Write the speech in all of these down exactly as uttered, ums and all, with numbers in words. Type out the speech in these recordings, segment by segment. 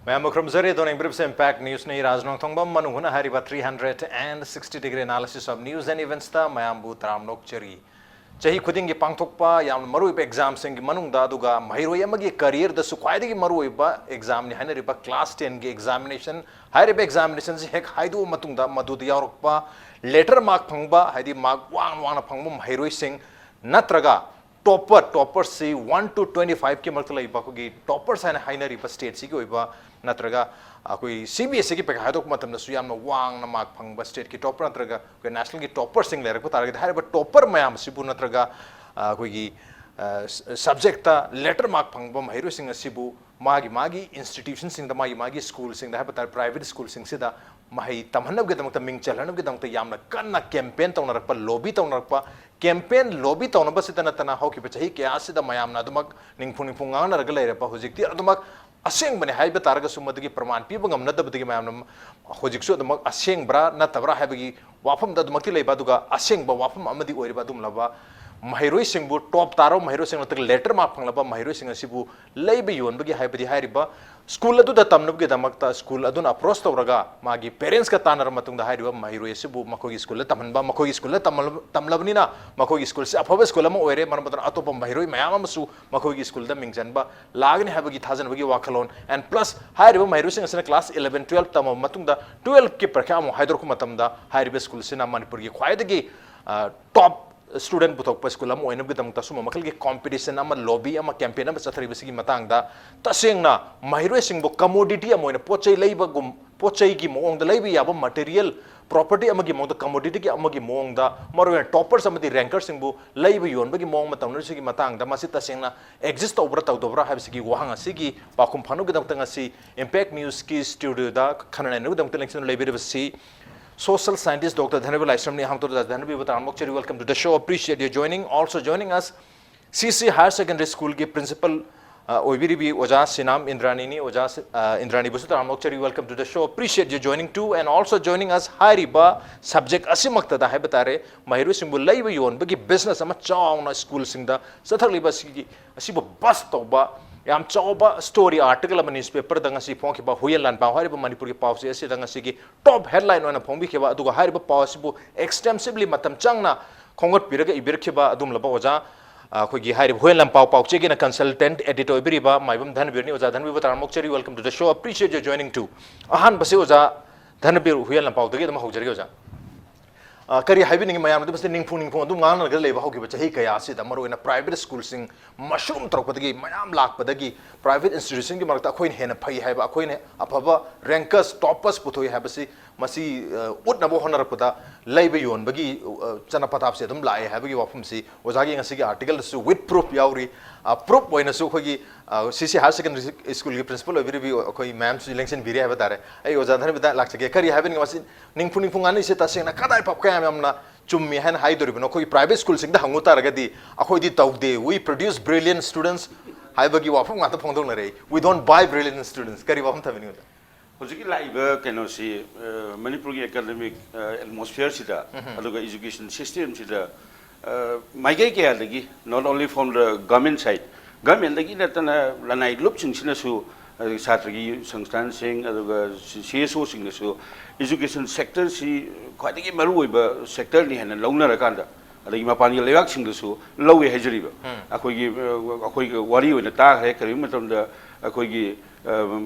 ꯃꯌꯥꯝꯕꯨ ꯈꯨꯔꯨꯝꯖꯔꯤ꯫ ꯑꯗꯣ ꯌꯦꯡꯕꯤꯔꯤꯕꯁꯦ Impact Newsꯅꯤ꯫ ꯔꯥꯖ ꯅꯣꯡꯊꯣꯡꯕꯝ ꯃꯅꯨꯡ ꯍꯨꯠꯅ ꯍꯥꯏꯔꯤꯕ three hundred and sixty degree analysis of news and eventsꯇ ꯃꯌꯥꯝꯕꯨ ꯇꯔꯥꯝꯅ ꯑꯣꯛꯆꯔꯤ꯫ ꯆꯍꯤ ꯈꯨꯗꯤꯡꯒꯤ ꯄꯥꯡꯊꯣꯛꯄ ꯌꯥꯝꯅ ꯃꯔꯨꯑꯣꯏꯕ examꯁꯤꯡꯒꯤ ꯃꯅꯨꯡꯗ, ꯑꯗꯨꯒ ꯃꯍꯩꯔꯣꯏ ꯑꯃꯒꯤ careerꯗꯁꯨ ꯈ꯭ꯋꯥꯏꯗꯒꯤ ꯃꯔꯨꯑꯣꯏꯕ examꯅꯤ ꯍꯥꯏꯅꯔꯤꯕ class tenꯒꯤ examination꯫ ꯍꯥꯏꯔꯤꯕ examinationꯁꯤ ꯍꯦꯛ ꯍꯥꯏꯗꯣꯛꯑ ꯃꯇꯨꯡꯗ ꯃꯗꯨꯗ ꯌꯥꯎꯔꯛꯄ letter mark ꯐꯪꯕ, ꯍꯥꯏꯗꯤ mark ꯋꯥꯡꯅ ꯋꯥꯡꯅ ꯐꯪꯕ ꯃꯍꯩꯔꯣꯏꯁꯤꯡ ꯅꯠꯇ꯭ꯔꯒ topper, topperꯁꯤ one to twenty fiveꯀꯤ ꯃꯔꯛꯇ ꯂꯩꯕ ꯑꯩꯈꯣꯏꯒꯤ toppers ꯍꯥꯏꯅ ꯍꯥꯏꯅꯔꯤꯕ stateꯁꯤꯒꯤ ꯑꯣꯏꯕ, ꯅꯠꯇ꯭ꯔꯒ ꯑꯩꯈꯣꯏ CBSEꯒꯤ ꯄꯩꯈꯥ ꯍꯥꯏꯗꯣꯛꯄ ꯃꯇꯝꯗꯁꯨ ꯌꯥꯝꯅ ꯋꯥꯡꯅ mark ꯐꯪꯕ stateꯀꯤ topper ꯅꯠꯇ꯭ꯔꯒ ꯑꯩꯈꯣꯏ nationalꯒꯤ topperꯁꯤꯡ ꯂꯩꯔꯛꯄ ꯇꯥꯔꯒꯗꯤ, ꯍꯥꯏꯔꯤꯕ topper ꯃꯌꯥꯝ ꯑꯁꯤꯕꯨ ꯅꯠꯇ꯭ꯔꯒ ꯑꯩꯈꯣꯏꯒꯤ subjectꯇ letter mark ꯐꯪꯕ ꯃꯍꯩꯔꯣꯏꯁꯤꯡ ꯑꯁꯤꯕꯨ ꯃꯥꯒꯤ ꯃꯥꯒꯤ institutionꯁꯤꯡꯗ, ꯃꯥꯒꯤ ꯃꯥꯒꯤ schoolꯁꯤꯡꯗ ꯍꯥꯏꯕ ꯇꯥꯔꯦ, private schoolꯁꯤꯡꯁꯤꯗ ꯃꯍꯩ ꯇꯝꯍꯟꯅꯕꯒꯤꯗꯃꯛꯇ, ꯃꯤꯡ ꯆꯜꯍꯟꯅꯕꯒꯤꯗꯃꯛꯇ ꯌꯥꯝꯅ ꯀꯟꯅ campaign ꯇꯧꯅꯔꯛꯄ, lobby ꯇꯧꯅꯔꯛꯄ꯫ Campaign, lobby ꯇꯧꯅꯕꯁꯤꯗ ꯅꯠꯇꯅ ꯍꯧꯈꯤꯕ ꯆꯍꯤ ꯀꯌꯥ ꯑꯁꯤꯗ ꯃꯌꯥꯝꯅ ꯑꯗꯨꯃꯛ ꯅꯤꯡꯐꯨ ꯅꯤꯡꯐꯨ ꯉꯥꯡꯅꯔꯒ ꯂꯩꯔꯕ, ꯍꯧꯖꯤꯛꯇꯤ ꯑꯗꯨꯃꯛ ꯑꯁꯦꯡꯕꯅꯦ ꯍꯥꯏꯕ ꯇꯥꯔꯒꯁꯨ ꯃꯗꯨꯒꯤ ꯄ꯭ꯔꯃꯥꯟ ꯄꯤꯕ ꯉꯝꯅꯗꯕꯗꯒꯤ ꯃꯌꯥꯝꯅ ꯍꯧꯖꯤꯛꯁꯨ ꯑꯗꯨꯃꯛ ꯑꯁꯦꯡꯕ꯭ꯔꯥ ꯅꯠꯇꯕ꯭ꯔꯥ ꯍꯥꯏꯕꯒꯤ ꯋꯥꯐꯝꯗ ꯑꯗꯨꯃꯛꯇꯤ ꯂꯩꯕ, ꯑꯗꯨꯒ ꯑꯁꯦꯡꯕ ꯋꯥꯐꯝ ꯑꯃꯗꯤ ꯑꯣꯏꯔꯤꯕ ꯑꯗꯨꯒꯨꯝꯂꯕ ꯃꯍꯩꯔꯣꯏꯁꯤꯡꯕꯨ, top ꯇꯥꯔꯕ ꯃꯍꯩꯔꯣꯏꯁꯤꯡ ꯅꯠꯇ꯭ꯔꯒ letter mark ꯐꯪꯂꯕ ꯃꯍꯩꯔꯣꯏꯁꯤꯡ ꯑꯁꯤꯕꯨ ꯂꯩꯕ ꯌꯣꯟꯕꯒꯤ ꯍꯥꯏꯕꯗꯤ ꯍꯥꯏꯔꯤꯕ school ꯑꯗꯨꯗ ꯇꯝꯅꯕꯒꯤꯗꯃꯛꯇ school ꯑꯗꯨꯅ approach ꯇꯧꯔꯒ ꯃꯥꯒꯤ parentsꯀ ꯇꯥꯟꯅꯔꯕ ꯃꯇꯨꯡꯗ ꯍꯥꯏꯔꯤꯕ ꯃꯍꯩꯔꯣꯏ ꯑꯁꯤꯕꯨ ꯃꯈꯣꯏꯒꯤ schoolꯗ ꯇꯝꯍꯟꯕ, ꯃꯈꯣꯏꯒꯤ schoolꯗ ꯇꯝꯂꯕ-, ꯇꯝꯂꯕꯅꯤꯅ ꯃꯈꯣꯏꯒꯤ schoolꯁꯤ ꯑꯐꯕ school ꯑꯃ ꯑꯣꯏꯔꯦ, ꯃꯔꯝ ꯑꯗꯨꯅ ꯑꯇꯣꯞꯄ ꯃꯍꯩꯔꯣꯏ ꯃꯌꯥꯝ ꯑꯃꯁꯨ ꯃꯈꯣꯏꯒꯤ schoolꯗ ꯃꯤꯡ ꯆꯟꯕ ꯂꯥꯛꯀꯅꯤ ꯍꯥꯏꯕꯒꯤ ꯊꯥꯖꯅꯕꯒꯤ ꯋꯥꯈꯜꯂꯣꯟ, and plus ꯍꯥꯏꯔꯤꯕ ꯃꯍꯩꯔꯣꯏꯁꯤꯡ ꯑꯁꯤꯅ class eleven, twelve ꯇꯝꯃꯕ ꯃꯇꯨꯡꯗ twelveꯀꯤ ꯄꯔꯤꯈ꯭ꯌꯥ ꯑꯃꯨꯛ ꯍꯥꯏꯗꯣꯔꯛꯄ ꯃꯇꯝꯗ ꯍꯥꯏꯔꯤꯕ schoolꯁꯤꯅ ꯃꯅꯤꯄꯨꯔꯒꯤ ꯈ꯭ꯋꯥꯏꯗꯒꯤ, ꯑ, top student ꯄꯨꯊꯣꯛꯄ school ꯑꯃ ꯑꯣꯏꯅꯕꯒꯤꯗꯃꯛꯇ ꯁꯨꯝꯕ ꯃꯈꯜꯒꯤ competition ꯑꯃ, lobby ꯑꯃ, campaign ꯑꯃ ꯆꯠꯊꯔꯤꯕꯁꯤꯒꯤ ꯃꯇꯥꯡꯗ ꯇꯁꯦꯡꯅ ꯃꯍꯩꯔꯣꯏꯁꯤꯡꯕꯨ commodity ꯑꯃ ꯑꯣꯏꯅ ꯄꯣꯠ ꯆꯩ ꯂꯩꯕꯒꯨꯝ, ꯄꯣꯠ ꯆꯩꯒꯤ ꯃꯑꯣꯡꯗ ꯂꯩꯕ ꯌꯥꯕ material, property ꯑꯃꯒꯤ ꯃꯑꯣꯡꯗ, commodityꯒꯤ ꯑꯃꯒꯤ ꯃꯑꯣꯡꯗ, ꯃꯔꯨꯑꯣꯏꯅ toppers ꯑꯃꯗꯤ rankersꯁꯤꯡꯕꯨ ꯂꯩꯕ ꯌꯣꯟꯕꯒꯤ ꯃꯑꯣꯡ ꯑꯃ ꯇꯧꯅꯔꯤꯁꯤꯒꯤ ꯃꯇꯥꯡꯗ ꯃꯁꯤ ꯇꯁꯦꯡꯅ exist ꯇꯧꯕ꯭ꯔꯥ ꯇꯧꯗꯕ꯭ꯔꯥ ꯍꯥꯏꯕꯁꯤꯒꯤ ꯋꯥꯍꯪ ꯑꯁꯤꯒꯤ ꯄꯥꯎꯈꯨꯝ ꯐꯪꯅꯕꯒꯤꯗꯃꯛꯇ ꯉꯁꯤ Impact Newsꯀꯤ studioꯗ ꯈꯟꯅ ꯅꯩꯅꯕꯒꯤꯗꯃꯛꯇ ꯂꯦꯡꯁꯤꯟꯗꯨꯅ ꯂꯩꯕꯤꯔꯤꯕꯁꯤ social scientist Doctor ꯙꯅꯕꯤ ꯂꯥꯏꯁ꯭ꯔꯝꯅꯤ꯫ ꯑꯍꯥꯟꯕꯗ ꯙꯅꯕꯤꯕꯨ ꯇꯔꯥꯝꯅ ꯑꯣꯛꯆꯔꯤ꯫ Welcome to the show. Appreciate your joining. Also joining us, CC Higher Secondary Schoolꯒꯤ principal, ꯑ, ꯑꯣꯏꯕꯤꯔꯤꯕꯤ ꯑꯣꯖꯥ ꯁꯤꯅꯥꯝ ꯏꯟꯗ꯭ꯔꯥꯅꯤꯅꯤ꯫ ꯑꯣꯖꯥ ꯁꯤ-, ꯑ, ꯏꯟꯗ꯭ꯔꯥꯅꯤꯕꯨꯁꯨ ꯇꯔꯥꯝꯅ ꯑꯣꯛꯆꯔꯤ꯫ Welcome to the show. Appreciate you joining too and also joining us. ꯍꯥꯏꯔꯤꯕ subject ꯑꯁꯤꯃꯛꯇꯗ ꯍꯥꯏꯕ ꯇꯥꯔꯦ, ꯃꯍꯩꯔꯣꯏꯁꯤꯡꯕꯨ ꯂꯩꯕ ꯌꯣꯟꯕꯒꯤ business ꯑꯃ ꯆꯥꯎꯅ ꯁ꯭ꯀꯨꯜꯁꯤꯡꯗ ꯆꯠꯊꯔꯛꯂꯤꯕ ꯑꯁꯤꯒꯤ, ꯑꯁꯤꯕꯨ bust ꯇꯧꯕ ꯌꯥꯝ ꯆꯥꯎꯕ story article ꯑꯃ newspaperꯗ ꯉꯁꯤ ꯐꯣꯡꯈꯤꯕ ꯍꯨꯏꯌꯦꯟ ꯂꯥꯟꯄꯥꯎ ꯍꯥꯏꯔꯤꯕ ꯃꯅꯤꯄꯨꯔꯒꯤ ꯄꯥꯎꯆꯦ ꯑꯁꯤꯗ ꯉꯁꯤꯒꯤ top headline ꯑꯣꯏꯅ ꯐꯣꯡꯕꯤꯈꯤꯕ, ꯑꯗꯨꯒ ꯍꯥꯏꯔꯤꯕ ꯄꯥꯎ ꯑꯁꯤꯕꯨ extensively ꯃꯇꯝ ꯆꯪꯅ ꯈꯣꯝꯒꯠꯄꯤꯔꯒ ꯏꯕꯤꯔꯛꯈꯤꯕ ꯑꯗꯨꯒꯨꯝꯂꯕ ꯑꯣꯖꯥ, ꯑ, ꯑꯩꯈꯣꯏꯒꯤ ꯍꯥꯏꯔꯤꯕ ꯍꯨꯏꯌꯦꯟ ꯂꯥꯟꯄꯥꯎ ꯄꯥꯎꯆꯦꯒꯤꯅ consultant editor ꯑꯣꯏꯕꯤꯔꯤꯕ ꯃꯥꯏꯕꯝ ꯙꯅꯕꯤꯔꯅꯤ꯫ ꯑꯣꯖꯥ ꯙꯅꯕꯤꯔꯕꯨ ꯇꯔꯥꯝꯅ ꯑꯣꯛꯆꯔꯤ꯫ Welcome to the show. Appreciate you joining too. ꯑꯍꯥꯟꯕꯁꯤ ꯑꯣꯖꯥ ꯙꯅꯕꯤꯔ ꯍꯨꯏꯌꯦꯟ ꯂꯥꯟꯄꯥꯎꯗꯒꯤ ꯑꯗꯨꯝ ꯍꯧꯖꯔꯒꯦ ꯑꯣꯖꯥ꯫ ꯑ, ꯀꯔꯤ ꯍꯥꯏꯕꯤꯅꯤꯡꯉꯤ ꯃꯌꯥꯝꯗ? ꯃꯁꯤꯗ ꯅꯤꯡꯐꯨ ꯅꯤꯡꯐꯨ ꯑꯗꯨꯝ ꯉꯥꯡꯅꯔꯒ ꯂꯩꯕ ꯍꯧꯈꯤꯕ ꯆꯍꯤ ꯀꯌꯥ ꯑꯁꯤꯗ, ꯃꯔꯨꯑꯣꯏꯅ private ꯁ꯭ꯀꯨꯜꯁꯤꯡ mushroom ꯇꯧꯔꯛꯄꯗꯒꯤ, ꯃꯌꯥꯝ ꯂꯥꯛꯄꯗꯒꯤ, private institutionꯒꯤ ꯃꯔꯛꯇ ꯑꯩꯈꯣꯏꯅ ꯍꯦꯟꯅ ꯐꯩ ꯍꯥꯏꯕ, ꯑꯩꯈꯣꯏꯅ ꯑꯐꯕ rankers, toppers ꯄꯨꯊꯣꯛꯏ ꯍꯥꯏꯕꯁꯤ, ꯃꯁꯤ, ꯑ, ꯎꯠꯅꯕ ꯍꯣꯠꯅꯔꯛꯄꯗ ꯂꯩꯕ ꯌꯣꯟꯕꯒꯤ, ꯑ, ꯆꯠꯅ ꯄꯊꯥꯞꯁꯦ ꯑꯗꯨꯝ ꯂꯥꯛꯑꯦ ꯍꯥꯏꯕꯒꯤ ꯋꯥꯐꯝꯁꯤ ꯑꯣꯖꯥꯒꯤ ꯉꯁꯤꯒꯤ articleꯗꯁꯨ with proof ꯌꯥꯎꯔꯤ꯫ ꯑ, proof ꯑꯣꯏꯅꯁꯨ ꯑꯩꯈꯣꯏꯒꯤ, ꯑ, ꯁꯤ ꯁꯤ higher secondary schoolꯒꯤ principal ꯑꯣꯏꯕꯤꯔꯤꯕꯤ ꯑꯩꯈꯣꯏ ma'amꯁꯨ ꯂꯦꯡꯁꯤꯟꯕꯤꯔꯤ ꯍꯥꯏꯕ ꯇꯥꯔꯦ꯫ ꯑꯩ ꯑꯣꯖꯥ ꯙꯅꯕꯤꯔꯗ ꯂꯥꯛꯆꯒꯦ꯫ ꯀꯔꯤ ꯍꯥꯏꯕꯅꯤ ꯃꯁꯤ ꯅꯤꯡꯐꯨ ꯅꯤꯡꯐꯨ ꯉꯥꯡꯅꯔꯤꯁꯦ ꯇꯁꯦꯡꯅ ꯀꯗꯥꯏ ꯐꯥꯎ ꯀꯌꯥꯝ ꯌꯥꯝꯅ ꯆꯨꯝꯃꯤ ꯍꯥꯏꯅ ꯍꯥꯏꯗꯣꯔꯤꯕꯅꯣ? ꯑꯩꯈꯣꯏꯒꯤ private ꯁ꯭ꯀꯨꯜꯁꯤꯡꯗ ꯍꯪꯉꯨ ꯇꯥꯔꯒꯗꯤ, "ꯑꯩꯈꯣꯏꯗꯤ ꯇꯧꯗꯦ, we produce brilliant students" ꯍꯥꯏꯕꯒꯤ ꯋꯥꯐꯝ ꯉꯥꯛꯇ ꯐꯣꯡꯗꯣꯛꯅꯔꯛꯏ, "We don't buy brilliant students"꯫ ꯀꯔꯤ ꯋꯥꯐꯝ ꯊꯝꯕꯤꯅꯤꯡꯕ? ꯍꯧꯖꯤꯛꯀꯤ ꯂꯥꯛꯏꯕ ꯀꯩꯅꯣꯁꯤ, ꯑ, ꯃꯅꯤꯄꯨꯔꯒꯤ academic, ꯑ, atmosphereꯁꯤꯗ, ꯎꯝꯍꯨꯝ꯫ ꯑꯗꯨꯒ education systemꯁꯤꯗ, ꯑ, ꯃꯥꯏꯀꯩ ꯀꯌꯥꯗꯒꯤ, not only from the government side, governmentꯗꯒꯤ ꯅꯠꯇꯅ ꯂꯅꯥꯏ ꯂꯨꯞꯁꯤꯡꯁꯤꯅꯁꯨ, ꯑꯗꯒꯤ ꯁꯥꯇ꯭ꯔꯒꯤ ꯁꯪꯁꯊꯥꯟꯁꯤꯡ, ꯑꯗꯨꯒ ꯁꯤ-, ꯁꯤ ꯑꯦꯁ ꯑꯣꯁꯤꯡꯅꯁꯨ education sectorꯁꯤ ꯈ꯭ꯋꯥꯏꯗꯒꯤ ꯃꯔꯨꯑꯣꯏꯕ sectorꯅꯤ ꯍꯥꯏꯅ ꯂꯧꯅꯔꯀꯥꯟꯗ, ꯑꯗꯒꯤ ꯃꯄꯥꯟꯒꯤ ꯂꯩꯕꯥꯛꯁꯤꯡꯗꯁꯨ ꯂꯧꯋꯦ ꯍꯥꯏꯖꯔꯤꯕ꯫ ꯎꯝ꯫ ꯑꯩꯈꯣꯏꯒꯤ, ꯑ, ꯑꯩꯈꯣꯏꯒꯤ ꯋꯥꯔꯤ ꯑꯣꯏꯅ ꯇꯥꯈ꯭ꯔꯦ꯫ ꯀꯔꯤꯒꯨꯝꯕ ꯃꯇꯝꯗ ꯑꯩꯈꯣꯏꯒꯤ, ꯑ,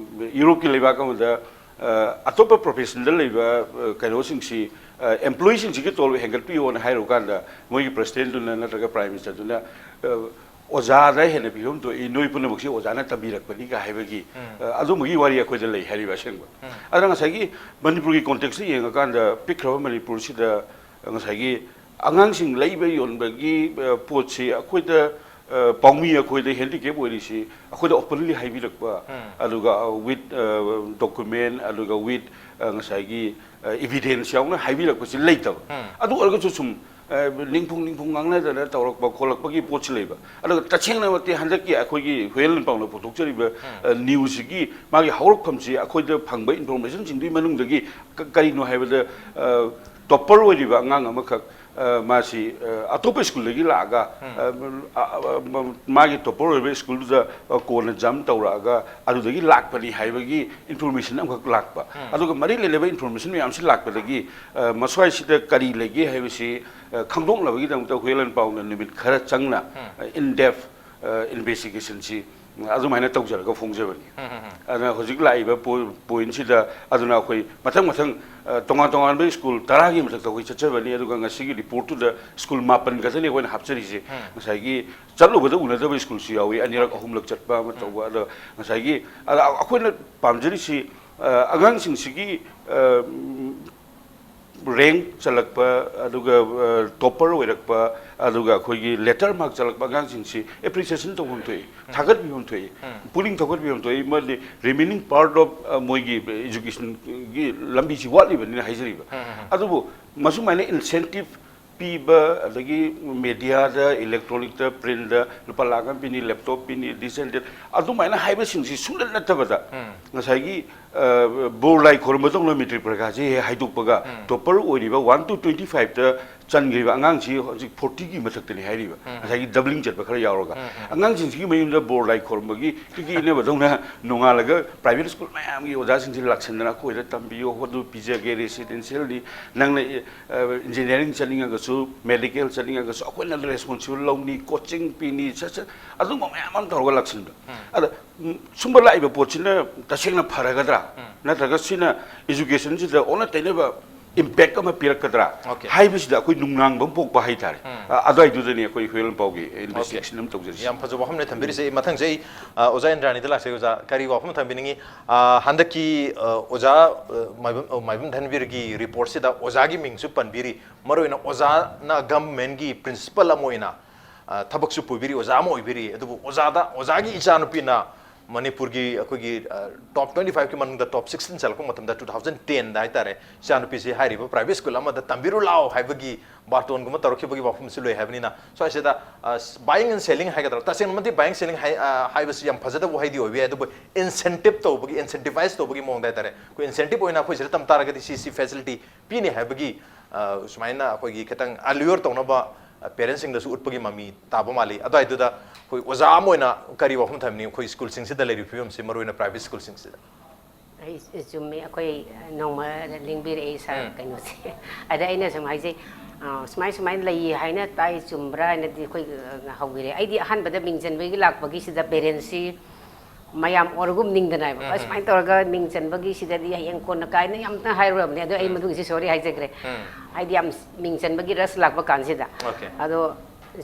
ꯌꯨꯔꯣꯞꯀꯤ ꯂꯩꯕꯥꯛ ꯑꯃꯗ, ꯑ, ꯑꯇꯣꯞꯄ professionꯗ ꯂꯩꯕ, ꯑ, ꯀꯩꯅꯣꯁꯤꯡꯁꯤ, ꯑ, employeeꯁꯤꯡꯁꯤꯒꯤ ꯇꯣꯂꯣꯞ ꯍꯦꯟꯒꯠꯄꯤꯌꯣꯅ ꯍꯥꯏꯔꯨꯀꯥꯟꯗ, ꯃꯣꯏꯒꯤ presidentꯗꯨꯅ ꯅꯠꯇ꯭ꯔꯒ prime ministerꯗꯨꯅ, ꯑ, "ꯑꯣꯖꯥꯗ ꯍꯦꯟꯅ ꯄꯤꯐꯝ ꯊꯣꯛꯏ, ꯅꯣꯏ ꯄꯨꯝꯅꯃꯛꯁꯤ ꯑꯣꯖꯥꯅ ꯇꯝꯕꯤꯔꯛꯄꯅꯤꯒ" ꯍꯥꯏꯕꯒꯤ, ꯎꯝ꯫ ꯑ, ꯑꯗꯨꯝꯕꯒꯤ ꯋꯥꯔꯤ ꯑꯩꯈꯣꯏꯗ ꯂꯩ ꯍꯥꯏꯔꯤꯕ ꯑꯁꯦꯡꯕ꯫ ꯎꯝ꯫ ꯑꯗꯨꯅ ꯉꯁꯥꯏꯒꯤ ꯃꯅꯤꯄꯨꯔꯒꯤ contextꯇ ꯌꯦꯡꯉꯀꯥꯟꯗ, ꯄꯤꯛꯈ꯭ꯔꯕ ꯃꯅꯤꯄꯨꯔꯁꯤꯗ ꯉꯁꯥꯏꯒꯤ ꯑꯉꯥꯡꯁꯤꯡ ꯂꯩꯕ ꯌꯣꯟꯕꯒꯤ, ꯑ, ꯄꯣꯠꯁꯤ ꯑꯩꯈꯣꯏꯗ, ꯑ, ꯄꯥꯎꯃꯤ ꯑꯩꯈꯣꯏꯗ handicap ꯑꯣꯏꯔꯤꯁꯤ ꯑꯩꯈꯣꯏꯗ openly ꯍꯥꯏꯕꯤꯔꯛꯄ, ꯎꯝ꯫ ꯑꯗꯨꯒ, ꯑ, with, ꯑ, document, ꯑꯗꯨꯒ with, ꯑ, ꯉꯁꯥꯏꯒꯤ, ꯑ, evidence ꯌꯥꯎꯅ ꯍꯥꯏꯕꯤꯔꯛꯄꯁꯤ ꯂꯩꯇꯕ꯫ ꯎꯝ꯫ ꯑꯗꯨ ꯑꯣꯏꯔꯒꯁꯨ ꯁꯨꯝ, ꯅꯤꯡꯐꯨꯡ ꯅꯤꯡꯐꯨꯡ ꯉꯥꯡꯅꯗꯅ ꯇꯧꯔꯛꯄ ꯈꯣꯠꯂꯛꯄꯒꯤ ꯄꯣꯠꯁꯤ ꯂꯩꯕ꯫ ꯑꯗꯨꯒ ꯇꯁꯦꯡꯅꯃꯛꯇꯤ ꯍꯟꯗꯛꯀꯤ ꯑꯩꯈꯣꯏꯒꯤ ꯍꯨꯌꯦꯟ ꯂꯥꯟꯄꯥꯎꯅ ꯄꯨꯊꯣꯛꯆꯔꯤꯕ ꯅ꯭ꯌꯨꯁꯁꯤꯒꯤ ꯃꯥꯒꯤ ꯍꯧꯔꯛꯐꯝꯁꯤ ꯑꯩꯈꯣꯏꯗ ꯐꯪꯕ ꯏꯟꯐꯣꯔꯃꯦꯁꯟꯁꯤꯡꯗꯨꯒꯤ ꯃꯅꯨꯡꯗꯒꯤ ꯀꯔꯤꯅꯣ ꯍꯥꯏꯕꯗ, ꯇꯣꯞꯄꯔ ꯑꯣꯏꯔꯤꯕ ꯑꯉꯥꯡ ꯑꯃꯈꯛ ꯃꯥꯁꯤ ꯑꯇꯣꯞꯄ ꯁ꯭ꯀꯨꯜꯗꯒꯤ ꯂꯥꯛꯑꯒ, ꯃꯥꯒꯤ ꯇꯣꯞꯄꯔ ꯑꯣꯏꯕ ꯁ꯭ꯀꯨꯜꯗꯨꯗ ꯀꯣꯟꯅ ꯖꯝ ꯇꯧꯔꯛꯑꯒ ꯑꯗꯨꯗꯒꯤ ꯂꯥꯛꯄꯅꯤ ꯍꯥꯏꯕꯒꯤ ꯏꯟꯐꯣꯔꯃꯦꯁꯟ ꯑꯃꯈꯛ ꯂꯥꯛꯄ꯫ ꯑꯗꯨꯒ ꯃꯔꯤ ꯂꯩꯅꯕ ꯏꯟꯐꯣꯔꯃꯦꯁꯟ ꯃꯌꯥꯝꯁꯤ ꯂꯥꯛꯄꯗꯒꯤ ꯃꯁ꯭ꯋꯥꯏꯁꯤꯗ ꯀꯔꯤ ꯂꯩꯒꯦ ꯍꯥꯏꯕꯁꯤ ꯈꯪꯗꯣꯛꯅꯕꯒꯤꯗꯃꯛꯇ ꯍꯨꯌꯦꯟ ꯂꯥꯟꯄꯥꯎꯅ ꯅꯨꯃꯤꯠ ꯈꯔ ꯆꯪꯅ ꯏꯟ ꯗꯦꯞ ꯏꯟꯚꯦꯁꯇꯤꯒꯦꯁꯟꯁꯤ ꯑꯗꯨꯃꯥꯏꯅ ꯇꯧꯖꯔꯒ ꯐꯣꯡꯖꯕꯅꯤ꯫ ꯑꯗꯨꯅ ꯍꯧꯖꯤꯛ ꯂꯥꯛꯏꯕ ꯄꯣꯏꯟꯁꯤꯗ, ꯑꯗꯨꯅ ꯑꯩꯈꯣꯏ ꯃꯊꯪ ꯃꯊꯪ ꯇꯣꯉꯥꯟ ꯇꯣꯉꯥꯟꯕ ꯁ꯭ꯀꯨꯜ ꯇꯔꯥꯒꯤ ꯃꯊꯛꯇ ꯑꯩꯈꯣꯏ ꯆꯠꯆꯕꯅꯤ꯫ ꯑꯗꯨꯒ ꯉꯁꯤꯒꯤ ꯔꯤꯄꯣꯔꯠꯇꯨꯗ ꯁ꯭ꯀꯨꯜ ꯃꯥꯄꯟ ꯈꯛꯇꯅꯤ ꯑꯩꯈꯣꯏꯅ ꯍꯥꯞꯆꯔꯤꯁꯦ꯫ ꯉꯁꯥꯏꯒꯤ ꯆꯠꯂꯨꯕꯗ ꯎꯅꯗꯕ ꯁ꯭ꯀꯨꯜꯁꯨ ꯌꯥꯎꯏ, ꯑꯅꯤꯔꯛ ꯑꯍꯨꯝꯂꯛ ꯆꯠꯄ ꯑꯃ ꯇꯧꯕ꯫ ꯑꯗꯣ ꯉꯁꯥꯏꯒꯤ, ꯑꯗ ꯑꯩꯈꯣꯏꯅ ꯄꯥꯝꯖꯔꯤꯁꯤ ꯑꯉꯥꯡꯁꯤꯡꯁꯤꯒꯤ ꯔꯦꯡꯛ ꯆꯜꯂꯛꯄ, ꯑꯗꯨꯒ ꯇꯣꯞꯄꯔ ꯑꯣꯏꯔꯛꯄ, ꯑꯗꯨꯒ ꯑꯩꯈꯣꯏꯒꯤ ꯂꯦꯇꯔ ꯃꯥꯔꯛ ꯆꯜꯂꯛꯄ ꯑꯉꯥꯡꯁꯤꯡꯁꯤ ꯑꯦꯄ꯭ꯔꯤꯁꯤꯌꯦꯁꯟ ꯇꯧꯐꯝ ꯊꯣꯛꯏ, ꯊꯥꯒꯠꯄꯤꯐꯝ ꯊꯣꯛꯏ, ꯄꯨꯛꯅꯤꯡ ꯊꯧꯒꯠꯄꯤꯐꯝ ꯊꯣꯛꯏ꯫ ꯃꯔꯝꯗꯤ ꯔꯤꯃꯦꯅꯤꯡ ꯄꯥꯔꯠ ꯑꯣꯐ ꯃꯣꯏꯒꯤ ꯏꯖꯨꯀꯦꯁꯟꯒꯤ ꯂꯝꯕꯤꯁꯤ ꯋꯥꯠꯂꯤꯕꯅꯤꯅ ꯍꯥꯏꯖꯔꯤꯕ꯫ ꯑꯗꯨꯕꯨ ꯃꯁꯨꯃꯥꯏꯅ ꯏꯟꯁꯦꯟꯇꯤꯞ ꯄꯤꯕ, ꯑꯗꯒꯤ ꯃꯦꯗꯤꯌꯥꯗ, ꯏꯂꯦꯛꯇ꯭ꯔꯣꯅꯤꯛꯇ, ꯄ꯭ꯔꯤꯟꯗ ꯂꯨꯄꯥ ꯂꯥꯛ ꯑꯃ ꯄꯤꯅꯤ, ꯂꯦꯞꯇꯣꯞ ꯄꯤꯅꯤ, ꯗꯤꯁ ꯑꯦꯟ ꯗꯦꯠ, ꯑꯗꯨꯃꯥꯏꯅ ꯍꯥꯏꯕꯁꯤꯡꯁꯤ ꯁꯨꯡꯅꯠ ꯅꯠꯇꯕꯗ, ꯉꯁꯥꯏꯒꯤ ꯕꯣꯔ ꯂꯥꯏ ꯈꯣꯏꯔꯝꯕꯗꯧꯅ ꯃꯦꯇ꯭ꯔꯤꯛ ꯄꯔꯤꯈꯥꯁꯤ ꯍꯦꯛ ꯍꯥꯏꯗꯣꯛꯄꯒ, ꯇꯣꯞꯄꯔ ꯑꯣꯏꯔꯤꯕ ꯋꯥꯟ ꯇꯨ ꯇ꯭ꯋꯦꯟꯇꯤ ꯐꯥꯏꯚꯇ ꯆꯟꯈ꯭ꯔꯤꯕ ꯑꯉꯥꯡꯁꯤ ꯍꯧꯖꯤꯛ ꯐꯣꯔꯇꯤꯒꯤ ꯃꯊꯛꯇꯅꯤ ꯍꯥꯏꯔꯤꯕ, ꯉꯁꯥꯏꯒꯤ ꯗꯕ꯭ꯂꯤꯡ ꯆꯠꯄ ꯈꯔ ꯌꯥꯎꯔꯒ꯫ ꯑꯉꯥꯡꯁꯤꯡꯁꯤꯒꯤ ꯃꯌꯨꯝꯗ ꯕꯣꯔ ꯂꯥꯏ ꯈꯣꯏꯔꯝꯕꯒꯤ ꯀꯤꯀꯤ ꯏꯟꯅꯕꯗꯧꯅ ꯅꯣꯡꯉꯥꯜꯂꯒ ꯄ꯭ꯔꯥꯏꯚꯦꯠ ꯁ꯭ꯀꯨꯜ ꯃꯌꯥꯝꯒꯤ ꯑꯣꯖꯥꯁꯤꯡꯁꯤ ꯂꯥꯛꯁꯤꯟꯗꯅ, "ꯑꯩꯈꯣꯏꯗ ꯇꯝꯕꯤꯌꯣ, ꯑꯗꯨ ꯄꯤꯖꯒꯦ, ꯔꯦꯁꯤꯗꯦꯟꯁꯤꯌꯦꯜꯅꯤ, ꯅꯪꯅ ꯏꯟꯖꯤꯅꯤꯌꯥꯔꯤꯡ ꯆꯠꯅꯤꯡꯉꯒꯁꯨ, ꯃꯦꯗꯤꯀꯦꯜ ꯆꯠꯅꯤꯡꯉꯒꯁꯨ ꯑꯩꯈꯣꯏꯅ ꯔꯦꯁꯄꯣꯟꯁꯤꯕꯜ ꯂꯧꯅꯤ, ꯀꯣꯆꯤꯡ ꯄꯤꯅꯤ", ꯁꯠ ꯁꯠ ꯑꯗꯨꯒꯨꯝꯕ ꯃꯌꯥꯝ ꯑꯃ ꯇꯧꯔꯒ ꯂꯥꯛꯁꯤꯟꯕ꯫ ꯑꯗ ꯁꯨꯝꯕ ꯂꯥꯛꯏꯕ ꯄꯣꯠꯁꯤꯅ ꯇꯁꯦꯡꯅ ꯐꯔꯒꯗ꯭ꯔꯥ? ꯅꯠꯇ꯭ꯔꯒ ꯁꯤꯅ ꯏꯖꯨꯀꯦꯁꯟꯁꯤꯗ ꯑꯣꯟꯅ ꯇꯩꯅꯕ ꯏꯝꯄꯦꯛ ꯑꯃ ꯄꯤꯔꯛꯀꯗ꯭ꯔꯥ? ꯍꯥꯏꯕꯁꯤꯗ ꯑꯩꯈꯣꯏ ꯅꯨꯡꯅꯥꯡꯕ ꯑꯃ ꯄꯣꯛꯄ ꯍꯥꯏꯇꯥꯔꯦ꯫ ꯑꯗꯨꯋꯥꯏꯗꯨꯗꯅꯤ ꯑꯩꯈꯣꯏ ꯍꯨꯌꯦꯟ ꯂꯥꯟꯄꯥꯎꯒꯤ ꯏꯟꯚꯦꯁꯇꯤꯒꯦꯁꯟ ꯑꯃ ꯇꯧꯖꯔꯤꯁꯦ꯫ ꯌꯥꯝ ꯐꯖꯕ ꯋꯥꯐꯝꯅꯦ ꯊꯝꯕꯤꯔꯤꯁꯦ꯫ ꯑꯩ ꯃꯊꯪꯁꯦ ꯑꯩ, ꯑ, ꯑꯣꯖꯥ ꯏꯟꯗ꯭ꯔꯥꯅꯤꯗ ꯂꯥꯛꯆꯒꯦ꯫ ꯑꯣꯖꯥ, ꯀꯔꯤ ꯋꯥꯐꯝ ꯊꯝꯕꯤꯅꯤꯡꯉꯤ? ꯑ, ꯍꯟꯗꯛꯀꯤ, ꯑ, ꯑꯣꯖꯥ, ꯑ, ꯃꯥꯏꯕꯝ, ꯑ, ꯃꯥꯏꯕꯝ ꯙꯟꯕꯤꯔꯒꯤ ꯔꯤꯄꯣꯔꯠꯁꯤꯗ ꯑꯣꯖꯥꯒꯤ ꯃꯤꯡꯁꯨ ꯄꯟꯕꯤꯔꯤ꯫ ꯃꯔꯨꯑꯣꯏꯅ ꯑꯣꯖꯥꯅ ꯒꯚꯔꯟꯃꯦꯟꯒꯤ ꯄ꯭ꯔꯤꯟꯁꯤꯄꯜ ꯑꯃ ꯑꯣꯏꯅ, ꯑ, ꯊꯕꯛꯁꯨ ꯄꯨꯕꯤꯔꯤ, ꯑꯣꯖꯥ ꯑꯃ ꯑꯣꯏꯕꯤꯔꯤ꯫ ꯑꯗꯨꯕꯨ ꯑꯣꯖꯥꯗ, ꯑꯣꯖꯥꯒꯤ ꯏꯆꯥꯅꯨꯄꯤꯅ ꯃꯅꯤꯄꯨꯔꯒꯤ ꯑꯩꯈꯣꯏꯒꯤ ꯇꯣꯞ ꯇ꯭ꯋꯦꯟꯇꯤ ꯐꯥꯏꯚꯀꯤ ꯃꯅꯨꯡꯗ ꯇꯣꯞ ꯁꯤꯛꯁꯇꯤꯟ ꯆꯜꯂꯛꯄ ꯃꯇꯝꯗ ꯇꯨ ꯊꯥꯎꯖꯟ ꯇꯦꯟꯗ ꯍꯥꯏꯇꯥꯔꯦ, ꯏꯆꯥꯅꯨꯄꯤꯁꯤ ꯍꯥꯏꯔꯤꯕ ꯄ꯭ꯔꯥꯏꯚꯦꯠ ꯁ꯭ꯀꯨꯜ ꯑꯃꯗ ꯇꯝꯕꯤꯔꯨ ꯂꯥꯎ ꯍꯥꯏꯕꯒꯤ ꯕꯥꯔꯇꯣꯟꯒꯨꯝꯕ ꯇꯧꯔꯛꯈꯤꯕꯒꯤ ꯋꯥꯐꯝꯁꯨ ꯂꯩ ꯍꯥꯏꯕꯅꯤꯅ, ꯁ꯭ꯋꯥꯏꯁꯤꯗ ꯕꯥꯏꯌꯤꯡ ꯑꯦꯟ ꯁꯦꯂꯤꯡ ꯍꯥꯏꯒꯗ꯭ꯔꯥ, ꯇꯁꯦꯡꯅꯃꯛꯇꯤ ꯕꯥꯏꯌꯤꯡ ꯁꯦꯂꯤꯡ ꯍꯥꯏꯕꯁꯤ ꯌꯥꯝ ꯐꯖꯗꯕ ꯋꯥꯍꯩꯗꯤ ꯑꯣꯏꯕ ꯌꯥꯏ, ꯑꯗꯨꯕꯨ ꯏꯟꯁꯦꯟꯇꯤꯞ ꯇꯧꯕꯒꯤ, ꯏꯟꯁꯦꯟꯇꯤꯚꯥꯏꯁ ꯇꯧꯕꯒꯤ ꯃꯑꯣꯡꯗ ꯍꯥꯏꯇꯥꯔꯦ, ꯑꯩꯈꯣꯏ ꯏꯟꯁꯦꯟꯇꯤꯞ ꯑꯣꯏꯅ ꯑꯩꯈꯣꯏ ꯁꯤꯗ ꯇꯝ ꯇꯥꯔꯒꯗꯤ ꯁꯤ ꯁꯤ ꯐꯦꯁꯤꯂꯤꯇꯤ ꯄꯤꯅꯤ ꯍꯥꯏꯕꯒꯤ ꯁꯨꯃꯥꯏꯅ ꯑꯩꯈꯣꯏꯒꯤ ꯈꯤꯇꯪ ꯑꯂꯤꯌꯣꯔ ꯇꯧꯅꯕ ꯄꯦꯔꯦꯟꯁꯁꯤꯡꯗꯁꯨ ꯎꯠꯄꯒꯤ ꯃꯃꯤ ꯇꯥꯕ ꯃꯥꯜꯂꯤ꯫ ꯑꯗꯨꯋꯥꯏꯗꯨꯗ ꯑꯩꯈꯣꯏ ꯑꯣꯖꯥ ꯑꯃ ꯑꯣꯏꯅ ꯀꯔꯤ ꯋꯥꯐꯝ ꯊꯝꯅꯤ ꯑꯩꯈꯣꯏ ꯁ꯭ꯀꯨꯜꯁꯤꯡꯁꯤꯗ ꯂꯩꯔꯤꯕ ꯐꯤꯕꯝꯁꯤ, ꯃꯔꯨꯑꯣꯏꯅ ꯄ꯭ꯔꯥꯏꯚꯦꯠ ꯁ꯭ꯀꯨꯜꯁꯤꯡꯁꯤꯗ? ꯑꯩ ꯆꯨꯝꯃꯤ, ꯑꯩꯈꯣꯏ ꯅꯣꯡꯃ ꯂꯦꯡꯕꯤꯔꯛꯏ ꯁꯥꯔ ꯀꯩꯅꯣꯁꯦ꯫ ꯑꯗ ꯑꯩꯅ ꯁꯨꯝ ꯍꯥꯏꯖꯩ, ꯁꯨꯃꯥꯏ ꯁꯨꯃꯥꯏꯅ ꯂꯩꯌꯦ ꯍꯥꯏꯅ ꯇꯥꯏ, ꯆꯨꯝꯕ꯭ꯔꯥ ꯍꯥꯏꯅꯗꯤ ꯑꯩꯈꯣꯏ ꯍꯧꯕꯤꯔꯦ꯫ ꯑꯩꯗꯤ ꯑꯍꯥꯟꯕꯗ ꯃꯤꯡ ꯆꯟꯕꯒꯤ ꯂꯥꯛꯄꯒꯤꯁꯤꯗ ꯄꯦꯔꯦꯟꯁꯁꯤ ꯃꯌꯥꯝ ꯑꯣꯔꯒꯨꯝ ꯅꯤꯡꯗꯅ ꯍꯥꯏꯕ, ꯑꯁꯨꯃꯥꯏꯅ ꯇꯧꯔꯒ ꯃꯤꯡ ꯆꯟꯕꯒꯤꯁꯤꯗꯗꯤ ꯍꯌꯦꯡ ꯀꯣꯟꯅ ꯀꯥꯏꯅ ꯌꯥꯝꯅ ꯍꯥꯏꯔꯨꯔꯕꯅꯦ꯫ ꯑꯗꯣ ꯑꯩ ꯃꯗꯨꯒꯤꯁꯤ ꯁꯣꯔꯤ ꯍꯥꯏꯖꯈ꯭ꯔꯦ꯫ ꯍꯥꯏꯗꯤ ꯌꯥꯝ ꯃꯤꯡ ꯆꯟꯕꯒꯤ ꯔꯁ ꯂꯥꯛꯄ ꯀꯥꯟꯁꯤꯗ꯫ ꯑꯣꯀꯦ꯫ ꯑꯗꯣ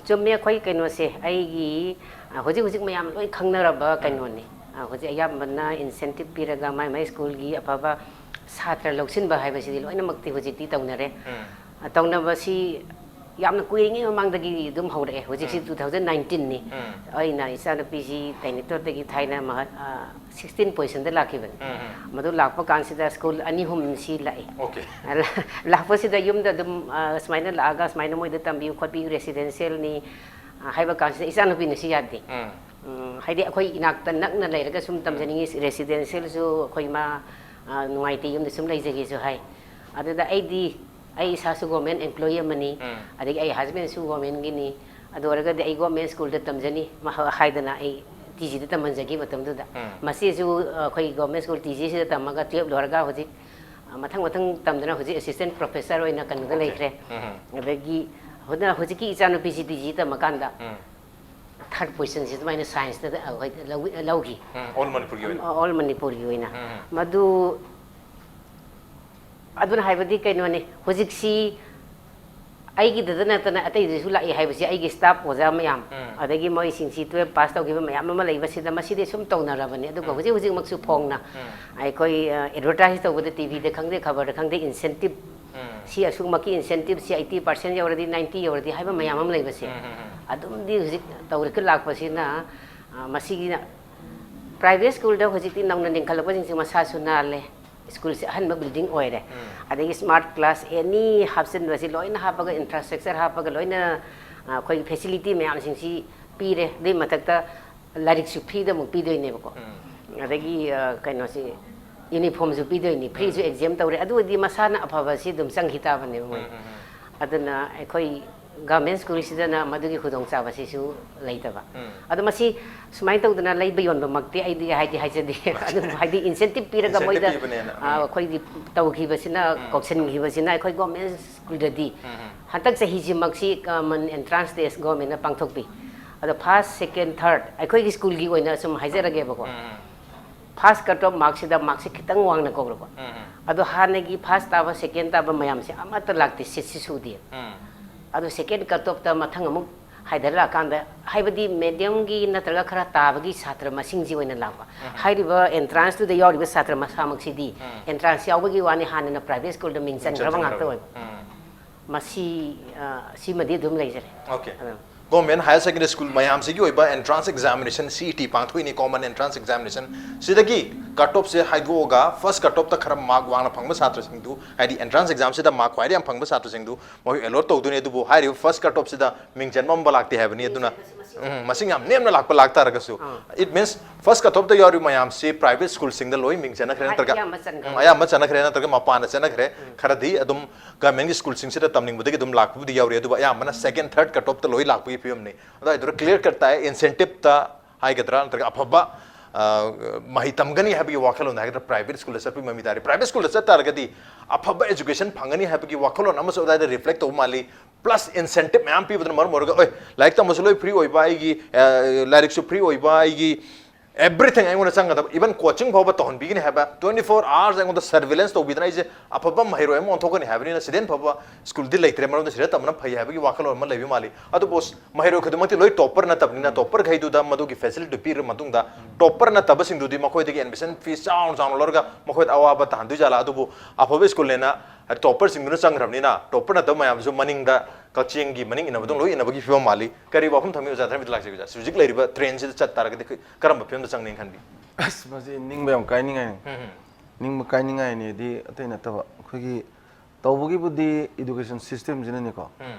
ꯆꯨꯝꯃꯤ, ꯑꯩꯈꯣꯏ ꯀꯩꯅꯣꯁꯦ, ꯑꯩꯒꯤ ꯍꯧꯖꯤꯛ ꯍꯧꯖꯤꯛ ꯃꯌꯥꯝ ꯂꯣꯏ ꯈꯪꯅꯔꯕ ꯀꯩꯅꯣꯅꯤ꯫ ꯍꯧꯖꯤꯛ ꯑꯌꯥꯝꯕꯅ ꯏꯟꯁꯦꯟꯇꯤꯞ ꯄꯤꯔꯒ ꯃꯥꯏ ꯃꯥꯏ ꯁ꯭ꯀꯨꯜꯒꯤ ꯑꯐꯕ ꯁꯥꯇ꯭ꯔ ꯂꯧꯁꯤꯟꯕ ꯍꯥꯏꯕꯁꯤꯗꯤ ꯂꯣꯏꯅꯃꯛꯇꯤ ꯍꯧꯖꯤꯛꯇꯤ ꯇꯧꯅꯔꯦ꯫ ꯇꯧꯅꯕꯁꯤ ꯌꯥꯝꯅ ꯀꯨꯏꯔꯤꯉꯩ ꯃꯃꯥꯡꯗꯒꯤ ꯑꯗꯨꯝ ꯍꯧꯔꯛꯑꯦ꯫ ꯍꯧꯖꯤꯛꯁꯤ ꯇꯨ ꯊꯥꯎꯖꯟ ꯅꯥꯏꯟꯇꯤꯟꯅꯤ꯫ ꯑꯩꯅ ꯏꯆꯥꯅꯨꯄꯤꯁꯤ ꯇꯩꯅꯤꯇꯣꯠꯇꯒꯤ ꯊꯥꯏꯅ ꯃꯍ-, ꯑ, ꯁꯤꯛꯁꯇꯤꯟ ꯄꯣꯖꯤꯁꯟꯗ ꯂꯥꯛꯈꯤꯕꯅꯤ꯫ ꯃꯗꯨ ꯂꯥꯛꯄ ꯀꯥꯟꯁꯤꯗ ꯁ꯭ꯀꯨꯜ ꯑꯅꯤ ꯑꯍꯨꯝꯁꯤ ꯂꯥꯛꯑꯦ꯫ ꯑꯣꯀꯦ꯫ ꯂꯥꯛꯄꯁꯤꯗ ꯌꯨꯝꯗ ꯑꯗꯨꯝ, ꯑ, ꯁꯨꯃꯥꯏꯅ ꯂꯥꯛꯑꯒ ꯁꯨꯃꯥꯏꯅ ꯃꯣꯏꯗ ꯇꯝꯕꯤꯌꯨ ꯈꯣꯠꯄꯤꯌꯨ, ꯔꯦꯁꯤꯗꯦꯟꯁꯤꯌꯦꯜꯅꯤ, ꯑ, ꯍꯥꯏꯕ ꯀꯥꯟꯁꯤꯗ ꯏꯆꯥꯅꯨꯄꯤꯅꯁꯨ ꯌꯥꯗꯦ꯫ ꯎꯝ, ꯍꯥꯏꯗꯤ ꯑꯩꯈꯣꯏ ꯏꯅꯥꯛꯇ ꯅꯛꯅ ꯂꯩꯔꯒ ꯁꯨꯝ ꯇꯝꯖꯅꯤꯡꯉꯤ, ꯔꯦꯁꯤꯗꯦꯟꯁꯤꯌꯦꯜꯁꯨ ꯑꯩꯈꯣꯏ ꯃꯥ, ꯑ, ꯅꯨꯡꯉꯥꯏꯇꯦ, ꯌꯨꯝꯗ ꯁꯨꯝ ꯂꯩꯖꯒꯦꯁꯨ ꯍꯥꯏ꯫ ꯑꯗꯨꯗ ꯑꯩꯗꯤ ꯑꯩ ꯏꯁꯥꯁꯨ ꯒꯣꯔꯃꯦꯟ ꯑꯦꯝꯄ꯭ꯂꯣꯌꯤ ꯑꯃꯅꯤ, ꯎꯝ꯫ ꯑꯗꯒꯤ ꯑꯩ ꯍꯁꯕꯦꯟꯁꯨ ꯒꯣꯔꯃꯦꯟꯒꯤꯅꯤ꯫ ꯑꯗꯨ ꯑꯣꯏꯔꯒꯗꯤ ꯑꯩ ꯒꯣꯔꯃꯦꯟ ꯁ꯭ꯀꯨꯜꯗ ꯇꯝꯖꯅꯤ ꯃꯍ-, ꯍꯥꯏꯗꯅ ꯑꯩ ꯇꯤ ꯖꯤꯗ ꯇꯝꯍꯟꯖꯈꯤ ꯃꯇꯝꯗꯨꯗ꯫ ꯎꯝ꯫ ꯃꯁꯤꯁꯨ, ꯑ, ꯑꯩꯈꯣꯏ ꯒꯣꯔꯃꯦꯟ ꯁ꯭ꯀꯨꯜ ꯇꯤ ꯖꯤꯁꯤꯗ ꯇꯝꯃꯒ ꯇꯨꯌꯦꯜꯞ ꯂꯣꯏꯔꯒ ꯍꯧꯖꯤꯛ, ꯑ, ꯃꯊꯪ ꯃꯊꯪ ꯇꯝꯗꯅ ꯍꯧꯖꯤꯛ ꯑꯦꯁꯤꯁꯇꯦꯟ ꯄ꯭ꯔꯣꯐꯦꯁꯔ ꯑꯣꯏꯅ ꯀꯩꯅꯣꯗ ꯑꯣꯀꯦ꯫ ꯂꯩꯈ꯭ꯔꯦ꯫ ꯎꯝ꯫ ꯑꯗꯒꯤ ꯍꯧꯖꯤꯛ, ꯍꯧꯖꯤꯛꯀꯤ ꯏꯆꯥꯅꯨꯄꯤꯁꯤ ꯇꯤ ꯖꯤ ꯇꯝꯃꯀꯥꯟꯗ ꯎꯝ꯫ ꯊꯥꯔꯠ ꯄꯣꯖꯤꯁꯟꯁꯤ ꯑꯗꯨꯃꯥꯏꯅ ꯁꯥꯏꯟꯁꯇ ꯑꯩꯈꯣꯏ ꯂꯧꯏ-, ꯂꯧꯈꯤ꯫ ꯎꯝ, ꯑꯣꯜ ꯃꯅꯤꯄꯨꯔꯒꯤ ꯑꯣꯏꯅ꯫ ꯑꯣꯜ ꯃꯅꯤꯄꯨꯔꯒꯤ ꯑꯣꯏꯅ꯫ ꯎꯝ꯫ ꯃꯗꯨ, ꯑꯗꯨꯅ ꯍꯥꯏꯕꯗꯤ ꯀꯩꯅꯣꯅꯤ, ꯍꯧꯖꯤꯛꯁꯤ ꯑꯩꯒꯤꯗꯗ ꯅꯠꯇꯅ ꯑꯇꯩꯗꯁꯨ ꯂꯥꯛꯏ ꯍꯥꯏꯕꯁꯤ ꯑꯩꯒꯤ ꯁ꯭ꯇꯥꯐ ꯑꯣꯖꯥ ꯃꯌꯥꯝ, ꯎꯝ꯫ ꯑꯗꯒꯤ ꯃꯣꯏꯁꯤꯡꯁꯤ ꯇꯨꯌꯦꯜꯞ ꯄꯥꯁ ꯇꯧꯈꯤꯕ ꯃꯌꯥꯝ ꯑꯃ ꯂꯩꯕꯁꯤꯗ ꯃꯁꯤꯗꯤ ꯁꯨꯝ ꯇꯧꯅꯔꯕꯅꯤ꯫ ꯑꯗꯨꯒ ꯎꯝ꯫ ꯍꯧꯖꯤꯛ ꯍꯧꯖꯤꯛꯃꯛꯁꯨ ꯐꯣꯡꯅ ꯎꯝ꯫ ꯑꯩꯈꯣꯏ, ꯑ, ꯑꯦꯗꯚꯔꯇꯥꯏꯁ ꯇꯧꯕꯗ ꯇꯤ ꯚꯤꯗ ꯈꯪꯗꯦ, ꯈꯕꯔꯗ ꯈꯪꯗꯦ, ꯏꯟꯁꯦꯟꯇꯤꯞ ꯎꯝ꯫ ꯁꯤ ꯑꯁꯨꯛꯃꯛꯀꯤ ꯏꯟꯁꯦꯟꯇꯤꯞꯁꯤ ꯑꯩꯠꯇꯤ ꯄꯥꯔꯁꯦꯟ ꯌꯧꯔꯗꯤ, ꯅꯥꯏꯟꯇꯤ ꯌꯧꯔꯗꯤ ꯍꯥꯏꯕ ꯃꯌꯥꯝ ꯑꯃ ꯂꯩꯕꯁꯦ꯫ ꯎꯝ, ꯎꯝ, ꯎꯝ꯫ ꯑꯗꯨꯝꯗꯤ ꯍꯧꯖꯤꯛ ꯇꯧꯔꯛꯀ ꯂꯥꯛꯄꯁꯤꯅ, ꯑ, ꯃꯁꯤꯒꯤꯅ ꯄ꯭ꯔꯥꯏꯚꯦꯠ ꯁ꯭ꯀꯨꯜꯗ ꯍꯧꯖꯤꯛꯇꯤ ꯅꯧꯅ ꯂꯤꯡꯈꯠꯂꯛꯄꯁꯤꯡꯁꯤ ꯃꯁꯥꯁꯨ ꯅꯥꯜꯂꯦ꯫ ꯁ꯭ꯀꯨꯜꯁꯦ ꯑꯍꯟꯕ ꯕꯤꯜꯗꯤꯡ ꯑꯣꯏꯔꯦ꯫ ꯑꯗꯒꯤ ꯁ꯭ꯃꯥꯔꯠ ꯀ꯭ꯂꯥꯁ ꯑꯦꯅꯤ ꯍꯥꯞꯆꯤꯟꯕꯁꯤ ꯂꯣꯏꯅ ꯍꯥꯞꯄꯒ, ꯏꯟꯐ꯭ꯔꯥꯁ꯭ꯇ꯭ꯔꯛꯆꯔ ꯍꯥꯞꯄꯒ ꯂꯣꯏꯅ, ꯑ, ꯑꯩꯈꯣꯏꯒꯤ ꯐꯦꯁꯤꯂꯤꯇꯤ ꯃꯌꯥꯝꯁꯤꯡꯁꯤ ꯄꯤꯔꯦ꯫ ꯑꯗꯨꯒꯤ ꯃꯊꯛꯇ ꯂꯥꯏꯔꯤꯛꯁꯨ ꯐ꯭ꯔꯤꯗ ꯑꯃꯨꯛ ꯄꯤꯗꯣꯏꯅꯦꯕꯀꯣ꯫ ꯑꯗꯒꯤ, ꯑ, ꯀꯩꯅꯣꯁꯤ, ꯌꯨꯅꯤꯐꯣꯔꯝꯁꯨ ꯄꯤꯗꯣꯏꯅꯤ, ꯐ꯭ꯔꯤꯁꯨ ꯑꯦꯛꯖꯥꯝ ꯇꯧꯔꯦ꯫ ꯑꯗꯨ ꯑꯣꯏꯔꯗꯤ ꯃꯁꯥꯅ ꯑꯐꯕꯁꯤ ꯑꯗꯨꯝ ꯆꯪꯈꯤ ꯇꯥꯕꯅꯦꯕ ꯃꯣꯏ꯫ ꯑꯗꯨꯅ ꯑꯩꯈꯣꯏ ꯒꯚꯔꯟꯃꯦꯟ ꯁ꯭ꯀꯨꯜꯁꯤꯗꯅ ꯃꯗꯨꯒꯤ ꯈꯨꯗꯣꯡꯆꯥꯕꯁꯤꯁꯨ ꯂꯩꯇꯕ꯫ ꯑꯗꯣ ꯃꯁꯤ ꯁꯨꯃꯥꯏꯅ ꯇꯧꯗꯅ ꯂꯩꯕ ꯌꯣꯟꯕꯃꯛꯇꯤ ꯑꯩꯗꯤ ꯍꯥꯏꯗꯤ ꯍꯥꯏꯖꯗꯦ꯫ ꯑꯗꯨꯕꯨ ꯍꯥꯏꯗꯤ ꯏꯟꯁꯦꯟꯇꯤꯞ ꯄꯤꯔꯒ ꯏꯟꯁꯦꯟꯇꯤꯞ ꯃꯣꯏꯗ, ꯄꯤꯕꯅꯦꯅ꯫ ꯑ, ꯎꯝ꯫ ꯑꯩꯈꯣꯏꯒꯤ ꯇꯧꯈꯤꯕꯁꯤꯅ, ꯎꯝ꯫ ꯀꯧꯁꯤꯟꯈꯤꯕꯁꯤꯅ ꯑꯩꯈꯣꯏ ꯒꯚꯔꯟꯃꯦꯟ ꯁ꯭ꯀꯨꯜꯗꯗꯤ ꯎꯝ, ꯎꯝ꯫ ꯍꯟꯗꯛ ꯆꯍꯤꯁꯤꯃꯛꯁꯤ ꯀꯃꯟ ꯑꯦꯟꯇ꯭ꯔꯥꯟꯁ ꯇꯦꯁ ꯒꯚꯔꯟꯃꯦꯟꯅ ꯄꯥꯡꯊꯣꯛꯄꯤ꯫ ꯑꯗꯣ ꯐꯥꯔꯁ, ꯁꯦꯀꯦꯟ, ꯊꯥꯔꯠ ꯑꯩꯈꯣꯏꯒꯤ ꯁ꯭ꯀꯨꯜꯒꯤ ꯑꯣꯏꯅ ꯁꯨꯝ ꯍꯥꯏꯖꯔꯒꯦꯕꯀꯣ꯫ ꯎꯝ, ꯎꯝ꯫ ꯐꯥꯔꯁ ꯀꯠ ꯑꯣꯐ ꯃꯥꯔꯛꯁꯤꯗ ꯃꯥꯔꯛꯁꯦ ꯈꯤꯇꯪ ꯋꯥꯡꯅ ꯀꯧꯔꯕ꯫ ꯎꯝ, ꯎꯝ꯫ ꯑꯗꯣ ꯍꯥꯟꯅꯒꯤ ꯐꯥꯔꯁ ꯇꯥꯕ, ꯁꯦꯀꯦꯟ ꯇꯥꯕ ꯃꯌꯥꯝꯁꯦ ꯑꯃꯠꯇ ꯂꯥꯛꯇꯦ, ꯁꯤꯠꯁꯤ ꯁꯨꯗꯦ꯫ ꯎꯝ꯫ ꯑꯗꯣ ꯁꯦꯀꯦꯟ ꯀꯠ ꯑꯣꯐꯇ ꯃꯊꯪ ꯑꯃꯨꯛ ꯍꯥꯏꯊꯔꯛꯑꯀꯥꯟꯗ, ꯍꯥꯏꯕꯗꯤ ꯃꯦꯗꯤꯌꯝꯒꯤ ꯅꯠꯇ꯭ꯔꯒ ꯈꯔ ꯇꯥꯕꯒꯤ ꯁꯥꯇ꯭ꯔ ꯃꯁꯤꯡꯁꯤ ꯑꯣꯏꯅ ꯂꯥꯛꯄ꯫ ꯎꯝ꯫ ꯍꯥꯏꯔꯤꯕ ꯑꯦꯟꯇ꯭ꯔꯥꯟꯁꯇꯨꯗ ꯌꯥꯎꯔꯤꯕ ꯁꯥꯇ꯭ꯔ ꯃꯁꯥꯃꯛꯁꯤꯗꯤ ꯎꯝ꯫ ꯑꯦꯟꯇ꯭ꯔꯥꯟꯁ ꯌꯥꯎꯕꯒꯤ ꯋꯥꯅꯤ, ꯍꯥꯟꯅꯅ ꯄ꯭ꯔꯥꯏꯚꯦꯠ ꯁ꯭ꯀꯨꯜꯗ ꯃꯤꯡ ꯃꯤꯡ ꯆꯟꯈ꯭ꯔꯕ ꯉꯥꯛꯇ ꯆꯟꯁꯤꯟꯈ꯭ꯔꯕ꯫ ꯑꯣꯏꯕ꯫ ꯎꯝ꯫ ꯃꯁꯤ, ꯑ, ꯁꯤꯃꯗꯤ ꯑꯗꯨꯝ ꯂꯩꯖꯔꯦ꯫ ꯑꯣꯀꯦ꯫ ꯑꯗꯨꯝ꯫ ꯒꯣꯔꯃꯦꯟ ꯍꯥꯌꯔ ꯁꯦꯀꯦꯟꯗꯔꯤ ꯁ꯭ꯀꯨꯜ ꯃꯌꯥꯝꯁꯤꯒꯤ ꯑꯣꯏꯕ entrance examination, C E T ꯄꯥꯡꯊꯣꯛꯏꯅꯤ, ꯀꯣꯃꯟ ꯑꯦꯟꯇ꯭ꯔꯥꯟꯁ ꯑꯦꯛꯖꯥꯃꯤꯅꯦꯁꯟ꯫ ꯁꯤꯗꯒꯤ ꯀꯠ ꯑꯣꯐꯁꯦ ꯍꯥꯏꯗꯣꯛꯑꯒ ꯐꯥꯔꯁ ꯀꯠ ꯑꯣꯐꯇ ꯈꯔ ꯃꯥꯔꯛ ꯋꯥꯡꯅ ꯐꯪꯕ ꯁꯥꯇ꯭ꯔꯁꯤꯡꯗꯨ, ꯍꯥꯏꯗꯤ ꯑꯦꯟꯇ꯭ꯔꯥꯟꯁ ꯑꯦꯛꯖꯥꯝꯁꯤꯗ ꯃꯥꯔꯛ ꯈ꯭ꯋꯥꯏꯗꯒꯤ ꯌꯥꯝ ꯐꯪꯕ ꯁꯥꯇ꯭ꯔꯁꯤꯡꯗꯨ ꯃꯈꯣꯏ ꯑꯦꯂꯣꯠ ꯇꯧꯗꯣꯏꯅꯤ꯫ ꯑꯗꯨꯕꯨ ꯍꯥꯏꯔꯤꯕ ꯐꯥꯔꯁ ꯀꯠ ꯑꯣꯐꯁꯤꯗ ꯃꯤꯡ ꯆꯟꯕ ꯑꯃ ꯂꯥꯛꯇꯦ ꯍꯥꯏꯕꯅꯤ꯫ ꯑꯗꯨꯅ, ꯎꯝ, ꯃꯁꯤꯡ ꯌꯥꯝ ꯅꯦꯝꯅ ꯂꯥꯛꯄ ꯂꯥꯛꯇꯥꯔꯒꯁꯨ, ꯑꯥ꯫ It means ꯐꯥꯔꯁ ꯀꯠ ꯑꯣꯐꯇ ꯌꯥꯎꯔꯤꯕ ꯃꯌꯥꯝꯁꯤ ꯄ꯭ꯔꯥꯏꯚꯦꯠ ꯁ꯭ꯀꯨꯜꯁꯤꯡꯗ ꯂꯣꯏ ꯃꯤꯡ ꯆꯟꯅꯈ꯭ꯔꯦ, ꯅꯠꯇ꯭ꯔꯒ, ꯑꯌꯥꯝꯕ ꯆꯟꯈ꯭ꯔꯦ꯫ ꯎꯝ, ꯑꯌꯥꯝꯕ ꯆꯟꯅꯈ꯭ꯔꯦ, ꯅꯠꯇ꯭ꯔꯒ ꯃꯄꯥꯟꯗ ꯆꯟꯅꯈ꯭ꯔꯦ꯫ ꯎꯝ꯫ ꯈꯔꯗꯤ ꯑꯗꯨꯝ ꯒꯚꯔꯟꯃꯦꯟꯒꯤ ꯁ꯭ꯀꯨꯜꯁꯤꯡꯁꯤꯗ ꯇꯝꯅꯤꯡꯕꯗꯒꯤ ꯑꯗꯨꯝ ꯂꯥꯛꯄꯕꯨꯗꯤ ꯌꯥꯎꯔꯤ, ꯑꯗꯨꯕꯨ ꯑꯌꯥꯝꯕꯅ ꯁꯦꯀꯦꯟ, ꯊꯥꯔꯠ ꯀꯠ ꯑꯣꯐꯇ ꯂꯣꯏ ꯂꯥꯛꯄꯒꯤ ꯐꯤꯕꯝꯅꯤ꯫ ꯑꯗꯨꯋꯥꯏꯗꯨꯗ ꯀ꯭ꯂꯤꯌꯔ ꯀꯠ ꯇꯥꯏ, ꯏꯟꯁꯦꯟꯇꯤꯞꯇ ꯍꯥꯏꯒꯗ꯭ꯔꯥ, ꯅꯠꯇ꯭ꯔꯒ ꯑꯐꯕ, ꯑ, ꯃꯍꯩ ꯇꯝꯒꯅꯤ ꯍꯥꯏꯕꯒꯤ ꯋꯥꯈꯜꯂꯣꯟ ꯍꯥꯏꯒꯗ꯭ꯔꯥ, ꯄ꯭ꯔꯥꯏꯚꯦꯠ ꯁ꯭ꯀꯨꯜꯗ ꯆꯠꯄꯒꯤ ꯃꯃꯤ ꯇꯥꯔꯤ꯫ ꯄ꯭ꯔꯥꯏꯚꯦꯠ ꯁ꯭ꯀꯨꯜꯗ ꯆꯠ ꯇꯥꯔꯒꯗꯤ ꯑꯐꯕ ꯑꯦꯖꯨꯀꯦꯁꯟ ꯐꯪꯒꯅꯤ ꯍꯥꯏꯕꯒꯤ ꯋꯥꯈꯜꯂꯣꯟ ꯑꯃꯁꯨ ꯑꯗꯨꯋꯥꯏꯗ ꯔꯤꯐ꯭ꯂꯦꯛ ꯇꯧꯕ ꯃꯥꯜꯂꯤ꯫ ꯄ꯭ꯂꯁ ꯏꯟꯁꯦꯟꯇꯤꯞ ꯃꯌꯥꯝ ꯄꯤꯕꯗꯨꯅ ꯃꯔꯝ ꯑꯣꯏꯔꯒ, "ꯑꯣꯏ, ꯂꯥꯏꯔꯤꯛ ꯇꯝꯕꯁꯨ ꯂꯣꯏ ꯐ꯭ꯔꯤ ꯑꯣꯏꯕ, ꯑꯩꯒꯤ, ꯑ, ꯂꯥꯏꯔꯤꯛꯁꯨ ꯐ꯭ꯔꯤ ꯑꯣꯏꯕ, ꯑꯩꯒꯤ everything ꯑꯩꯉꯣꯟꯗ ꯆꯪꯒꯗꯕ, even coaching ꯐꯥꯎꯕ ꯇꯧꯍꯟꯕꯤꯒꯅꯤ ꯍꯥꯏꯕ, twenty four hours ꯑꯩꯉꯣꯟꯗ surveillance ꯇꯧꯕꯤꯗꯅ ꯑꯩꯁꯦ ꯑꯐꯕ ꯃꯍꯩꯔꯣꯏ ꯑꯃ ꯑꯣꯟꯊꯣꯛꯀꯅꯤ ꯍꯥꯏꯕꯅꯤꯅ, ꯁꯤꯗꯩ ꯍꯦꯟꯅ ꯐꯕ ꯁ꯭ꯀꯨꯜꯗꯤ ꯂꯩꯇ꯭ꯔꯦ, ꯃꯔꯝꯗꯤ ꯁꯤꯗ ꯇꯝꯕꯅ ꯐꯩ ꯍꯥꯏꯕꯒꯤ ꯋꯥꯈꯜꯂꯣꯟ ꯑꯃ ꯂꯩꯕ ꯃꯥꯜꯂꯤ꯫ ꯑꯗꯨꯕꯨ ꯃꯍꯩꯔꯣꯏ ꯈꯨꯗꯤꯡꯃꯛꯇꯤ ꯂꯣꯏ ꯇꯣꯞꯄꯔ ꯅꯠꯇꯕꯅꯤꯅ, ꯇꯣꯞꯄꯔꯈꯩꯗꯨꯗ ꯃꯗꯨꯒꯤ ꯐꯦꯁꯤꯂꯤꯇꯤ ꯄꯤꯔꯕ ꯃꯇꯨꯡꯗ, ꯇꯣꯞꯄꯔ ꯅꯠꯇꯕꯁꯤꯡꯗꯨꯗꯤ ꯃꯈꯣꯏꯗꯒꯤ ꯑꯦꯗꯃꯤꯁꯟ ꯐꯤꯁ ꯆꯥꯎꯅ ꯆꯥꯎꯅ ꯂꯧꯔꯒ ꯃꯈꯣꯏꯗ ꯑꯋꯥꯕ ꯇꯥꯍꯟꯗꯣꯏ ꯖꯥꯠꯂꯥ? ꯑꯗꯨꯕꯨ ꯑꯐꯕ ꯁ꯭ꯀꯨꯜꯅꯦꯅ ꯇꯣꯞꯄꯔꯁꯤꯡꯗꯨꯅ ꯆꯪꯈ꯭ꯔꯕꯅꯤꯅ ꯇꯣꯞꯄꯔ ꯅꯠꯇꯕ ꯃꯌꯥꯝꯁꯨ ꯃꯅꯤꯡꯗ ꯀꯛꯆꯦꯡꯒꯤ ꯃꯅꯤꯡ ꯏꯟꯅꯕꯗꯧ ꯂꯣꯏ ꯏꯟꯅꯕꯒꯤ ꯐꯤꯕꯝ ꯃꯥꯜꯂꯤ꯫ ꯀꯔꯤ ꯋꯥꯐꯝ ꯊꯝꯕꯤ ꯑꯣꯖꯥ ꯙꯔꯃꯦꯟꯗ꯭ꯔ ꯂꯥꯛꯆꯒꯦ ꯑꯣꯖꯥ? ꯍꯧꯖꯤꯛ ꯂꯩꯔꯤꯕ ꯇ꯭ꯔꯦꯟꯁꯤꯗ ꯆꯠ ꯇꯥꯔꯒꯗꯤ ꯑꯩꯈꯣꯏ ꯀꯔꯝꯕ ꯐꯤꯕꯝꯗ ꯆꯪꯅꯤ ꯈꯟꯕꯤ? ꯑꯁ, ꯃꯁꯤ ꯅꯤꯡꯕ ꯌꯥꯝ ꯀꯥꯏꯅꯤꯡꯉꯥꯏꯅꯤ꯫ ꯅꯤꯡꯕ ꯀꯥꯏꯅꯤꯡꯉꯥꯏꯅꯤꯗꯤ ꯑꯇꯩ ꯅꯠꯇꯕ, ꯑꯩꯈꯣꯏꯒꯤ ꯇꯧꯕꯒꯤꯕꯨꯗꯤ education system ꯁꯤꯅꯅꯤꯀꯣ꯫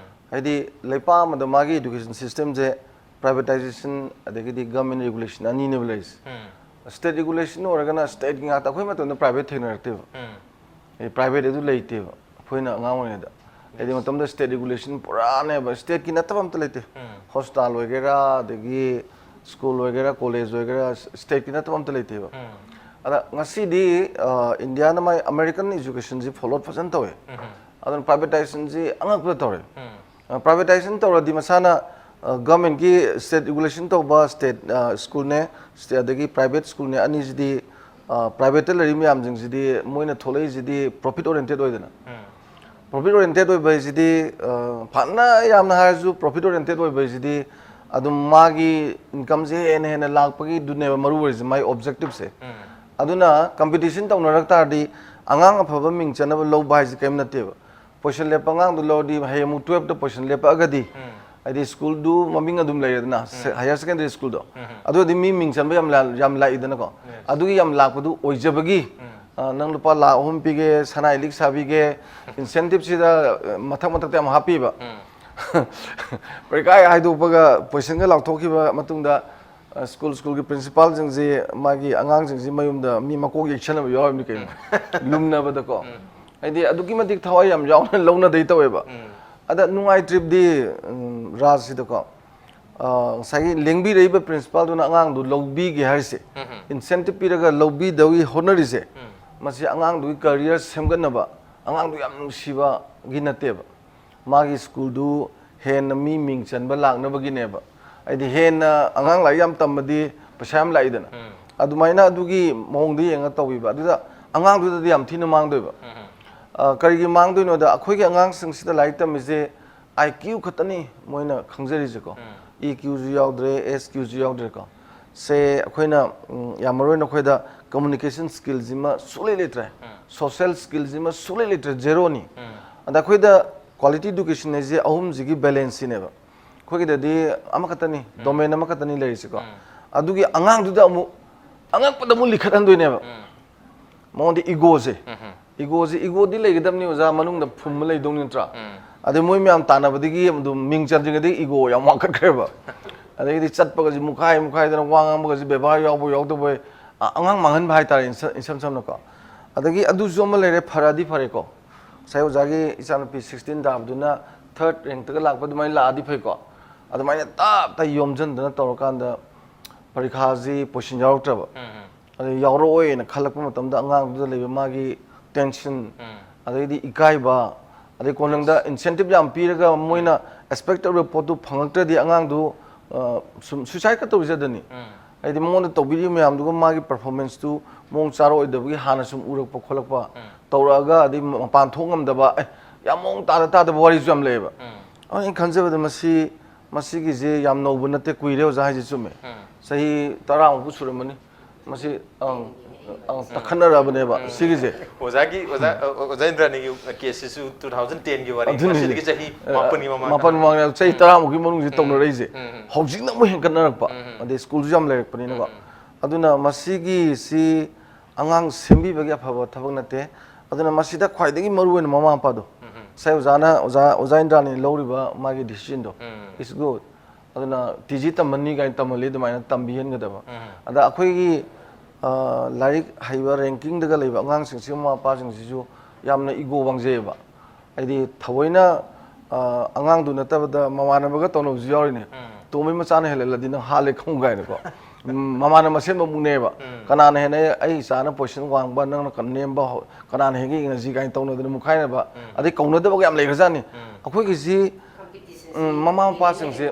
ꯍꯥꯏꯗꯤ ꯂꯩꯄꯥꯛ ꯑꯃꯗ ꯃꯥꯒꯤ education system ꯁꯦ privatization ꯑꯗꯒꯤꯗꯤ government regulation ꯑꯅꯤꯅꯦꯕ ꯂꯩꯔꯤꯁꯦ꯫ State regulation ꯑꯣꯏꯔꯒꯅ state ꯀꯤ ꯉꯥꯛꯇ, ꯑꯩꯈꯣꯏ ꯃꯇꯝꯗ private ꯊꯦꯡꯅꯔꯛꯇꯦꯕ꯫ ꯑꯦ, private ꯑꯗꯨ ꯂꯩꯇꯦꯕ ꯑꯩꯈꯣꯏꯅ ꯑꯉꯥꯡ ꯑꯣꯏꯔꯤꯉꯩꯗ꯫ ꯍꯥꯏꯗꯤ ꯃꯇꯝꯗ state regulation ꯄꯨꯔꯥꯅꯦꯕ, state ꯀꯤ ꯅꯠꯇꯕ ꯑꯝꯇ ꯂꯩꯇꯦ꯫ Hospital ꯑꯣꯏꯒꯦꯔꯥ, ꯑꯗꯒꯤ school ꯑꯣꯏꯒꯦꯔꯥ, college ꯑꯣꯏꯒꯦꯔꯥ, state ꯀꯤ ꯅꯠꯇꯕ ꯑꯝꯇ ꯂꯩꯇꯦꯕ꯫ ꯑꯗ ꯉꯁꯤꯗꯤ ꯑ, ꯏꯟꯗꯤꯌꯥꯅ ꯃꯥꯏ American education ꯁꯤ follow ꯐꯖꯅ ꯇꯧꯋꯦ꯫ ꯑꯗꯨꯅ privatization ꯁꯤ ꯑꯉꯛꯄꯗ ꯇꯧꯔꯦ꯫ ꯑ, privatization ꯇꯧꯔꯗꯤ ꯃꯁꯥꯅ, ꯑ, government ꯀꯤ state regulation ꯇꯧꯕ state, ꯑ, school ꯅꯦ, state ꯑꯗꯒꯤ private school ꯅꯦ, ꯑꯅꯤꯁꯤꯗꯤ, ꯑ, private ꯇ ꯂꯩꯔꯤ ꯃꯌꯥꯝꯁꯤꯡꯁꯤꯗꯤ ꯃꯣꯏꯅ ꯊꯣꯛꯂꯛꯏꯁꯤꯗꯤ profit oriented ꯑꯣꯏꯗꯅ꯫ Profit oriented ꯑꯣꯏꯕ ꯍꯥꯏꯁꯤꯗꯤ, ꯑ, ꯐꯅ ꯌꯥꯝꯅ ꯍꯥꯏꯔꯁꯨ profit oriented ꯑꯣꯏꯕ ꯍꯥꯏꯁꯤꯗꯤ ꯑꯗꯨꯝ ꯃꯥꯒꯤ income ꯁꯦ ꯍꯦꯟꯅ ꯍꯦꯟꯅ ꯂꯥꯛꯄꯒꯤꯗꯨꯅꯦꯕ ꯃꯔꯨ ꯑꯣꯏꯔꯤꯁꯦ, ꯃꯥꯒꯤ objective ꯁꯦ꯫ ꯑꯗꯨꯅ competition ꯇꯧꯅꯔꯛ ꯇꯥꯔꯗꯤ ꯑꯉꯥꯡ ꯑꯐꯕ ꯃꯤꯡ ꯆꯠꯅꯕ ꯂꯧꯕ ꯍꯥꯏꯁꯦ ꯀꯔꯤꯝ ꯅꯠꯇꯦꯕ꯫ Position ꯂꯦꯞꯄ ꯑꯉꯥꯡꯗꯨ ꯂꯧꯔꯗꯤ ꯍꯌꯦꯡ ꯑꯃꯨꯛ twelve ꯇ position ꯂꯦꯞꯄꯛꯑꯒꯗꯤ, ꯍꯥꯏꯗꯤ school ꯗꯨ ꯃꯃꯤꯡ ꯑꯗꯨꯝ ꯂꯩꯔꯦꯗꯅ, ꯍꯥꯏꯌꯔ ꯁꯦꯀꯦꯟꯗꯔꯤ ꯁ꯭ꯀꯨꯜꯗꯣ, ꯑꯗꯨꯗꯤ ꯃꯤ ꯃꯤꯡ ꯆꯟꯕ ꯌꯥꯝ ꯂꯥ-, ꯌꯥꯝ ꯂꯥꯛꯏꯗꯅꯀꯣ꯫ ꯑꯗꯨꯒꯤ ꯌꯥꯝ ꯂꯥꯛꯄꯗꯨ ꯑꯣꯏꯖꯕꯒꯤ, ꯑ, ꯅꯪ ꯂꯨꯄꯥ ꯂꯥꯈ ꯑꯍꯨꯝ ꯄꯤꯒꯦ, ꯁꯅꯥꯏ ꯂꯤꯛ ꯁꯥꯕꯤꯒꯦ, incentive ꯁꯤꯗ, ꯑ, ꯃꯊꯛ ꯃꯊꯛꯇ ꯌꯥꯝ ꯍꯥꯞꯄꯤꯕ꯫ ꯄꯔꯤꯈꯥ ꯍꯦꯛ ꯍꯥꯏꯗꯣꯛꯄꯒ position ꯒ ꯂꯥꯎꯊꯣꯛꯈꯤꯕ ꯃꯇꯨꯡꯗ, ꯑ, ꯁ꯭ꯀꯨꯜ, ꯁ꯭ꯀꯨꯜꯒꯤ principal ꯁꯤꯡꯁꯤ ꯃꯥꯒꯤ ꯑꯉꯥꯡꯁꯤꯡꯁꯤ ꯃꯌꯨꯝꯗ ꯃꯤ ꯃꯀꯣꯛ ꯌꯩꯁꯟꯅꯕ ꯌꯥꯎꯔꯤꯕꯅꯤ ꯀꯩꯅꯣ꯫ ꯂꯨꯝꯅꯕꯗꯀꯣ꯫ ꯍꯥꯏꯗꯤ ꯑꯗꯨꯛꯀꯤ ꯃꯇꯤꯛ ꯊꯋꯥꯏ ꯌꯥꯝ ꯌꯥꯎꯅ ꯂꯧꯅꯗꯩ ꯇꯧꯋꯦꯕ꯫ ꯑꯗ ꯅꯨꯡꯉꯥꯏꯇ꯭ꯔꯤꯕꯗꯤ, ꯎꯝ, ꯔꯥꯖꯁꯤꯗꯀꯣ, ꯑ, ꯉꯁꯥꯏꯒꯤ ꯂꯦꯡꯕꯤꯔꯛꯏꯕ principal ꯗꯨꯅ ꯑꯉꯥꯡꯗꯨ ꯂꯧꯕꯤꯒꯦ ꯍꯥꯏꯔꯤꯁꯦ, incentive ꯄꯤꯔꯒ ꯂꯧꯕꯤꯗꯧꯒꯤ ꯍꯣꯠꯅꯔꯤꯁꯦ, ꯃꯁꯤ ꯑꯉꯥꯡꯗꯨꯒꯤ career ꯁꯦꯝꯒꯠꯅꯕ, ꯑꯉꯥꯡꯗꯨ ꯌꯥꯝ ꯅꯨꯡꯁꯤꯕꯒꯤ ꯅꯠꯇꯦꯕ꯫ ꯃꯥꯒꯤ ꯁ꯭ꯀꯨꯜꯗꯨ ꯍꯦꯟꯅ ꯃꯤ ꯃꯤꯡ ꯆꯟꯕ ꯂꯥꯛꯅꯕꯒꯤꯅꯦꯕ꯫ ꯍꯥꯏꯗꯤ ꯍꯦꯟꯅ ꯑꯉꯥꯡ ꯂꯥꯏꯔꯤꯛ ꯌꯥꯝ ꯇꯝꯕꯗꯤ ꯄꯩꯁꯥ ꯌꯥꯝ ꯂꯥꯛꯏꯗꯅ꯫ ꯑꯗꯨꯃꯥꯏꯅ ꯑꯗꯨꯒꯤ ꯃꯑꯣꯡꯗ ꯌꯦꯡꯉ ꯇꯧꯕꯤꯕ꯫ ꯑꯗꯨꯗ ꯑꯉꯥꯡꯗꯨꯗꯗꯤ ꯌꯥꯝ ꯊꯤꯅ ꯃꯥꯡꯗꯣꯏꯕ꯫ ꯑ, ꯀꯔꯤꯒꯤ ꯃꯥꯡꯗꯣꯏꯅꯣꯗ, ꯑꯩꯈꯣꯏꯒꯤ ꯑꯉꯥꯡꯁꯤꯡꯁꯤꯗ ꯂꯥꯏꯔꯤꯛ ꯇꯝꯃꯤꯁꯦ I Q ꯈꯛꯇꯅꯤ ꯃꯣꯏꯅ ꯈꯪꯖꯔꯤꯁꯦꯀꯣ꯫ E Q ꯁꯨ ꯌꯥꯎꯗ꯭ꯔꯦ, S Q ꯁꯨ ꯌꯥꯎꯗ꯭ꯔꯦꯀꯣ꯫ ꯁꯦ ꯑꯩꯈꯣꯏꯅ, ꯎꯝ, ꯌꯥꯝ ꯃꯔꯨ ꯑꯣꯏꯅ ꯑꯩꯈꯣꯏꯗ communication skill ꯁꯤꯃ ꯁꯨꯡꯂꯩ ꯂꯩꯇ꯭ꯔꯦ꯫ ꯁꯣꯁꯦꯜ ꯁ꯭ꯀꯤꯜꯁꯤꯃ ꯁꯨꯡꯂꯩ ꯂꯩꯇ꯭ꯔꯦ, ꯖꯦꯔꯣꯅꯤ꯫ ꯑꯗ ꯑꯩꯈꯣꯏꯗ ꯀ꯭ꯋꯥꯂꯤꯇꯤ ꯏꯗꯨꯀꯦꯁꯟ ꯍꯥꯏꯁꯦ ꯑꯍꯨꯝꯁꯤꯒꯤ ꯕꯦꯂꯦꯟꯁꯁꯤꯅꯦꯕ꯫ ꯑꯩꯈꯣꯏꯒꯤꯗꯗꯤ ꯑꯃꯈꯛꯇꯅꯤ, ꯗꯣꯃꯦꯟ ꯑꯃꯈꯛꯇꯅꯤ ꯂꯩꯔꯤꯁꯤꯀꯣ꯫ ꯑꯗꯨꯒꯤ ꯑꯉꯥꯡꯗꯨꯗ ꯑꯃꯨꯛ ꯑꯉꯛꯄꯗ ꯑꯃꯨꯛ ꯂꯤꯈꯠꯍꯟꯗꯣꯏꯅꯦꯕ꯫ ꯃꯉꯣꯟꯗ ꯏꯒꯣꯁꯦ, ꯏꯒꯣꯁꯦ, ꯏꯒꯣꯗꯤ ꯂꯩꯒꯗꯕꯅꯤ ꯑꯣꯖꯥ, ꯃꯅꯨꯡꯗ ꯐꯨꯝꯕ ꯂꯩꯗꯧꯅꯤ ꯅꯠꯇ꯭ꯔꯥ? ꯑꯗꯩ ꯃꯣꯏ ꯃꯌꯥꯝ ꯇꯥꯟꯅꯕꯗꯒꯤ ꯑꯗꯨꯝ ꯃꯤꯡ ꯆꯟꯗ꯭ꯔꯤꯉꯩꯗꯒꯤ ꯏꯒꯣ ꯌꯥꯝ ꯋꯥꯡꯈꯠꯈ꯭ꯔꯦꯕ꯫ ꯑꯗꯒꯤꯗꯤ ꯆꯠꯄꯒꯁꯤ ꯃꯨꯛꯈꯥꯏ ꯃꯨꯛꯈꯥꯏꯗꯅ, ꯋꯥ ꯉꯥꯡꯕꯒꯁꯤ ꯕꯦꯕꯥꯔ ꯌꯥꯎꯕ ꯌꯥꯎꯗꯕ, ꯑ-, ꯑꯉꯥꯡ ꯃꯥꯡꯍꯟꯕ ꯍꯥꯏꯇꯥꯔꯦ, ꯏꯁꯝ ꯁꯝꯅꯀꯣ꯫ ꯑꯗꯒꯤ ꯑꯗꯨꯁꯨ ꯑꯃ ꯂꯩꯔꯦ, ꯐꯔꯗꯤ ꯐꯔꯦꯀꯣ꯫ ꯉꯁꯥꯏ ꯑꯣꯖꯥꯒꯤ ꯏꯆꯥꯅꯨꯄꯤ ꯁꯤꯛꯁꯇꯤꯟ ꯇꯥꯕꯗꯨꯅ ꯊꯥꯔꯠ ꯔꯦꯡꯛꯇꯒ ꯂꯥꯛꯄ ꯑꯗꯨꯃꯥꯏꯅ ꯂꯥꯛꯑꯗꯤ ꯐꯩꯀꯣ꯫ ꯑꯗꯨꯃꯥꯏꯅ ꯇꯞ ꯇꯥꯏ ꯌꯣꯝꯁꯤꯟꯗꯅ ꯇꯧꯔꯀꯥꯟꯗ ꯄꯔꯤꯈꯥꯁꯤ ꯄꯣꯏꯁꯟ ꯌꯥꯎꯔꯛꯇ꯭ꯔꯕ꯫ ꯑꯗꯩ ꯌꯥꯎꯔꯛꯑꯣꯏꯅ ꯈꯜꯂꯛꯄ ꯃꯇꯝꯗ ꯑꯉꯥꯡꯗꯨꯗ ꯂꯩꯕ ꯃꯥꯒꯤ ꯇꯦꯟꯁꯟ, ꯑꯗꯩꯗꯤ ꯏꯀꯥꯏꯕ, ꯑꯗꯩ ꯀꯣꯟꯅꯨꯡꯗ ꯏꯟꯁꯦꯟꯇꯤꯞ ꯌꯥꯝ ꯄꯤꯔꯒ ꯃꯣꯏꯅ ꯑꯦꯛꯁꯄꯦꯛ ꯇꯧꯔꯤꯕ ꯄꯣꯠꯇꯨ ꯐꯪꯉꯛꯇ꯭ꯔꯗꯤ ꯑꯉꯥꯡꯗꯨ, ꯑ, ꯁꯨꯝ ꯁꯨꯏꯁꯥꯏꯠꯀ ꯇꯧꯔꯤꯁꯦ ꯑꯗꯨꯅꯤ꯫ ꯍꯥꯏꯗꯤ ꯃꯉꯣꯟꯗ ꯇꯧꯕꯤꯔꯤꯕ ꯃꯌꯥꯝꯗꯨꯒ ꯃꯥꯒꯤ ꯄꯔꯐꯣꯔꯃꯦꯟꯁꯇꯨ ꯃꯑꯣꯡ ꯆꯥꯔꯛꯑꯣꯏꯗꯕꯒꯤ ꯍꯥꯟꯅ ꯁꯨꯝ ꯎꯔꯛꯄ ꯈꯣꯠꯂꯛꯄ ꯇꯧꯔꯛꯑꯒ, ꯑꯗꯩ ꯃꯄꯥꯟ ꯊꯣꯛ ꯉꯝꯗꯕ, ꯑꯦ, ꯌꯥꯝ ꯃꯑꯣꯡ ꯇꯥꯗ ꯇꯥꯗꯕ ꯋꯥꯔꯤꯁꯨ ꯌꯥꯝ ꯂꯩꯌꯦꯕ꯫ ꯑꯗꯨꯅ ꯑꯩꯅ ꯈꯟꯖꯕꯗ ꯃꯁꯤ, ꯃꯁꯤꯒꯤꯁꯦ ꯌꯥꯝ ꯅꯧꯕ ꯅꯠꯇꯦ, ꯀꯨꯏꯔꯦ ꯑꯣꯖꯥ ꯍꯥꯏꯁꯦ ꯆꯨꯝꯃꯦ꯫ ꯆꯍꯤ ꯇꯔꯥꯃꯨꯛꯄꯨ ꯁꯨꯔꯝꯃꯅꯤ꯫ ꯃꯁꯤ, ꯑꯪ, ꯑꯪ, ꯇꯛꯈꯠꯅꯔꯛꯑꯕꯅꯦꯕ ꯁꯤꯒꯤꯁꯦ꯫ ꯑꯣꯖꯥꯒꯤ, ꯑꯣꯖꯥ, ꯑ, ꯑꯣꯖꯥ ꯏꯟꯗ꯭ꯔꯥꯅꯤꯒꯤ ꯀꯦꯁꯁꯤꯁꯨ ꯇꯨ ꯊꯥꯎꯖꯟ ꯇꯦꯟꯒꯤ ꯋꯥꯔꯤ, ꯑꯗꯨꯅꯤꯅꯦ꯫ ꯉꯁꯤꯗꯒꯤ ꯆꯍꯤ ꯑ, ꯃꯥꯄꯟꯒꯤ ꯃꯃꯥꯡꯗ꯫ ꯃꯥꯄꯟ ꯃꯃꯥꯡꯗ ꯆꯍꯤ ꯇꯔꯥꯃꯨꯛꯀꯤ ꯃꯅꯨꯡꯁꯤꯗ ꯇꯧꯅꯔꯛꯏꯁꯦ꯫ ꯍꯧꯖꯤꯛꯅ ꯑꯃꯨꯛ ꯍꯦꯟꯒꯠꯅꯔꯛꯄ꯫ ꯑꯗꯩ ꯁ꯭ꯀꯨꯜꯁꯨ ꯌꯥꯝ ꯂꯩꯔꯛꯄꯅꯤꯅꯀꯣ꯫ ꯑꯗꯨꯅ ꯃꯁꯤꯒꯤꯁꯤ ꯑꯉꯥꯡ ꯁꯦꯝꯕꯤꯕꯒꯤ ꯑꯐꯕ ꯊꯕꯛ ꯅꯠꯇꯦ꯫ ꯑꯗꯨꯅ ꯃꯁꯤꯗ ꯈ꯭ꯋꯥꯏꯗꯒꯤ ꯃꯔꯨꯑꯣꯏꯅ ꯃꯃꯥ ꯃꯄꯥꯗꯣ, ꯉꯁꯥꯏ ꯑꯣꯖꯥꯅ, ꯑꯣꯖꯥ, ꯑꯣꯖꯥ ꯏꯟꯗ꯭ꯔꯥꯅꯤ ꯂꯧꯔꯤꯕ ꯃꯥꯒꯤ decision ꯗꯣ, it's good꯫ ꯑꯗꯨꯅ ꯇꯤ ꯖꯤ ꯇꯝꯍꯟꯅꯤ ꯀꯥꯏꯅ ꯇꯝꯍꯜꯂꯤ, ꯑꯗꯨꯃꯥꯏꯅ ꯇꯝꯕꯤꯍꯟꯒꯗꯕ꯫ ꯑꯗ ꯑꯩꯈꯣꯏꯒꯤ, ꯑ, ꯂꯥꯏꯔꯤꯛ ꯍꯩꯕ ranking ꯗꯒ ꯂꯩꯕ ꯑꯉꯥꯡꯁꯤꯡꯁꯤ, ꯃꯃꯥ ꯃꯄꯥꯁꯤꯡꯁꯤꯁꯨ ꯌꯥꯝꯅ ego ꯋꯥꯡꯖꯩꯑꯕ꯫ ꯍꯥꯏꯗꯤ ꯊꯑꯣꯏꯅ, ꯑ, ꯑꯉꯥꯡꯗꯨ ꯅꯠꯇꯕꯗ ꯃꯃꯥꯟꯅꯕꯒ ꯇꯧꯅꯕꯁꯨ ꯌꯥꯎꯔꯤꯅꯦ꯫ ꯇꯣꯝꯕꯩ ꯃꯆꯥꯅ ꯍꯦꯜꯍꯜꯂꯗꯤ ꯅꯪ ꯍꯥꯠꯂꯦ ꯈꯪꯉꯨ ꯀꯥꯏꯅꯀꯣ꯫ ꯎꯝ, ꯃꯃꯥꯟꯅꯕ ꯃꯁꯦꯟ ꯑꯃꯨꯛ ꯃꯨꯛꯅꯩꯑꯕ꯫ ꯀꯅꯥꯅ ꯍꯦꯟꯅ ꯑꯩ ꯏꯆꯥꯅ position ꯋꯥꯡꯕ, ꯅꯪꯅ ꯀ-, ꯅꯦꯝꯕ, ꯍꯣ-, ꯀꯅꯥꯅ ꯍꯦꯟꯒꯦ ꯌꯦꯡꯅꯁꯤ ꯀꯥꯏꯅ ꯇꯧꯅꯗꯅ ꯃꯨꯛꯈꯥꯏꯅꯕ, ꯑꯗꯩ ꯀꯧꯅꯗꯕꯒ ꯌꯥꯝ ꯂꯩꯈ꯭ꯔꯖꯥꯠꯅꯤ꯫ ꯑꯩꯈꯣꯏꯒꯤꯁꯤ, ꯎꯝ, ꯃꯃꯥ ꯃꯄꯥꯁꯤꯡꯁꯦ,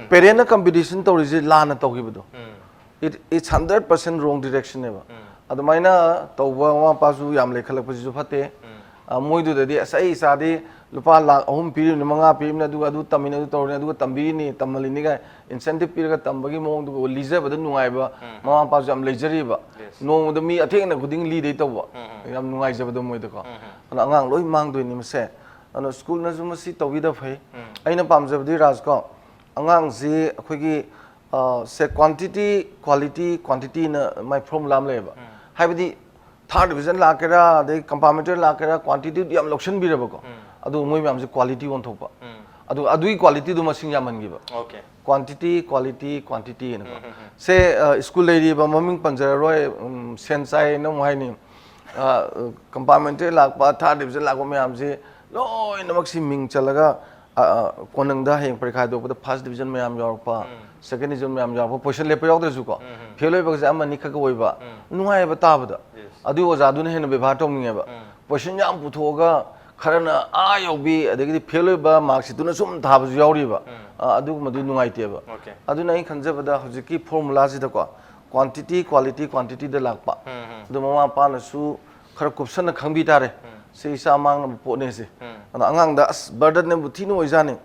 parent ꯅ competition ꯇꯧꯔꯤꯁꯦ ꯂꯥꯟꯅ ꯇꯧꯈꯤꯕꯗꯣ꯫ It, it's hundred percent wrong direction ꯅꯦꯕ꯫ ꯑꯗꯨꯃꯥꯏꯅ ꯇꯧꯕ ꯃꯃꯥ ꯃꯄꯥꯁꯨ ꯌꯥꯝ ꯂꯩꯈꯠꯂꯛꯄꯁꯤꯁꯨ ꯐꯠꯇꯦ꯫ ꯑ, ꯃꯣꯏꯗꯨꯗꯗꯤ, "ꯑꯁ, ꯑꯩ ꯏꯆꯥꯗꯤ ꯂꯨꯄꯥ ꯂꯥꯛ ꯑꯍꯨꯝ ꯄꯤꯔꯤꯕꯅꯤ, ꯃꯉꯥ ꯄꯤꯔꯤꯕꯅꯤ, ꯑꯗꯨꯒ ꯑꯗꯨ ꯇꯝꯃꯤꯅꯤ, ꯑꯗꯨ ꯇꯧꯔꯤꯅꯤ, ꯑꯗꯨꯒ ꯇꯝꯕꯤꯔꯤꯅꯤ, ꯇꯝꯍꯜꯂꯤꯅꯤ ꯀꯥꯏ incentive ꯄꯤꯔꯒ ꯇꯝꯕꯒꯤ ꯃꯑꯣꯡꯗꯨꯒ ꯂꯤꯖꯕꯗ ꯅꯨꯡꯉꯥꯏꯕ ꯃꯃꯥ ꯃꯄꯥꯁꯨ ꯌꯥꯝ ꯂꯩꯖꯔꯤꯕ꯫ ꯅꯣꯡꯃꯗ ꯃꯤ ꯑꯊꯦꯡꯅ ꯈꯨꯗꯤꯡ ꯂꯤꯗꯩ ꯇꯧꯕ꯫ ꯌꯥꯝ ꯅꯨꯡꯉꯥꯏꯖꯕꯗꯣ ꯃꯣꯏꯗꯀꯣ꯫ ꯑꯗꯣ ꯑꯉꯥꯡ ꯂꯣꯏ ꯃꯥꯡꯗꯣꯏꯅꯤ ꯃꯁꯦ꯫ ꯑꯗꯣ ꯁ꯭ꯀꯨꯜꯅꯁꯨ ꯃꯁꯤ ꯇꯧꯕꯤꯗ ꯐꯩ꯫ ꯑꯩꯅ ꯄꯥꯝꯖꯕꯗꯤ ꯔꯥꯖꯀꯣ, ꯑꯉꯥꯡꯁꯤ ꯑꯩꯈꯣꯏꯒꯤ, ꯑ, ꯁꯦ quantity, quality, quantityꯅ ꯃꯥꯏ formula ꯑꯃ ꯂꯩꯌꯦꯕ꯫ ꯍꯥꯏꯕꯗꯤ third division ꯂꯥꯛꯀꯦꯔꯥ, ꯑꯗꯩ compartmental ꯂꯥꯛꯀꯦꯔꯥ, quantityꯗꯨ ꯌꯥꯝ ꯂꯧꯁꯤꯟꯕꯤꯔꯕꯀꯣ, ꯑꯗꯨ ꯃꯣꯏ ꯃꯌꯥꯝꯁꯦ quality ꯑꯣꯟꯊꯣꯛꯄ꯫ ꯑꯗꯨ ꯑꯗꯨꯒꯤ qualityꯗꯨ ꯃꯁꯤꯡ ꯌꯥꯝꯍꯟꯈꯤꯕ꯫ Okay. Quantity, quality, quantityꯅꯀꯣ꯫ ꯁꯦ, ꯑ, ꯁ꯭ꯀꯨꯜ ꯂꯩꯔꯤꯕ ꯃꯃꯤꯡ ꯄꯟꯖꯔꯔꯣꯏ, ꯎꯝ, ꯁꯦꯟ ꯆꯥꯏꯅ ꯑꯃꯨꯛ ꯍꯥꯏꯅꯤ꯫ ꯑ, compartmental ꯂꯥꯛꯄ, third division ꯂꯥꯛꯄ ꯃꯌꯥꯝꯁꯤ ꯂꯣꯏꯅꯃꯛꯁꯤ ꯃꯤꯡ ꯆꯜꯂꯒ, ꯑ, ꯑ, ꯀꯣꯅꯨꯡꯗ ꯍꯌꯦꯡ ꯄꯔꯤꯈꯥ ꯍꯥꯏꯗꯣꯛꯄꯗ first division ꯃꯌꯥꯝ ꯌꯥꯎꯔꯛꯄ, second division ꯃꯌꯥꯝ ꯌꯥꯎꯔꯛꯄ, position ꯂꯦꯞꯄ ꯌꯥꯎꯗ꯭ꯔꯁꯨꯀꯣ, fail ꯑꯣꯏꯕꯒꯁꯦ ꯑꯃꯅꯤ ꯈꯛꯀ ꯑꯣꯏꯕ, ꯅꯨꯡꯉꯥꯏꯑꯕ ꯇꯥꯕꯗ꯫ ꯑꯗꯨꯒꯤ ꯑꯣꯖꯥꯗꯨꯅ ꯍꯦꯟꯅ ꯕꯦꯕꯥꯔ ꯇꯧꯅꯤꯡꯉꯦꯕ꯫ Position ꯌꯥꯝ ꯄꯨꯊꯣꯛꯑꯒ ꯈꯔꯅ ꯑꯥ ꯌꯧꯕꯤ, ꯑꯗꯒꯤꯗꯤ fail ꯑꯣꯏꯕ mark sheetꯇꯨꯅ ꯁꯨꯝ ꯊꯥꯕꯁꯨ ꯌꯥꯎꯔꯤꯕ꯫ ꯑ, ꯑꯗꯨꯒꯨꯝꯕꯗꯨ ꯅꯨꯡꯉꯥꯏꯇꯦꯕ꯫ Okay. ꯑꯗꯨꯅ ꯑꯩꯅ ꯈꯟꯖꯕꯗ ꯍꯧꯖꯤꯛꯀꯤ formulaꯁꯤꯗꯀꯣ, quantity, quality, quantityꯗ ꯂꯥꯛꯄ꯫ ꯑꯗꯨ ꯃꯃꯥ ꯃꯄꯥꯅꯁꯨ ꯈꯔ ꯀꯨꯞꯁꯟꯅ ꯈꯪꯕꯤ ꯇꯥꯔꯦ꯫ ꯁꯤ ꯏꯆꯥ ꯃꯥꯡꯅꯕ ꯄꯣꯠꯅꯦ ꯁꯤ꯫ ꯑꯗꯣ ꯑꯉꯥꯡꯗ ꯑꯁ burdenꯅꯦꯕꯨ ꯊꯤꯅ ꯑꯣꯏꯖꯥꯠꯅꯤ꯫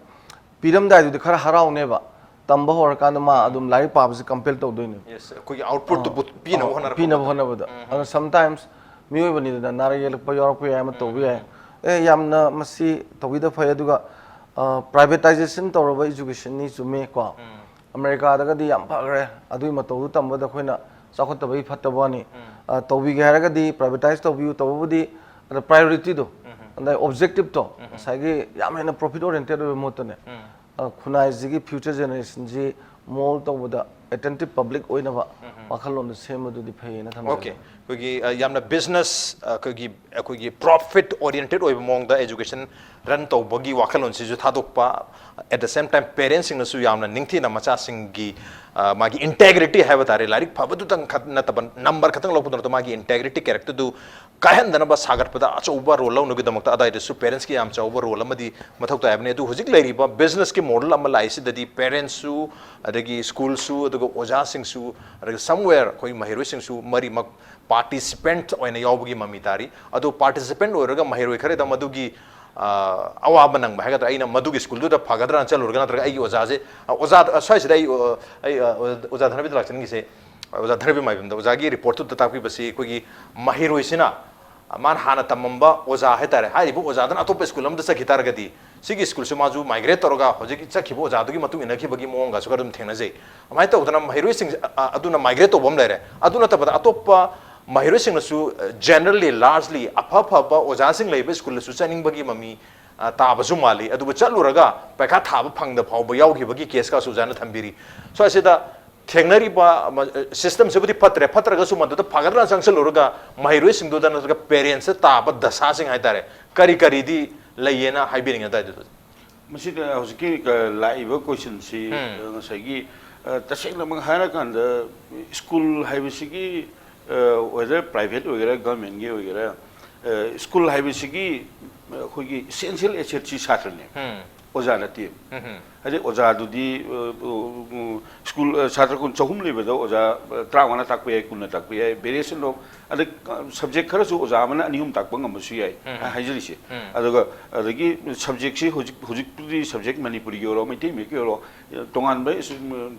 ꯄꯤꯔꯝꯗꯥꯏꯗꯨꯗꯤ ꯈꯔ ꯍꯔꯥꯎꯅꯦꯕ꯫ ꯇꯝꯕ ꯍꯧꯔꯀꯥꯟꯗ ꯃꯥ ꯑꯗꯨꯝ ꯂꯥꯏꯔꯤꯛ ꯄꯥꯕꯁꯤ compel ꯇꯧꯗꯣꯏꯅꯦ꯫ Yes, ꯑꯩꯈꯣꯏꯒꯤ outputꯇꯨ ꯄꯨ- ꯄꯤꯅꯕ ꯑ, ꯍꯣꯠꯅꯔꯛꯄ ꯄꯤꯅꯕ ꯃꯇꯝꯗ꯫ ꯍꯣꯠꯅꯕꯗ꯫ ꯑꯗꯣ sometimes ꯃꯤꯑꯣꯏꯕꯅꯤꯗꯅ ꯅꯥꯔꯛ ꯌꯦꯛꯂꯛꯄ ꯌꯥꯎꯔꯛꯄ ꯌꯥꯏ, ꯑꯃ ꯇꯧꯕ ꯌꯥꯏ꯫ ꯑꯦ, ꯌꯥꯝꯅ ꯃꯁꯤ ꯇꯧꯕꯤꯗ ꯐꯩ꯫ ꯑꯗꯨꯒ, ꯑ, privatization ꯇꯧꯔꯕ educationꯅꯤ, ꯆꯨꯝꯃꯦ ꯀꯣ꯫ ꯑꯃꯦꯔꯤꯀꯥꯗꯒꯗꯤ ꯌꯥꯝ ꯐꯈ꯭ꯔꯦ꯫ ꯑꯗꯨꯒꯤ ꯃꯇꯧꯗꯨ ꯇꯝꯕꯗ ꯑꯩꯈꯣꯏꯅ ꯆꯥꯎꯈꯠꯇꯕꯒꯤ ꯐꯠꯇꯕ ꯋꯥꯅꯤ꯫ ꯑ, ꯇꯧꯕꯤꯒꯦ ꯍꯥꯏꯔꯒꯗꯤ privatize ꯇꯧꯕꯤꯌꯨ꯫ ꯇꯧꯕꯕꯨꯗꯤ ꯑꯗ priorityꯗꯣ, ꯑꯗ objectiveꯇꯣ, ꯉꯁꯥꯏꯒꯤ ꯌꯥꯝ ꯍꯦꯟꯅ profit oriented ꯑꯣꯏꯕ ꯃꯍꯨꯠꯇꯅꯦ, ꯑ, ꯈꯨꯟꯅꯥꯏꯁꯤꯒꯤ future generationꯁꯤ mould ꯇꯧꯕꯗ attentive public ꯑꯣꯏꯅꯕ ꯋꯥꯈꯜꯂꯣꯟꯗ ꯁꯦꯝꯕꯗꯨꯗꯤ ꯐꯩꯌꯦꯅ ꯊꯝꯖꯒꯦ꯫ Okay. ꯑꯩꯈꯣꯏꯒꯤ, ꯑ, ꯌꯥꯝꯅ business, ꯑ, ꯑꯩꯈꯣꯏꯒꯤ, ꯑꯩꯈꯣꯏꯒꯤ profit oriented ꯑꯣꯏꯕ ꯃꯑꯣꯡꯗ education run ꯇꯧꯕꯒꯤ ꯋꯥꯈꯜꯂꯣꯟꯁꯤꯁꯨ ꯊꯥꯗꯣꯛꯄ, at the same time parentsꯁꯤꯡꯅꯁꯨ ꯌꯥꯝꯅ ꯅꯤꯡꯊꯤꯅ ꯃꯆꯥꯁꯤꯡꯒꯤ, ꯑ, ꯃꯥꯒꯤ integrity ꯍꯥꯏꯕ ꯇꯥꯔꯦ, ꯂꯥꯏꯔꯤꯛ ꯐꯕꯗꯨꯇꯪ ꯈꯛ ꯅꯠꯇꯕ, number ꯈꯛꯇꯪ ꯂꯧꯕꯗ ꯅꯠꯇꯕ, ꯃꯥꯒꯤ integrity characterꯗꯨ ꯀꯥꯏꯍꯟꯗꯅꯕ ꯁꯥꯒꯠꯄꯗ ꯑꯆꯧꯕ role ꯂꯧꯅꯕꯒꯤꯗꯃꯛꯇ ꯑꯗꯥꯏꯗꯁꯨ parentsꯀꯤ ꯌꯥꯝ ꯆꯥꯎꯕ role ꯑꯃꯗꯤ ꯃꯊꯧ ꯇꯥꯏ ꯍꯥꯏꯕꯅꯤ꯫ ꯑꯗꯨ ꯍꯧꯖꯤꯛ ꯂꯩꯔꯤꯕ businessꯀꯤ model ꯑꯃ ꯂꯥꯛꯏꯁꯤꯗꯗꯤ parentsꯁꯨ, ꯑꯗꯒꯤ schoolꯁꯨ, ꯑꯗꯨꯒ ꯑꯣꯖꯥꯁꯤꯡꯁꯨ, ꯑꯗꯒꯤ somewhere ꯑꯩꯈꯣꯏ ꯃꯍꯩꯔꯣꯏꯁꯤꯡꯁꯨ ꯃꯔꯤꯃꯛ participant ꯑꯣꯏꯅ ꯌꯥꯎꯕꯒꯤ ꯃꯃꯤ ꯇꯥꯔꯤ꯫ ꯑꯗꯨ participant ꯑꯣꯏꯔꯒ ꯃꯍꯩꯔꯣꯏ ꯈꯔꯗ ꯃꯗꯨꯒꯤ ꯑ, ꯑꯋꯥꯕ ꯅꯪꯕ ꯍꯥꯏꯒꯗ꯭ꯔꯥ, ꯑꯩꯅ ꯃꯗꯨꯒꯤ ꯁ꯭ꯀꯨꯜꯗꯨꯗ ꯐꯒꯗ꯭ꯔꯥꯅ ꯆꯠꯂꯨꯔꯒ, ꯅꯠꯇ꯭ꯔꯒ ꯑꯩꯒꯤ ꯑꯣꯖꯥꯁꯦ, ꯑ, ꯑꯣꯖꯥ, ꯑ, ꯁ꯭ꯋꯥꯏꯁꯤꯗ ꯑꯩ, ꯑ, ꯑꯩ, ꯑ, ꯑꯣꯖꯥ ꯙꯅꯕꯤꯗ ꯂꯥꯛꯆꯅꯤꯡꯉꯤꯁꯦ, ꯑꯣꯖꯥ ꯙꯅꯕꯤꯔ ꯃꯥꯏꯕꯝꯗ ꯑꯣꯖꯥꯒꯤ ꯔꯤꯄꯣꯔꯠꯇꯨꯗ ꯇꯥꯛꯄꯤꯕꯁꯤ, ꯑꯩꯈꯣꯏꯒꯤ ꯃꯍꯩꯔꯣꯏꯁꯤꯅ ꯃꯥꯅ ꯍꯥꯟꯅ ꯇꯝꯃꯝꯕ ꯑꯣꯖꯥ ꯍꯥꯏꯇꯥꯔꯦ, ꯍꯥꯏꯔꯤꯕ ꯑꯣꯖꯥꯗꯨꯅ ꯑꯇꯣꯞꯄ ꯁ꯭ꯀꯨꯜ ꯑꯃꯗ ꯆꯠꯈꯤ ꯇꯥꯔꯒꯗꯤ, ꯁꯤꯒꯤ ꯁ꯭ꯀꯨꯜꯁꯨ ꯃꯥꯁꯨ ꯃꯥꯏꯒ꯭ꯔꯦꯠ ꯇꯧꯔꯒ ꯍꯧꯖꯤꯛ ꯆꯠꯈꯤꯕ ꯑꯣꯖꯥꯗꯨꯒꯤ ꯃꯇꯨꯡ ꯏꯟꯅꯈꯤꯕꯒꯤ ꯃꯑꯣꯡꯒꯁꯨ ꯈꯔ ꯑꯗꯨꯝ ꯊꯦꯡꯅꯖꯩ꯫ ꯑꯗꯨꯃꯥꯏꯅ ꯇꯧꯗꯅ ꯃꯍꯩꯔꯣꯏꯁꯤꯡ, ꯑ, ꯑꯗꯨꯅ ꯃꯥꯏꯒ꯭ꯔꯦꯠ ꯇꯧꯕ ꯑꯃ ꯂꯩꯔꯦ꯫ ꯑꯗꯨ ꯅꯠꯇꯕꯗ ꯑꯇꯣꯞꯄ ꯃꯍꯩꯔꯣꯏꯁꯤꯡꯅꯁꯨ, ꯑ, ꯖꯦꯅꯔꯦꯜꯂꯤ, ꯂꯥꯔꯖꯂꯤ ꯑꯐ ꯑꯐꯕ ꯑꯣꯖꯥꯁꯤꯡ ꯂꯩꯕ ꯁ꯭ꯀꯨꯜꯗꯁꯨ ꯆꯠꯅꯤꯡꯕꯒꯤ ꯃꯃꯤ, ꯑ, ꯇꯥꯕꯁꯨ ꯃꯥꯜꯂꯤ꯫ ꯑꯗꯨꯕꯨ ꯆꯠꯂꯨꯔꯒ ꯄꯩꯈꯥ ꯊꯥꯕ ꯐꯪꯗ ꯐꯥꯎꯕ ꯌꯥꯎꯈꯤꯕꯒꯤ ꯀꯦꯁꯀꯁꯨ ꯑꯣꯖꯥꯅ ꯊꯝꯕꯤꯔꯤ꯫ ꯁ꯭ꯋꯥꯏꯁꯤꯗ ꯊꯦꯡꯅꯔꯤꯕ, ꯑꯃ, ꯑ, ꯁꯤꯁꯇꯦꯝꯁꯤꯕꯨꯗꯤ ꯐꯠꯇ꯭ꯔꯦ, ꯐꯠꯇ꯭ꯔꯒꯁꯨ ꯃꯗꯨꯗ ꯐꯒꯠꯇꯅ ꯆꯪꯁꯤꯜꯂꯨꯔꯒ ꯃꯍꯩꯔꯣꯏꯁꯤꯡꯗꯨꯗ ꯅꯠꯇ꯭ꯔꯒ ꯄꯦꯔꯦꯟꯁꯇ ꯇꯥꯕ ꯗꯁꯥꯁꯤꯡ ꯍꯥꯏꯇꯥꯔꯦ, ꯀꯔꯤ ꯀꯔꯤꯗꯤ ꯂꯩꯌꯦꯅ ꯍꯥꯏꯕꯤꯅꯤꯡꯉꯦ ꯑꯗꯥꯏꯗꯨꯗ? ꯃꯁꯤꯗ ꯍꯧꯖꯤꯛꯀꯤ, ꯑ, ꯂꯥꯛꯏꯕ ꯀꯣꯏꯁꯟꯁꯤ, ꯎꯝ꯫ ꯑ, ꯉꯁꯥꯏꯒꯤ, ꯑ, ꯇꯁꯦꯡꯅꯃꯛ ꯍꯥꯏꯔꯀꯥꯟꯗ ꯁ꯭ꯀꯨꯜ ꯍꯥꯏꯕꯁꯤꯒꯤ, ꯑ, whether private ꯑꯣꯏꯒꯦꯔꯥ, governmentꯀꯤ ꯑꯣꯏꯒꯦꯔꯥ, ꯑ, ꯁ꯭ꯀꯨꯜ ꯍꯥꯏꯕꯁꯤꯒꯤ, ꯑ, ꯑꯩꯈꯣꯏꯒꯤ essential assetꯁꯤ ꯁꯥꯇ꯭ꯔꯅꯦ꯫ ꯎꯝ꯫ ꯑꯣꯖꯥ ꯅꯠꯇꯦ꯫ ꯎꯝ꯫ ꯍꯥꯏꯗꯤ ꯑꯣꯖꯥꯗꯨꯗꯤ, ꯑ, ꯑ, ꯁ꯭ꯀꯨꯜ, ꯑ, ꯁꯥꯇ꯭ꯔ ꯀꯨꯟ, ꯆꯍꯨꯝ ꯂꯩꯕꯗ ꯑꯣꯖꯥ, ꯑ, ꯇꯔꯥꯃꯉꯥꯅ ꯇꯥꯛꯄ ꯌꯥꯏ, ꯀꯨꯟꯅ ꯇꯥꯛꯄ ꯌꯥꯏ, variation of, ꯑꯗ, ꯑ, subject ꯈꯔꯁꯨ ꯑꯣꯖꯥ ꯑꯃꯅ ꯑꯅꯤ ꯑꯍꯨꯝ ꯇꯥꯛꯄ ꯉꯝꯕꯁꯨ ꯌꯥꯏ, ꯎꯝ꯫ ꯍꯥꯏꯖꯔꯤꯁꯦ꯫ ꯎꯝ꯫ ꯑꯗꯨꯒ ꯑꯗꯒꯤ subjectꯁꯤ ꯍꯧꯖꯤꯛ, ꯍꯧꯖꯤꯛꯄꯨꯗꯤ subject ꯃꯅꯤꯄꯨꯔꯤꯒꯤ ꯑꯣꯏꯔꯣ, ꯃꯩꯇꯩ ꯃꯌꯦꯛꯀꯤ ꯑꯣꯏꯔꯣ, ꯇꯣꯉꯥꯟꯕ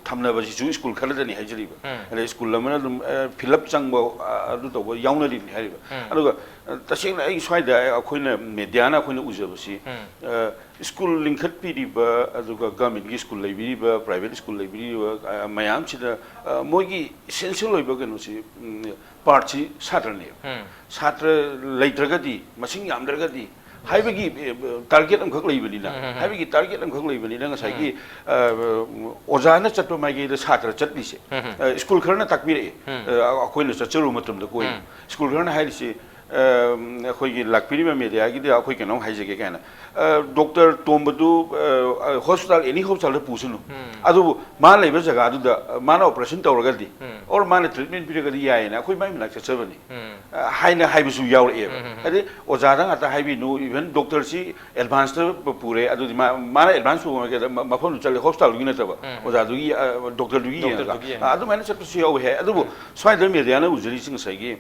ꯊꯝꯅꯕꯁꯤꯁꯨ ꯁ꯭ꯀꯨꯜ ꯈꯔꯗꯅꯤ ꯍꯥꯏꯖꯔꯤꯕ꯫ ꯎꯝ꯫ ꯑꯗꯩ ꯁ꯭ꯀꯨꯜ ꯑꯃꯅ ꯑꯗꯨꯝ, ꯑ, fill up ꯆꯪꯕ, ꯑ, ꯑꯗꯨ ꯇꯧꯕ ꯌꯥꯎꯅꯔꯤꯕꯅꯤ ꯍꯥꯏꯔꯤꯕ꯫ ꯎꯝ꯫ ꯑꯗꯨꯒ, ꯑ, ꯇꯁꯦꯡꯅ ꯑꯩ ꯁ꯭ꯋꯥꯏꯗ ꯑꯩꯈꯣꯏꯅ ꯃꯦꯗꯤꯌꯥꯅ ꯑꯩꯈꯣꯏꯅ ꯎꯖꯕꯁꯤ, ꯎꯝ꯫ ꯑ, ꯁ꯭ꯀꯨꯜ ꯂꯤꯡꯈꯠꯄꯤꯔꯤꯕ, ꯑꯗꯨꯒ ꯒꯚꯔꯟꯃꯦꯟꯠꯀꯤ ꯁ꯭ꯀꯨꯜ ꯂꯩꯕꯤꯔꯤꯕ, ꯄ꯭ꯔꯥꯏꯚꯦꯠ ꯁ꯭ꯀꯨꯜ ꯂꯩꯕꯤꯔꯤꯕ, ꯑ, ꯃꯌꯥꯝꯁꯤꯗ, ꯑ, ꯃꯣꯏꯒꯤ essential ꯑꯣꯏꯕ ꯀꯩꯅꯣꯁꯤ, ꯎꯝ, ꯄꯥꯔꯠꯁꯤ ꯁꯥꯇ꯭ꯔꯅꯦꯕ꯫ ꯎꯝ꯫ ꯁꯥꯇ꯭ꯔ ꯂꯩꯇ꯭ꯔꯒꯗꯤ, ꯃꯁꯤꯡ ꯌꯥꯝꯗ꯭ꯔꯒꯗꯤ ꯍꯥꯏꯕꯒꯤ, ꯑ, ꯇꯥꯔꯒꯦꯠ ꯑꯃꯈꯛ ꯂꯩꯕꯅꯤꯅ, ꯎꯝ, ꯎꯝ, ꯎꯝ꯫ ꯍꯥꯏꯕꯒꯤ ꯇꯥꯔꯒꯦꯠ ꯑꯃꯈꯛ ꯂꯩꯕꯅꯤꯅ ꯉꯁꯥꯏꯒꯤ, ꯎꯝ꯫ ꯑ, ꯑꯣꯖꯥꯅ ꯆꯠꯄ ꯃꯥꯏꯀꯩꯗ ꯁꯥꯇ꯭ꯔ ꯆꯠꯂꯤꯁꯦ, ꯎꯝ, ꯎꯝ꯫ ꯑ, ꯁ꯭ꯀꯨꯜ ꯈꯔꯅ ꯇꯥꯛꯄꯤꯔꯛꯑꯦ, ꯎꯝ꯫ ꯑ, ꯑꯩꯈꯣꯏꯅ ꯆꯠꯆꯔꯨꯕ ꯃꯇꯝꯗ ꯀꯣꯏ ꯎꯝ꯫ ꯁ꯭ꯀꯨꯜ ꯈꯔꯅ ꯍꯥꯏꯔꯤꯁꯤ, ꯑ, ꯑꯩꯈꯣꯏꯒꯤ ꯂꯥꯛꯄꯤꯔꯤꯕ ꯃꯦꯗꯤꯌꯥꯒꯤꯗꯤ ꯑꯩꯈꯣꯏ ꯀꯩꯅꯣꯝ ꯍꯥꯏꯖꯒꯦ ꯀꯥꯏꯅ, ꯑ, ꯗꯣꯛꯇꯔ ꯇꯣꯝꯕꯗꯨ, ꯑ, ꯑ, ꯍꯣꯁꯄꯤꯇꯥꯜ, ꯑꯦꯅꯤ ꯍꯣꯁꯄꯤꯇꯥꯜꯗ ꯄꯨꯁꯅꯨ, ꯎꯝ꯫ ꯑꯗꯨꯕꯨ ꯃꯥꯅ ꯂꯩꯕ ꯖꯒꯥꯗꯨꯗ, ꯑ, ꯃꯥꯅ ꯑꯣꯄꯔꯦꯁꯟ ꯇꯧꯔꯒꯗꯤ, ꯎꯝ꯫ ꯑꯣꯔ ꯃꯥꯅ ꯇ꯭ꯔꯤꯠꯃꯦꯟ ꯄꯤꯔꯒꯗꯤ ꯌꯥꯏꯌꯦꯅ ꯑꯩꯈꯣꯏ ꯃꯥꯏ ꯃꯅꯥꯛ ꯆꯠꯆꯕꯅꯤ, ꯎꯝ꯫ ꯑ, ꯍꯥꯏꯅ ꯍꯥꯏꯕꯁꯨ ꯌꯥꯎꯔꯛꯑꯦꯕ꯫ ꯎꯝ, ꯎꯝ, ꯎꯝ꯫ ꯍꯥꯏꯗꯤ ꯑꯣꯖꯥꯗ ꯉꯥꯛꯇ ꯍꯥꯏꯕꯤꯅꯨ, even ꯗꯣꯛꯇꯔꯁꯤ ꯑꯦꯗꯚꯥꯟꯁꯇ ꯄꯨꯔꯦ, ꯑꯗꯨꯗꯤ ꯃꯥ, ꯃꯥꯅ ꯑꯦꯗꯚꯥꯟꯁ ꯄꯨꯕ ꯃꯥꯏꯀꯩꯗ ꯃ-, ꯃꯐꯝꯗꯨ ꯆꯠꯂꯦ, ꯍꯣꯁꯄꯤꯇꯥꯜꯗꯨꯒꯤ ꯅꯠꯇꯕ, ꯎꯝ꯫ ꯑꯣꯖꯥꯗꯨꯒꯤ, ꯑ, ꯗꯣꯛꯇꯔꯗꯨꯒꯤ ꯌꯦꯡꯉꯒ꯫ ꯗꯣꯛꯇꯔꯗꯨꯒꯤ ꯌꯦꯡꯉꯒ꯫ ꯑ, ꯑꯗꯨꯃꯥꯏꯅ ꯆꯠꯄꯁꯨ ꯌꯥꯎꯋꯤ ꯍꯥꯏ꯫ ꯑꯗꯨꯕꯨ ꯎꯝ꯫ ꯁ꯭ꯋꯥꯏꯗ ꯃꯦꯗꯤꯌꯥꯅ ꯎꯖꯔꯤꯁꯤ ꯉꯁꯥꯏꯒꯤ,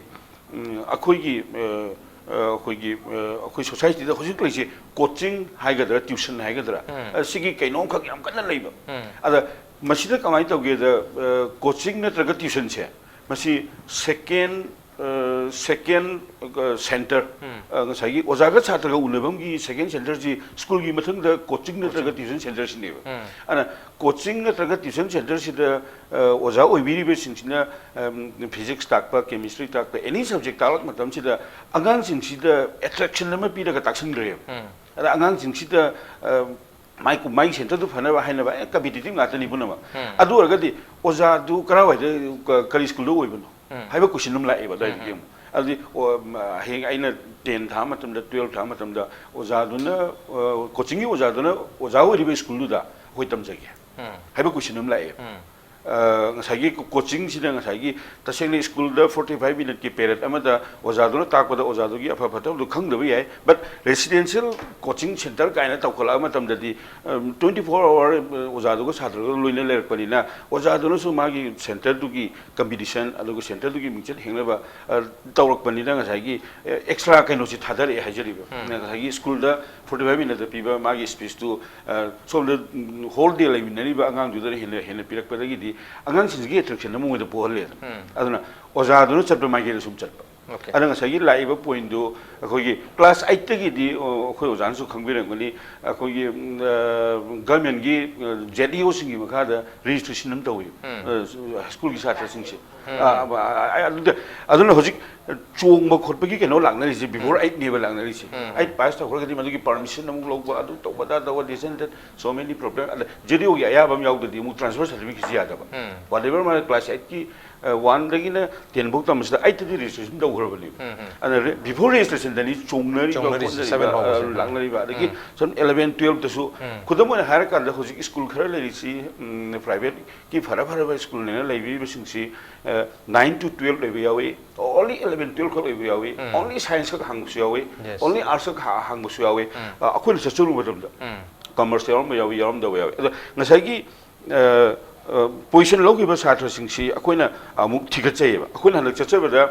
ꯎꯝ, ꯑꯩꯈꯣꯏꯒꯤ, ꯑ, ꯑꯩꯈꯣꯏꯒꯤ ꯑꯩꯈꯣꯏ ꯁꯣꯁꯥꯏꯇꯤꯗ ꯍꯧꯖꯤꯛ ꯂꯩꯔꯤꯁꯦ ꯀꯣꯆꯤꯡ ꯍꯥꯏꯒꯗ꯭ꯔꯥ, ꯇ꯭ꯌꯨꯁꯟ ꯍꯥꯏꯒꯗ꯭ꯔꯥ, ꯁꯤꯒꯤ ꯀꯩꯅꯣꯝꯈꯛ ꯌꯥꯝ ꯀꯟꯅ ꯂꯩꯕ꯫ ꯑꯗ ꯃꯁꯤꯗ ꯀꯃꯥꯏꯅ ꯇꯧꯒꯦꯗ, ꯀꯣꯆꯤꯡ ꯅꯠꯇ꯭ꯔꯒ ꯇ꯭ꯌꯨꯁꯟꯁꯦ, ꯃꯁꯤ ꯁꯦꯀꯦꯟ ꯁꯦꯀꯦꯟ ꯁꯦꯟꯇꯔ, ꯉꯁꯥꯏꯒꯤ ꯑꯣꯖꯥꯒ ꯁꯥꯇ꯭ꯔꯒ ꯎꯅꯐꯝꯒꯤ ꯁꯦꯀꯦꯟ ꯁꯦꯟꯇꯔꯁꯤ ꯁ꯭ꯀꯨꯜꯒꯤ ꯃꯊꯪꯗ ꯀꯣꯆꯤꯡ ꯅꯠꯇ꯭ꯔꯒ ꯇ꯭ꯌꯨꯁꯟ ꯁꯦꯟꯇꯔꯁꯤꯅꯦꯕ꯫ ꯑꯗꯨꯅ ꯀꯣꯆꯤꯡ ꯅꯠꯇ꯭ꯔꯒ ꯇ꯭ꯌꯨꯁꯟ ꯁꯦꯟꯇꯔꯁꯤꯗ ꯑꯣꯖꯥ ꯑꯣꯏꯕꯤꯔꯤꯕꯁꯤꯡꯁꯤꯅ ꯐꯤꯖꯤꯛꯁ ꯇꯥꯛꯄ, ꯀꯦꯃꯤꯁꯇ꯭ꯔꯤ ꯇꯥꯛꯄ, ꯑꯦꯅꯤ ꯁꯕꯖꯦꯛ ꯇꯥꯛꯂꯛꯄ ꯃꯇꯝꯁꯤꯗ ꯑꯉꯥꯡꯁꯤꯡꯁꯤꯗ ꯑꯦꯇ꯭ꯔꯦꯛꯁꯟ ꯑꯃ ꯄꯤꯔꯒ ꯇꯥꯛꯁꯤꯟꯈ꯭ꯔꯦꯕ꯫ ꯑꯗ ꯑꯉꯥꯡꯁꯤꯡꯁꯤꯗ ꯃꯥꯏ ꯃꯥꯏ ꯁꯦꯟꯇꯔꯗꯨ ꯐꯅꯕ ꯍꯥꯏꯅꯕ ꯑꯦ ꯀꯝꯄꯤꯇꯤꯇꯤꯞ ꯉꯥꯛꯇꯅꯤ ꯄꯨꯝꯅꯃꯛ꯫ ꯑꯗꯨ ꯑꯣꯏꯔꯒꯗꯤ ꯑꯣꯖꯥꯗꯨ ꯀꯔꯥꯏꯋꯥꯏꯗ, ꯀꯔꯤ ꯁ꯭ꯀꯨꯜꯗ ꯑꯣꯏꯕꯅꯣ ꯍꯥꯏꯕ ꯀꯣꯏꯁꯟ ꯑꯃ ꯂꯥꯛꯑꯦꯕ ꯑꯗꯨꯋꯥꯏꯗꯒꯤ ꯑꯃꯨꯛ꯫ ꯑꯗꯨꯗꯤ ꯍꯌꯦꯡ ꯑꯩꯅ ꯇꯦꯟ ꯊꯥꯕ ꯃꯇꯝꯗ, ꯇꯨꯌꯦꯜꯞ ꯊꯥꯕ ꯃꯇꯝꯗ ꯑꯣꯖꯥꯗꯨꯅ, ꯀꯣꯆꯤꯡꯒꯤ ꯑꯣꯖꯥꯗꯨꯅ ꯑꯣꯖꯥ ꯑꯣꯏꯔꯤꯕ ꯁ꯭ꯀꯨꯜꯗꯨꯗ ꯑꯩꯈꯣꯏ ꯇꯝꯖꯒꯦ ꯍꯥꯏꯕ ꯀꯣꯏꯁꯟ ꯑꯃ ꯂꯥꯛꯑꯦ꯫ ꯉꯁꯥꯏꯒꯤ ꯀꯣꯆꯤꯡꯁꯤꯗ ꯉꯁꯥꯏꯒꯤ ꯇꯁꯦꯡꯅ ꯁ꯭ꯀꯨꯜꯗ ꯐꯣꯔꯇꯤ ꯐꯥꯏꯚ ꯃꯤꯅꯠꯀꯤ ꯄꯦꯔꯦꯠ ꯑꯃꯗ ꯑꯣꯖꯥꯗꯨꯅ ꯇꯥꯛꯄꯗ ꯑꯣꯖꯥꯗꯨꯒꯤ ꯑꯐ ꯐꯠꯇꯕꯗꯨ ꯈꯪꯗꯕ ꯌꯥꯏ, ꯕꯠ ꯔꯦꯁꯤꯗꯦꯟꯁꯤꯌꯦꯜ ꯀꯣꯆꯤꯡ ꯁꯦꯟꯇꯔ ꯀꯥꯏꯅ ꯇꯧꯈꯠꯂꯛꯑ ꯃꯇꯝꯗꯗꯤ ꯇ꯭ꯋꯦꯟꯇꯤ ꯐꯣꯔ ꯑꯋꯥꯔ ꯑꯣꯖꯥꯗꯨꯒ ꯁꯥꯇ꯭ꯔꯗꯨꯒ ꯂꯣꯏꯅ ꯂꯩꯔꯛꯄꯅꯤꯅ ꯑꯣꯖꯥꯗꯨꯅꯁꯨ ꯃꯥꯒꯤ ꯁꯦꯟꯇꯔꯗꯨꯒꯤ ꯀꯝꯄꯤꯇꯤꯁꯟ ꯑꯗꯨꯒ ꯁꯦꯟꯇꯔꯗꯨꯒꯤ ꯃꯤꯡꯆꯠ ꯍꯦꯡꯅꯕ ꯇꯧꯔꯛꯄꯅꯤꯅ ꯉꯁꯥꯏꯒꯤ ꯑꯦꯛꯁꯇ꯭ꯔꯥ ꯀꯩꯅꯣꯁꯤ ꯊꯥꯗꯔꯛꯑꯦ ꯍꯥꯏꯖꯔꯤꯕ꯫ ꯉꯁꯥꯏꯒꯤ ꯁ꯭ꯀꯨꯜꯗ ꯐꯣꯔꯇꯤ ꯐꯥꯏꯚ ꯃꯤꯅꯠꯇ ꯄꯤꯕ ꯃꯥꯒꯤ ꯁ꯭ꯄꯤꯁꯇꯨ ꯁꯣꯝꯗ ꯍꯣꯜ ꯗꯦ ꯂꯩꯃꯤꯟꯅꯔꯤꯕ ꯑꯉꯥꯡꯗꯨꯗꯅ ꯍꯦꯟꯅ ꯍꯦꯟꯅ ꯄꯤꯔꯛꯄꯗꯒꯤꯗꯤ ꯑꯉꯥꯡꯁꯤꯡꯁꯤꯒꯤ ꯑꯦꯇ꯭ꯔꯦꯛꯁꯟ ꯑꯃ ꯃꯣꯏꯗ ꯄꯣꯛꯍꯜꯂꯦꯗꯅ꯫ ꯑꯗꯨꯅ ꯑꯣꯖꯥꯗꯨꯅ ꯆꯠꯄ ꯃꯥꯏꯀꯩꯗ ꯁꯨꯝ ꯆꯠꯄ꯫ ꯑꯗ ꯉꯁꯥꯏꯒꯤ ꯂꯥꯛꯏꯕ ꯄꯣꯏꯟꯗꯨ ꯑꯩꯈꯣꯏꯒꯤ ꯀ꯭ꯂꯥꯁ ꯑꯩꯠꯇꯒꯤꯗꯤ ꯑꯩꯈꯣꯏ ꯑꯣꯖꯥꯅꯁꯨ ꯈꯪꯕꯤꯔꯝꯒꯅꯤ, ꯑꯩꯈꯣꯏꯒꯤ ꯒꯚꯔꯟꯃꯦꯟꯒꯤ ꯖꯦꯠ ꯏ ꯑꯣꯁꯤꯡꯒꯤ ꯃꯈꯥꯗ ꯔꯦꯖꯤꯁꯇ꯭ꯔꯦꯁꯟ ꯑꯃ ꯇꯧꯋꯤ ꯁ꯭ꯀꯨꯜꯒꯤ ꯁꯥꯇ꯭ꯔꯁꯤꯡꯁꯦ꯫ ꯑꯗꯨꯗ ꯑꯗꯨꯅ ꯍꯧꯖꯤꯛ ꯆꯣꯡꯕ ꯈꯣꯠꯄꯒꯤ ꯀꯩꯅꯣ ꯂꯥꯛꯅꯔꯤꯁꯦ ꯕꯤꯐꯣꯔ ꯑꯩꯠꯅꯦꯕ ꯂꯥꯛꯅꯔꯤꯁꯦ꯫ ꯑꯩꯠ ꯄꯥꯁ ꯇꯧꯈ꯭ꯔꯒꯗꯤ ꯃꯗꯨꯒꯤ ꯄꯔꯃꯤꯁꯟ ꯑꯃꯨꯛ ꯂꯧꯕ, ꯑꯗꯨ ꯇꯧꯕ, ꯑꯗꯥ ꯇꯧꯕ, this and that, so many problem꯫ ꯑꯗ ꯖꯦꯠ ꯏ ꯑꯣꯒꯤ ꯑꯌꯥꯕ ꯑꯃ ꯌꯥꯎꯗ꯭ꯔꯗꯤ ꯑꯃꯨꯛ ꯇ꯭ꯔꯥꯟꯁꯐꯔ ꯁꯥꯔꯇꯤꯐꯤꯀꯦꯠꯁꯤ ꯌꯥꯗꯕ꯫ ꯋꯥꯠ ꯑꯦꯚꯔ ꯃꯥꯅ ꯀ꯭ꯂꯥꯁ ꯑꯩꯠꯀꯤ ꯋꯥꯟꯗꯒꯤꯅ ꯇꯦꯟꯐꯧ ꯇꯝꯕꯁꯤꯗ ꯑꯩꯠꯇꯗꯤ ꯔꯦꯖꯤꯁꯇ꯭ꯔꯦꯁꯟ ꯇꯧꯈ꯭ꯔꯕꯅꯦꯕ꯫ ꯑꯗꯨꯅ ꯕꯤꯐꯣꯔ ꯔꯦꯖꯤꯁꯇ꯭ꯔꯦꯁꯟꯗꯅꯤ ꯆꯣꯡꯅꯔꯤꯕ, ꯆꯣꯡꯅꯔꯤꯁꯦ, ꯈꯣꯠꯅꯔꯤꯕ, ꯁꯚꯦꯟ ꯐꯥꯎꯕꯁꯦ꯫ ꯂꯥꯛꯅꯔꯤꯕ꯫ ꯑꯗꯒꯤ ꯁꯝ ꯏꯂꯚꯦꯟ ꯇꯨꯌꯦꯜꯞꯇꯁꯨ ꯈꯨꯗꯝ ꯑꯣꯏꯅ ꯍꯥꯏꯔꯀꯥꯟꯗ ꯍꯧꯖꯤꯛ ꯁ꯭ꯀꯨꯜ ꯈꯔ ꯂꯩꯔꯤꯁꯤ ꯄ꯭ꯔꯥꯏꯚꯦꯠꯀꯤ ꯐꯔ ꯐꯔꯕ ꯁ꯭ꯀꯨꯜꯅꯦꯅ ꯂꯩꯕꯤꯔꯤꯕꯁꯤꯡꯁꯤ ꯅꯥꯏꯟ ꯇꯨ ꯇꯨꯌꯦꯜꯞ ꯂꯩꯕ ꯌꯥꯎꯏ, ꯑꯣꯟꯂꯤ ꯏꯂꯚꯦꯟ ꯇꯨꯌꯦꯜꯞ ꯈꯛ ꯂꯩꯕ ꯌꯥꯎꯏ, ꯑꯣꯟꯂꯤ ꯁꯥꯏꯟꯁ ꯈꯛ ꯍꯥꯡꯕꯁꯨ ꯌꯥꯎꯏ, ꯑꯣꯟꯂꯤ ꯑꯥꯔꯠꯁ ꯈꯛ ꯍꯥꯡꯕꯁꯨ ꯌꯥꯎꯏ꯫ ꯑꯩꯈꯣꯏꯅ ꯆꯠꯆꯔꯨꯕ ꯃꯇꯝꯗ ꯀꯃꯔꯁ ꯌꯥꯎꯔꯝꯕ ꯌꯥꯎꯏ, ꯌꯥꯎꯔꯝꯗꯕ ꯌꯥꯎꯏ꯫ ꯑꯗꯣ ꯉꯁꯥꯏꯒꯤ ꯄꯣꯖꯤꯁꯟ ꯂꯧꯈꯤꯕ ꯁꯥꯇ꯭ꯔꯁꯤꯡꯁꯤ ꯑꯩꯈꯣꯏꯅ ꯑꯃꯨꯛ ꯊꯤꯒꯠꯆꯩꯌꯦꯕ꯫ ꯑꯩꯈꯣꯏꯅ ꯍꯟꯗꯛ ꯆꯠꯆꯕꯗ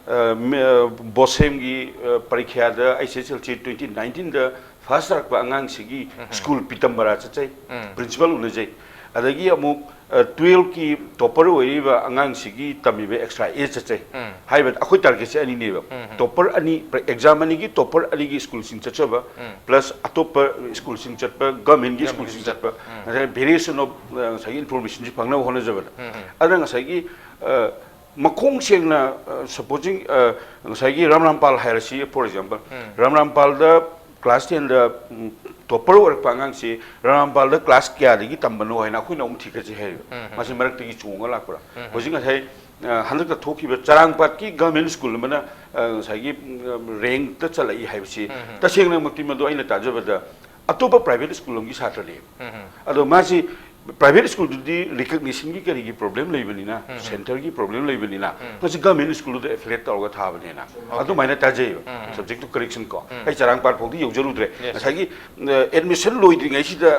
ꯕꯣꯁꯦꯝꯒꯤ ꯄꯔꯤꯈ꯭ꯌꯥꯗ ꯑꯩꯆ ꯑꯦꯁ ꯑꯦꯜ ꯁꯤ ꯇ꯭ꯋꯦꯟꯇꯤ ꯅꯥꯏꯟꯇꯤꯟꯗ ꯐꯥꯔꯁ ꯇꯥꯔꯛꯄ ꯑꯉꯥꯡꯁꯤꯒꯤ ꯁ꯭ꯀꯨꯜ ꯄꯤꯇꯝꯕꯔꯥ ꯆꯠꯆꯩ, ꯄ꯭ꯔꯤꯟꯁꯤꯄꯥꯜ ꯎꯅꯖꯩ꯫ ꯑꯗꯒꯤ ꯑꯃꯨꯛ ꯇꯨꯌꯦꯜꯐꯀꯤ ꯇꯣꯄꯔ ꯑꯣꯏꯔꯤꯕ ꯑꯉꯥꯡꯁꯤꯒꯤ ꯇꯝꯃꯤꯕ ꯑꯦꯛꯁꯇ꯭ꯔꯥ ꯑꯦ ꯆꯠꯆꯩ꯫ ꯍꯥꯏꯕꯗꯤ ꯑꯩꯈꯣꯏ ꯇꯥꯔꯒꯦꯠꯁꯦ ꯑꯅꯤꯅꯦꯕ, ꯇꯣꯄꯔ ꯑꯅꯤ, ꯑꯦꯛꯖꯥꯝ ꯑꯅꯤꯒꯤ ꯇꯣꯄꯔ ꯑꯅꯤꯒꯤ ꯁ꯭ꯀꯨꯜꯁꯤꯡ ꯆꯠꯆꯕ, ꯄ꯭ꯂꯁ ꯑꯇꯣꯞꯄ ꯁ꯭ꯀꯨꯜꯁꯤꯡ ꯆꯠꯄ, ꯒꯚꯔꯟꯃꯦꯟꯒꯤ ꯁ꯭ꯀꯨꯜꯁꯤꯡ ꯆꯠꯄ, ꯉꯁꯥꯏ ꯚꯦꯔꯤꯌꯦꯁꯟ ꯑꯣꯐ ꯉꯁꯥꯏꯒꯤ ꯏꯟꯐꯣꯔꯃꯦꯁꯟꯁꯤ ꯐꯪꯅꯕ ꯍꯣꯠꯅꯖꯕꯗ꯫ ꯑꯗ ꯉꯁꯥꯏꯒꯤ ꯃꯈꯣꯡ ꯁꯦꯡꯅ, ꯁꯄꯣꯖꯤꯡ, ꯉꯁꯥꯏꯒꯤ ꯔꯥꯝ ꯔꯥꯝꯄꯥꯜ ꯍꯥꯏꯔꯁꯤ, ꯐꯣꯔ ꯑꯦꯛꯖꯥꯝꯄꯜ, ꯔꯥꯝ ꯔꯥꯝꯄꯥꯜꯗ ꯀ꯭ꯂꯥꯁ ꯇꯦꯟꯗ ꯇꯣꯄꯔ ꯑꯣꯏꯔꯛꯄ ꯑꯉꯥꯡꯁꯤ ꯔꯥꯝ ꯔꯥꯝꯄꯥꯜꯗ ꯀ꯭ꯂꯥꯁ ꯀꯌꯥꯗꯒꯤ ꯇꯝꯕꯅꯣ ꯍꯥꯏꯅ ꯑꯩꯈꯣꯏꯅ ꯑꯃꯨꯛ ꯊꯤꯒꯠꯁꯤ ꯍꯥꯏꯔꯤꯕ꯫ ꯃꯥꯁꯤ ꯃꯔꯛꯇꯒꯤ ꯆꯣꯡꯉ ꯂꯥꯛꯄ꯭ꯔꯥ? ꯍꯧꯖꯤꯛ ꯉꯁꯥꯏ ꯍꯟꯗꯛꯇ ꯊꯣꯛꯈꯤꯕ ꯆꯔꯥꯡꯄꯥꯠꯀꯤ ꯒꯚꯔꯟꯃꯦꯟ ꯁ꯭ꯀꯨꯜ ꯑꯃꯅ ꯉꯁꯥꯏꯒꯤ ꯔꯦꯡꯛꯇ ꯆꯠꯂꯛꯏ ꯍꯥꯏꯕꯁꯤ, ꯇꯁꯦꯡꯅꯃꯛꯇꯤ ꯃꯗꯨ ꯑꯩꯅ ꯇꯥꯖꯕꯗ ꯑꯇꯣꯞꯄ ꯄ꯭ꯔꯥꯏꯚꯦꯠ ꯁ꯭ꯀꯨꯜ ꯑꯃꯒꯤ ꯁꯥꯇ꯭ꯔꯅꯦ꯫ ꯑꯗꯣ ꯃꯥꯁꯤ ꯄ꯭ꯔꯥꯏꯚꯦꯠ ꯁ꯭ꯀꯨꯜꯗꯨꯗꯤ ꯔꯤꯀꯒꯅꯤꯁꯟꯒꯤ ꯀꯔꯤꯒꯤ ꯄ꯭ꯔꯣꯕ꯭ꯂꯦꯝ ꯂꯩꯕꯅꯤꯅ, ꯁꯦꯟꯇꯔꯒꯤ ꯄ꯭ꯔꯣꯕ꯭ꯂꯦꯝ ꯂꯩꯕꯅꯤꯅ, ꯃꯁꯤ ꯒꯚꯔꯟꯃꯦꯟ ꯁ꯭ꯀꯨꯜꯗꯨꯗ ꯑꯦꯐꯤꯂꯦꯠ ꯇꯧꯔꯒ ꯊꯥꯕꯅꯦꯅ ꯑꯗꯨꯃꯥꯏꯅ ꯇꯥꯖꯩꯌꯦꯕ꯫ Subject to correction ꯀꯣ꯫ ꯑꯩ ꯆꯔꯥꯡꯄꯥꯠ ꯐꯥꯎꯗꯤ ꯌꯧꯖꯔꯨꯗ꯭ꯔꯦ꯫ ꯉꯁꯥꯏꯒꯤ ꯑꯦꯗꯃꯤꯁꯟ ꯂꯣꯏꯗ꯭ꯔꯤꯉꯩꯁꯤꯗ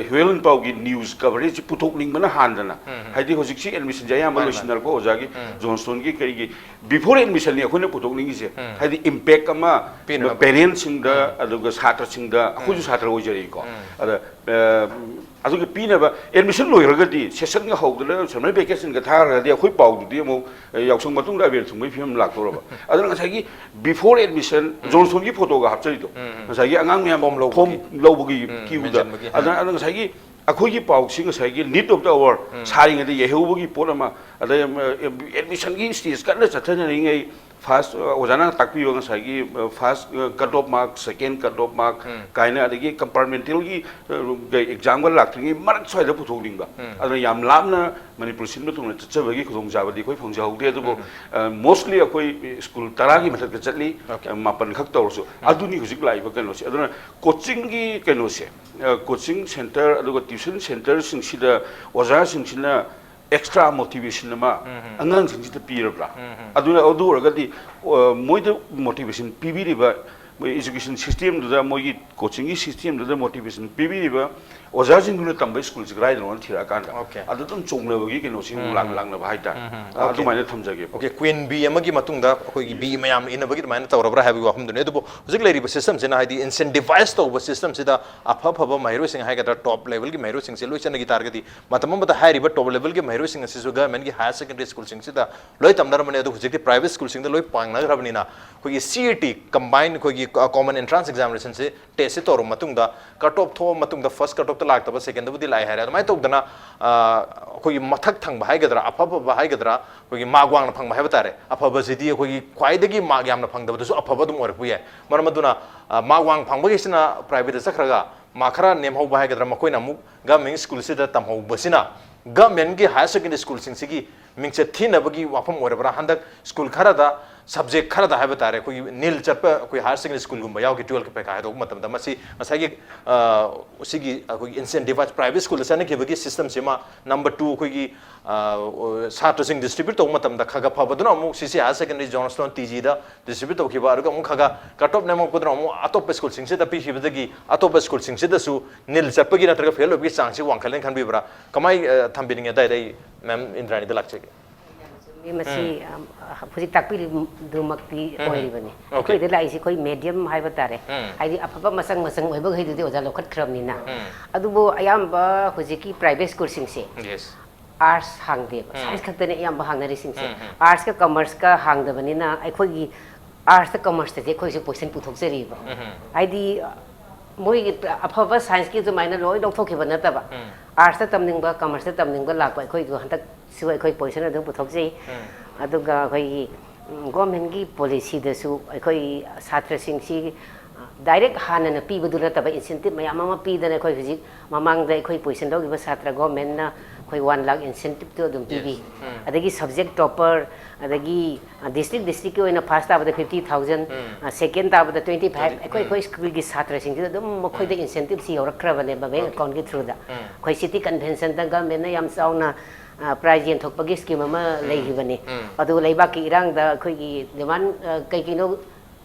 ꯍ꯭ꯌꯨꯋꯦꯟ ꯂꯟꯄꯥꯎꯒꯤ ꯅ꯭ꯌꯨꯁ ꯀꯚꯔꯦꯖꯁꯤ ꯄꯨꯊꯣꯛꯅꯤꯡꯕꯅ ꯍꯥꯟꯗꯅ, ꯍꯥꯏꯗꯤ ꯍꯧꯖꯤꯛꯁꯤ ꯑꯦꯗꯃꯤꯁꯟꯁꯦ ꯑꯌꯥꯝꯕ ꯂꯣꯏꯁꯤꯟꯅꯔꯛꯄ ꯑꯣꯖꯥꯒꯤ ꯖꯣꯟꯁꯇꯣꯟꯒꯤ ꯀꯔꯤꯒꯤ ꯕꯤꯐꯣꯔ ꯑꯦꯗꯃꯤꯁꯟꯅꯤ ꯑꯩꯈꯣꯏꯅ ꯄꯨꯊꯣꯛꯅꯤꯡꯉꯤꯁꯦ꯫ ꯍꯥꯏꯗꯤ ꯏꯝꯄꯦꯛ ꯑꯃ ꯄꯦꯔꯦꯟꯁꯁꯤꯡꯗ ꯑꯗꯨꯒ ꯁꯥꯇ꯭ꯔꯁꯤꯡꯗ, ꯑꯩꯈꯣꯏꯁꯨ ꯁꯥꯇ꯭ꯔ ꯑꯣꯏꯖꯔꯛꯏꯀꯣ꯫ ꯑꯗ ꯑꯗꯨꯒ ꯄꯤꯅꯕ ꯑꯦꯗꯃꯤꯁꯟ ꯂꯣꯏꯈ꯭ꯔꯒꯗꯤ, ꯁꯦꯁꯟꯒ ꯍꯧꯗꯅ ꯁꯝꯃꯔ ꯚꯦꯀꯦꯁꯟꯒ ꯊꯥꯈ꯭ꯔꯒꯗꯤ ꯑꯩꯈꯣꯏ ꯄꯥꯎꯗꯨꯗꯤ ꯑꯃꯨꯛ ꯌꯥꯎꯁꯪ ꯃꯇꯨꯡꯗ ꯑꯕꯦꯔ ꯊꯨꯡꯕꯒꯤ ꯐꯤꯕꯝ ꯂꯥꯛꯇꯧꯔꯕ꯫ ꯑꯗꯨꯅ ꯉꯁꯥꯏꯒꯤ ꯕꯤꯐꯣꯔ ꯑꯦꯗꯃꯤꯁꯟ ꯖꯣꯟꯁꯇꯣꯟꯒꯤ ꯐꯣꯇꯣꯒ ꯍꯥꯞꯆꯔꯤꯗꯣ, ꯉꯁꯥꯏꯒꯤ ꯑꯉꯥꯡ ꯃꯌꯥꯝ ꯐꯣꯝ ꯂꯧꯕꯒꯤ ꯀ꯭ꯌꯨꯗ꯫ ꯑꯗꯨꯅ ꯑꯗꯨꯅ ꯉꯁꯥꯏꯒꯤ ꯑꯩꯈꯣꯏꯒꯤ ꯄꯥꯎꯁꯤ ꯉꯁꯥꯏꯒꯤ ꯅꯤꯠ ꯑꯣꯐ ꯗ ꯑꯋꯥꯔ ꯁꯥꯔꯤꯉꯩꯗ ꯌꯩꯍꯧꯕꯒꯤ ꯄꯣꯠ ꯑꯃ, ꯑꯗꯩ ꯑꯦꯗꯃꯤꯁꯟꯒꯤ ꯁ꯭ꯇꯦꯖ ꯀꯟꯅ ꯆꯠꯊꯅꯔꯤꯉꯩ, ꯐꯥꯔꯁ ꯑꯣꯖꯥꯅ ꯇꯥꯛꯄꯤꯕ ꯉꯁꯥꯏꯒꯤ ꯐꯥꯔꯁ ꯀꯠ ꯑꯣꯐ ꯃꯥꯔꯛ, ꯁꯦꯀꯦꯟ ꯀꯠ ꯑꯣꯐ ꯃꯥꯔꯛ ꯀꯥꯏꯅ, ꯑꯗꯒꯤ ꯀꯝꯄꯥꯔꯃꯦꯟꯇꯦꯜꯒꯤ ꯑꯦꯛꯖꯥꯝꯒ ꯂꯥꯛꯇ꯭ꯔꯤꯉꯩ ꯃꯔꯛ ꯁ꯭ꯋꯥꯏꯗ ꯄꯨꯊꯣꯛꯅꯤꯡꯕ꯫ ꯑꯗꯨꯅ ꯌꯥꯝ ꯂꯥꯞꯅ ꯃꯅꯤꯄꯨꯔ ꯁꯤꯟꯕ ꯊꯨꯡꯅ ꯆꯠꯆꯕꯒꯤ ꯈꯨꯗꯣꯡꯆꯥꯕꯗꯤ ꯑꯩꯈꯣꯏ ꯐꯪꯖꯍꯧꯗꯦ꯫ ꯑꯗꯨꯕꯨ ꯃꯣꯁꯂꯤ ꯑꯩꯈꯣꯏ ꯁ꯭ꯀꯨꯜ ꯇꯔꯥꯒꯤ ꯃꯊꯛꯇ ꯆꯠꯂꯤ, ꯃꯥꯄꯟ ꯈꯛ ꯇꯧꯔꯁꯨ꯫ ꯑꯗꯨꯅꯤ ꯍꯧꯖꯤꯛ ꯂꯥꯛꯏꯕ ꯀꯩꯅꯣꯁꯦ꯫ ꯑꯗꯨꯅ ꯀꯣꯆꯤꯡꯒꯤ ꯀꯩꯅꯣꯁꯦ, ꯀꯣꯆꯤꯡ ꯁꯦꯟꯇꯔ ꯑꯗꯨꯒ ꯇ꯭ꯌꯨꯁꯟ ꯁꯦꯟꯇꯔꯁꯤꯡꯁꯤꯗ ꯑꯣꯖꯥꯁꯤꯡꯁꯤꯅ ꯑꯦꯛꯁꯇ꯭ꯔꯥ ꯃꯣꯇꯤꯚꯦꯁꯟ ꯑꯃ ꯑꯉꯥꯡꯁꯤꯡꯁꯤꯗ ꯄꯤꯔꯕ꯭ꯔꯥ? ꯑꯗꯨꯅ, ꯑꯗꯨ ꯑꯣꯏꯔꯒꯗꯤ, ꯑ, ꯃꯣꯏꯗ ꯃꯣꯇꯤꯚꯦꯁꯟ ꯄꯤꯕꯤꯔꯤꯕ ꯃꯣꯏ education system ꯗꯨꯗ, ꯃꯣꯏꯒꯤ coaching ꯒꯤ system ꯗꯨꯗ motivation ꯄꯤꯕꯤꯔꯤꯕ ꯑꯣꯖꯥꯁꯤꯡꯗꯨꯅ ꯇꯝꯕ ꯁ꯭ꯀꯨꯜꯁꯤ ꯀꯗꯥꯏꯗꯅꯣꯅ ꯊꯤꯔꯛꯑꯀꯥꯟꯗ, Okay. ꯑꯗꯨ ꯑꯗꯨꯝ ꯆꯣꯡꯅꯕꯒꯤ ꯀꯩꯅꯣꯁꯤ ꯑꯃꯨꯛ ꯎꯝ. ꯂꯥꯛ-, ꯂꯥꯛꯅꯕ ꯍꯥꯏꯇꯥꯔꯦ꯫ ꯎꯝ. ꯑ, Okay. ꯑꯗꯨꯃꯥꯏꯅ ꯊꯝꯖꯒꯦ꯫ Okay, Queen Bee ꯑꯃꯒꯤ ꯃꯇꯨꯡꯗ ꯑꯩꯈꯣꯏꯒꯤ ꯕꯤ ꯃꯌꯥꯝ ꯏꯟꯅꯕꯒꯤ ꯑꯗꯨꯃꯥꯏꯅ ꯇꯧꯔꯕ꯭ꯔꯥ ꯍꯥꯏꯕꯒꯤ ꯋꯥꯐꯝꯗꯨꯅꯤ꯫ ꯑꯗꯨꯕꯨ ꯍꯧꯖꯤꯛ ꯂꯩꯔꯤꯕ system ꯁꯤꯅ, ꯍꯥꯏꯗꯤ incentivize ꯇꯧꯕ system ꯁꯤꯗ ꯑꯐ ꯑꯐꯕ ꯃꯍꯩꯔꯣꯏꯁꯤꯡ ꯍꯥꯏꯒꯗ꯭ꯔꯥ, top level ꯒꯤ ꯃꯍꯩꯔꯣꯏꯁꯤꯡꯁꯦ ꯂꯣꯏ ꯆꯠꯅꯈꯤ ꯇꯥꯔꯒꯗꯤ, ꯃꯇꯝ ꯑꯃꯗ ꯍꯥꯏꯔꯤꯕ top level ꯒꯤ ꯃꯍꯩꯔꯣꯏꯁꯤꯡ ꯑꯁꯤꯁꯨ government ꯒꯤ higher secondary school ꯁꯤꯡꯁꯤꯗ ꯂꯣꯏ ꯇꯝꯅꯔꯝꯕꯅꯤ꯫ ꯑꯗꯨ ꯍꯧꯖꯤꯛꯇꯤ private school ꯁꯤꯡꯗ ꯂꯣꯏ ꯄꯥꯡꯅꯈ꯭ꯔꯕꯅꯤꯅ, ꯑꯩꯈꯣꯏꯒꯤ C E T, combine ꯑꯩꯈꯣꯏꯒꯤ, ꯑ, common entrance examination ꯁꯦ, test ꯁꯦ ꯇꯧꯔꯕ ꯃꯇꯨꯡꯗ, cut off ꯊꯣꯛꯑꯕ ꯃꯇꯨꯡꯗ first cut off ꯇ ꯂꯥꯛꯇꯕ, second ꯗꯕꯨꯗꯤ ꯂꯥꯛꯑꯦ ꯍꯥꯏꯔꯦ꯫ ꯑꯗꯨꯃꯥꯏꯅ ꯇꯧꯗꯅ, ꯑ, ꯑꯩꯈꯣꯏꯒꯤ ꯃꯊꯛ ꯊꯪꯕ ꯍꯥꯏꯒꯗ꯭ꯔꯥ, ꯑꯐ ꯑꯐꯕ ꯍꯥꯏꯒꯗ꯭ꯔꯥ, ꯑꯩꯈꯣꯏꯒꯤ mark ꯋꯥꯡꯅ ꯐꯪꯕ ꯍꯥꯏꯕ ꯇꯥꯔꯦ꯫ ꯑꯐꯕꯁꯤꯗꯤ ꯑꯩꯈꯣꯏꯒꯤ ꯈ꯭ꯋꯥꯏꯗꯒꯤ mark ꯌꯥꯝꯅ ꯐꯪꯗꯕꯗꯨꯁꯨ ꯑꯐꯕ ꯑꯗꯨꯝ ꯑꯣꯏꯔꯛꯄ ꯌꯥꯏ꯫ ꯃꯔꯝ ꯑꯗꯨꯅ, ꯑ, mark ꯋꯥꯡ ꯐꯪꯕꯈꯩꯁꯤꯅ private ꯇ ꯆꯠꯈ꯭ꯔꯒ, mark ꯈꯔ ꯅꯦꯝꯍꯧꯕ ꯍꯥꯏꯒꯗ꯭ꯔꯥ, ꯃꯈꯣꯏꯅ ꯑꯃꯨꯛ government school ꯁꯤꯗ ꯇꯝꯍꯧꯕꯁꯤꯅ government ꯀꯤ higher secondary school ꯁꯤꯡꯁꯤꯒꯤ ꯃꯤꯡꯆꯠ ꯊꯤꯅꯕꯒꯤ ꯋꯥꯐꯝ ꯑꯣꯏꯔꯕ꯭ꯔꯥ? ꯍꯟꯗꯛ school ꯈꯔꯗ, subject ꯈꯔꯗ ꯍꯥꯏꯕ ꯇꯥꯔꯦ, ꯑꯩꯈꯣꯏꯒꯤ ꯅꯤꯜ ꯆꯠꯄ ꯑꯩꯈꯣꯏ higher secondary school ꯒꯨꯝꯕ ꯌꯥꯎꯈꯤ꯫ Twelve ꯀꯤ ꯄꯩꯈꯥ ꯍꯥꯏꯗꯣꯛꯄ ꯃꯇꯝꯗ ꯃꯁꯤ ꯉꯁꯥꯏꯒꯤ, ꯑ, ꯁꯤꯒꯤ ꯑꯩꯈꯣꯏꯒꯤ incentivize private school ꯗ ꯆꯠꯅꯈꯤꯕꯒꯤ system ꯁꯤꯃ, number two, ꯑꯩꯈꯣꯏꯒꯤ, ꯑ, ꯁꯥꯇ꯭ꯔꯁꯤꯡ distribute ꯇꯧꯕ ꯃꯇꯝꯗ ꯈꯔ ꯈꯔ ꯐꯕꯗꯨꯅ ꯑꯃꯨꯛ C C higher secondary, Johnstone, T G ꯗ distribute ꯇꯧꯈꯤꯕ, ꯑꯗꯨꯒ ꯑꯃꯨꯛ ꯈꯔ ꯈꯔ cut off ꯅꯦꯝꯃꯛꯄꯗꯨꯅ ꯑꯃꯨꯛ ꯑꯇꯣꯞꯄ school ꯁꯤꯡꯁꯤꯗ ꯄꯤꯈꯤꯕꯗꯒꯤ, ꯑꯇꯣꯞꯄ school ꯁꯤꯡꯁꯤꯗꯁꯨ ꯅꯤꯜ ꯆꯠꯄꯒꯤ ꯅꯠꯇ꯭ꯔꯒ fail ꯑꯣꯏꯕꯒꯤ ꯆꯥꯡꯁꯤ ꯋꯥꯡꯈꯠꯂꯦꯅ ꯈꯟꯕꯤꯕ꯭ꯔꯥ? ꯀꯃꯥꯏ, ꯑ, ꯊꯝꯕꯤꯅꯤꯡꯉꯦ? ꯑꯗꯥꯏꯗ ꯑꯩ ma'am ꯏꯟꯗ꯭ꯔꯥꯅꯤꯗ ꯂꯥꯛꯆꯒꯦ꯫ ꯃꯁꯤ, ꯑꯝ, ꯍꯧꯖꯤꯛ ꯇꯥꯛꯄꯤꯔꯤꯗꯨꯃꯛꯇꯤ ꯎꯝ. ꯑꯣꯏꯔꯤꯕꯅꯤ꯫ Okay. ꯑꯩꯈꯣꯏꯗ ꯂꯥꯛꯏꯁꯤ ꯑꯩꯈꯣꯏ medium ꯍꯥꯏꯕ ꯇꯥꯔꯦ꯫ ꯎꯝ. ꯍꯥꯏꯗꯤ ꯑꯐꯕ ꯃꯆꯪ ꯃꯆꯪ ꯑꯣꯏꯕꯈꯩꯗꯨꯗꯤ ꯑꯣꯖꯥ ꯂꯧꯈꯠꯈ꯭ꯔꯕꯅꯤꯅ꯫ ꯎꯝ. ꯑꯗꯨꯕꯨ ꯑꯌꯥꯝꯕ ꯍꯧꯖꯤꯛꯀꯤ private school ꯁꯤꯡꯁꯦ Yes. arts ꯍꯥꯡꯗꯦꯕ, ꯎꯝ. science ꯈꯛꯇꯅꯦ ꯑꯌꯥꯝꯕ ꯍꯥꯡꯅꯔꯤꯁꯤꯡꯁꯦ꯫ ꯎꯝ, ꯎꯝ. Arts ꯀ commerce ꯀ ꯍꯥꯡꯗꯕꯅꯤꯅ ꯑꯩꯈꯣꯏꯒꯤ arts ꯀ commerce ꯇꯗꯤ ꯑꯩꯈꯣꯏꯁꯨ position ꯄꯨꯊꯣꯛꯆꯔꯤꯕ꯫ ꯎꯝ, ꯎꯝ. ꯍꯥꯏꯗꯤ ꯃꯣꯏꯒꯤ ꯑꯐꯕ science ꯀꯤ ꯑꯗꯨꯃꯥꯏꯅ ꯂꯣꯏ ꯂꯧꯊꯣꯛꯈꯤꯕ ꯅꯠꯇꯕ, ꯎꯝ. arts ꯇ ꯇꯝꯅꯤꯡꯕ, commerce ꯇ ꯇꯝꯅꯤꯡꯕ ꯂꯥꯛꯄ ꯑꯩꯈꯣꯏꯗꯣ ꯍꯟꯗꯛꯁꯨ ꯑꯩꯈꯣꯏ position ꯑꯗꯨꯝ ꯄꯨꯊꯣꯛꯆꯩ꯫ ꯎꯝ. ꯑꯗꯨꯒ ꯑꯩꯈꯣꯏꯒꯤ, ꯎꯝ, government ꯀꯤ policy ꯗꯁꯨ ꯑꯩꯈꯣꯏ ꯁꯥꯇ꯭ꯔꯁꯤꯡꯁꯤ direct ꯍꯥꯟꯅꯅ ꯄꯤꯕꯗꯨ ꯅꯠꯇꯕ incentive ꯃꯌꯥꯝ ꯑꯃ ꯄꯤꯗꯅ ꯑꯩꯈꯣꯏ ꯍꯧꯖꯤꯛ ꯃꯃꯥꯡꯗ ꯑꯩꯈꯣꯏ position ꯂꯧꯈꯤꯕ ꯁꯥꯇ꯭ꯔ government ꯅ ꯑꯩꯈꯣꯏ one lakh incentive ꯇꯨ ꯑꯗꯨꯝ ꯄꯤꯕꯤ꯫ Yes. ꯎꯝ. ꯑꯗꯒꯤ subject topper, ꯑꯗꯒꯤ district district ꯀꯤ ꯑꯣꯏꯅ first ꯇꯥꯕꯗ fifty thousand, ꯎꯝ. second ꯇꯥꯕꯗ twenty five, ꯎꯝ. ꯑꯩꯈꯣꯏ ꯑꯩꯈꯣꯏ school ꯒꯤ ꯁꯥꯇ꯭ꯔꯁꯤꯡꯁꯤꯗ ꯑꯗꯨꯝ ꯃꯈꯣꯏꯗ incentive ꯁꯤ ꯌꯧꯔꯛꯈ꯭ꯔꯕꯅꯦꯕ bank Okay. account ꯀꯤ through ꯗ꯫ ꯎꯝ. ꯑꯩꯈꯣꯏ city convention ꯗ government ꯅ ꯌꯥꯝ ꯆꯥꯎꯅ, ꯑ, prize ꯌꯦꯟꯊꯣꯛꯄꯒꯤ scheme ꯑꯃ ꯂꯩꯈꯤꯕꯅꯤ꯫ ꯎꯝ. ꯑꯗꯨ ꯂꯩꯕꯥꯛꯀꯤ ꯏꯔꯥꯡꯗ ꯑꯩꯈꯣꯏꯒꯤ demand, ꯑ, ꯀꯩ ꯀꯩꯅꯣ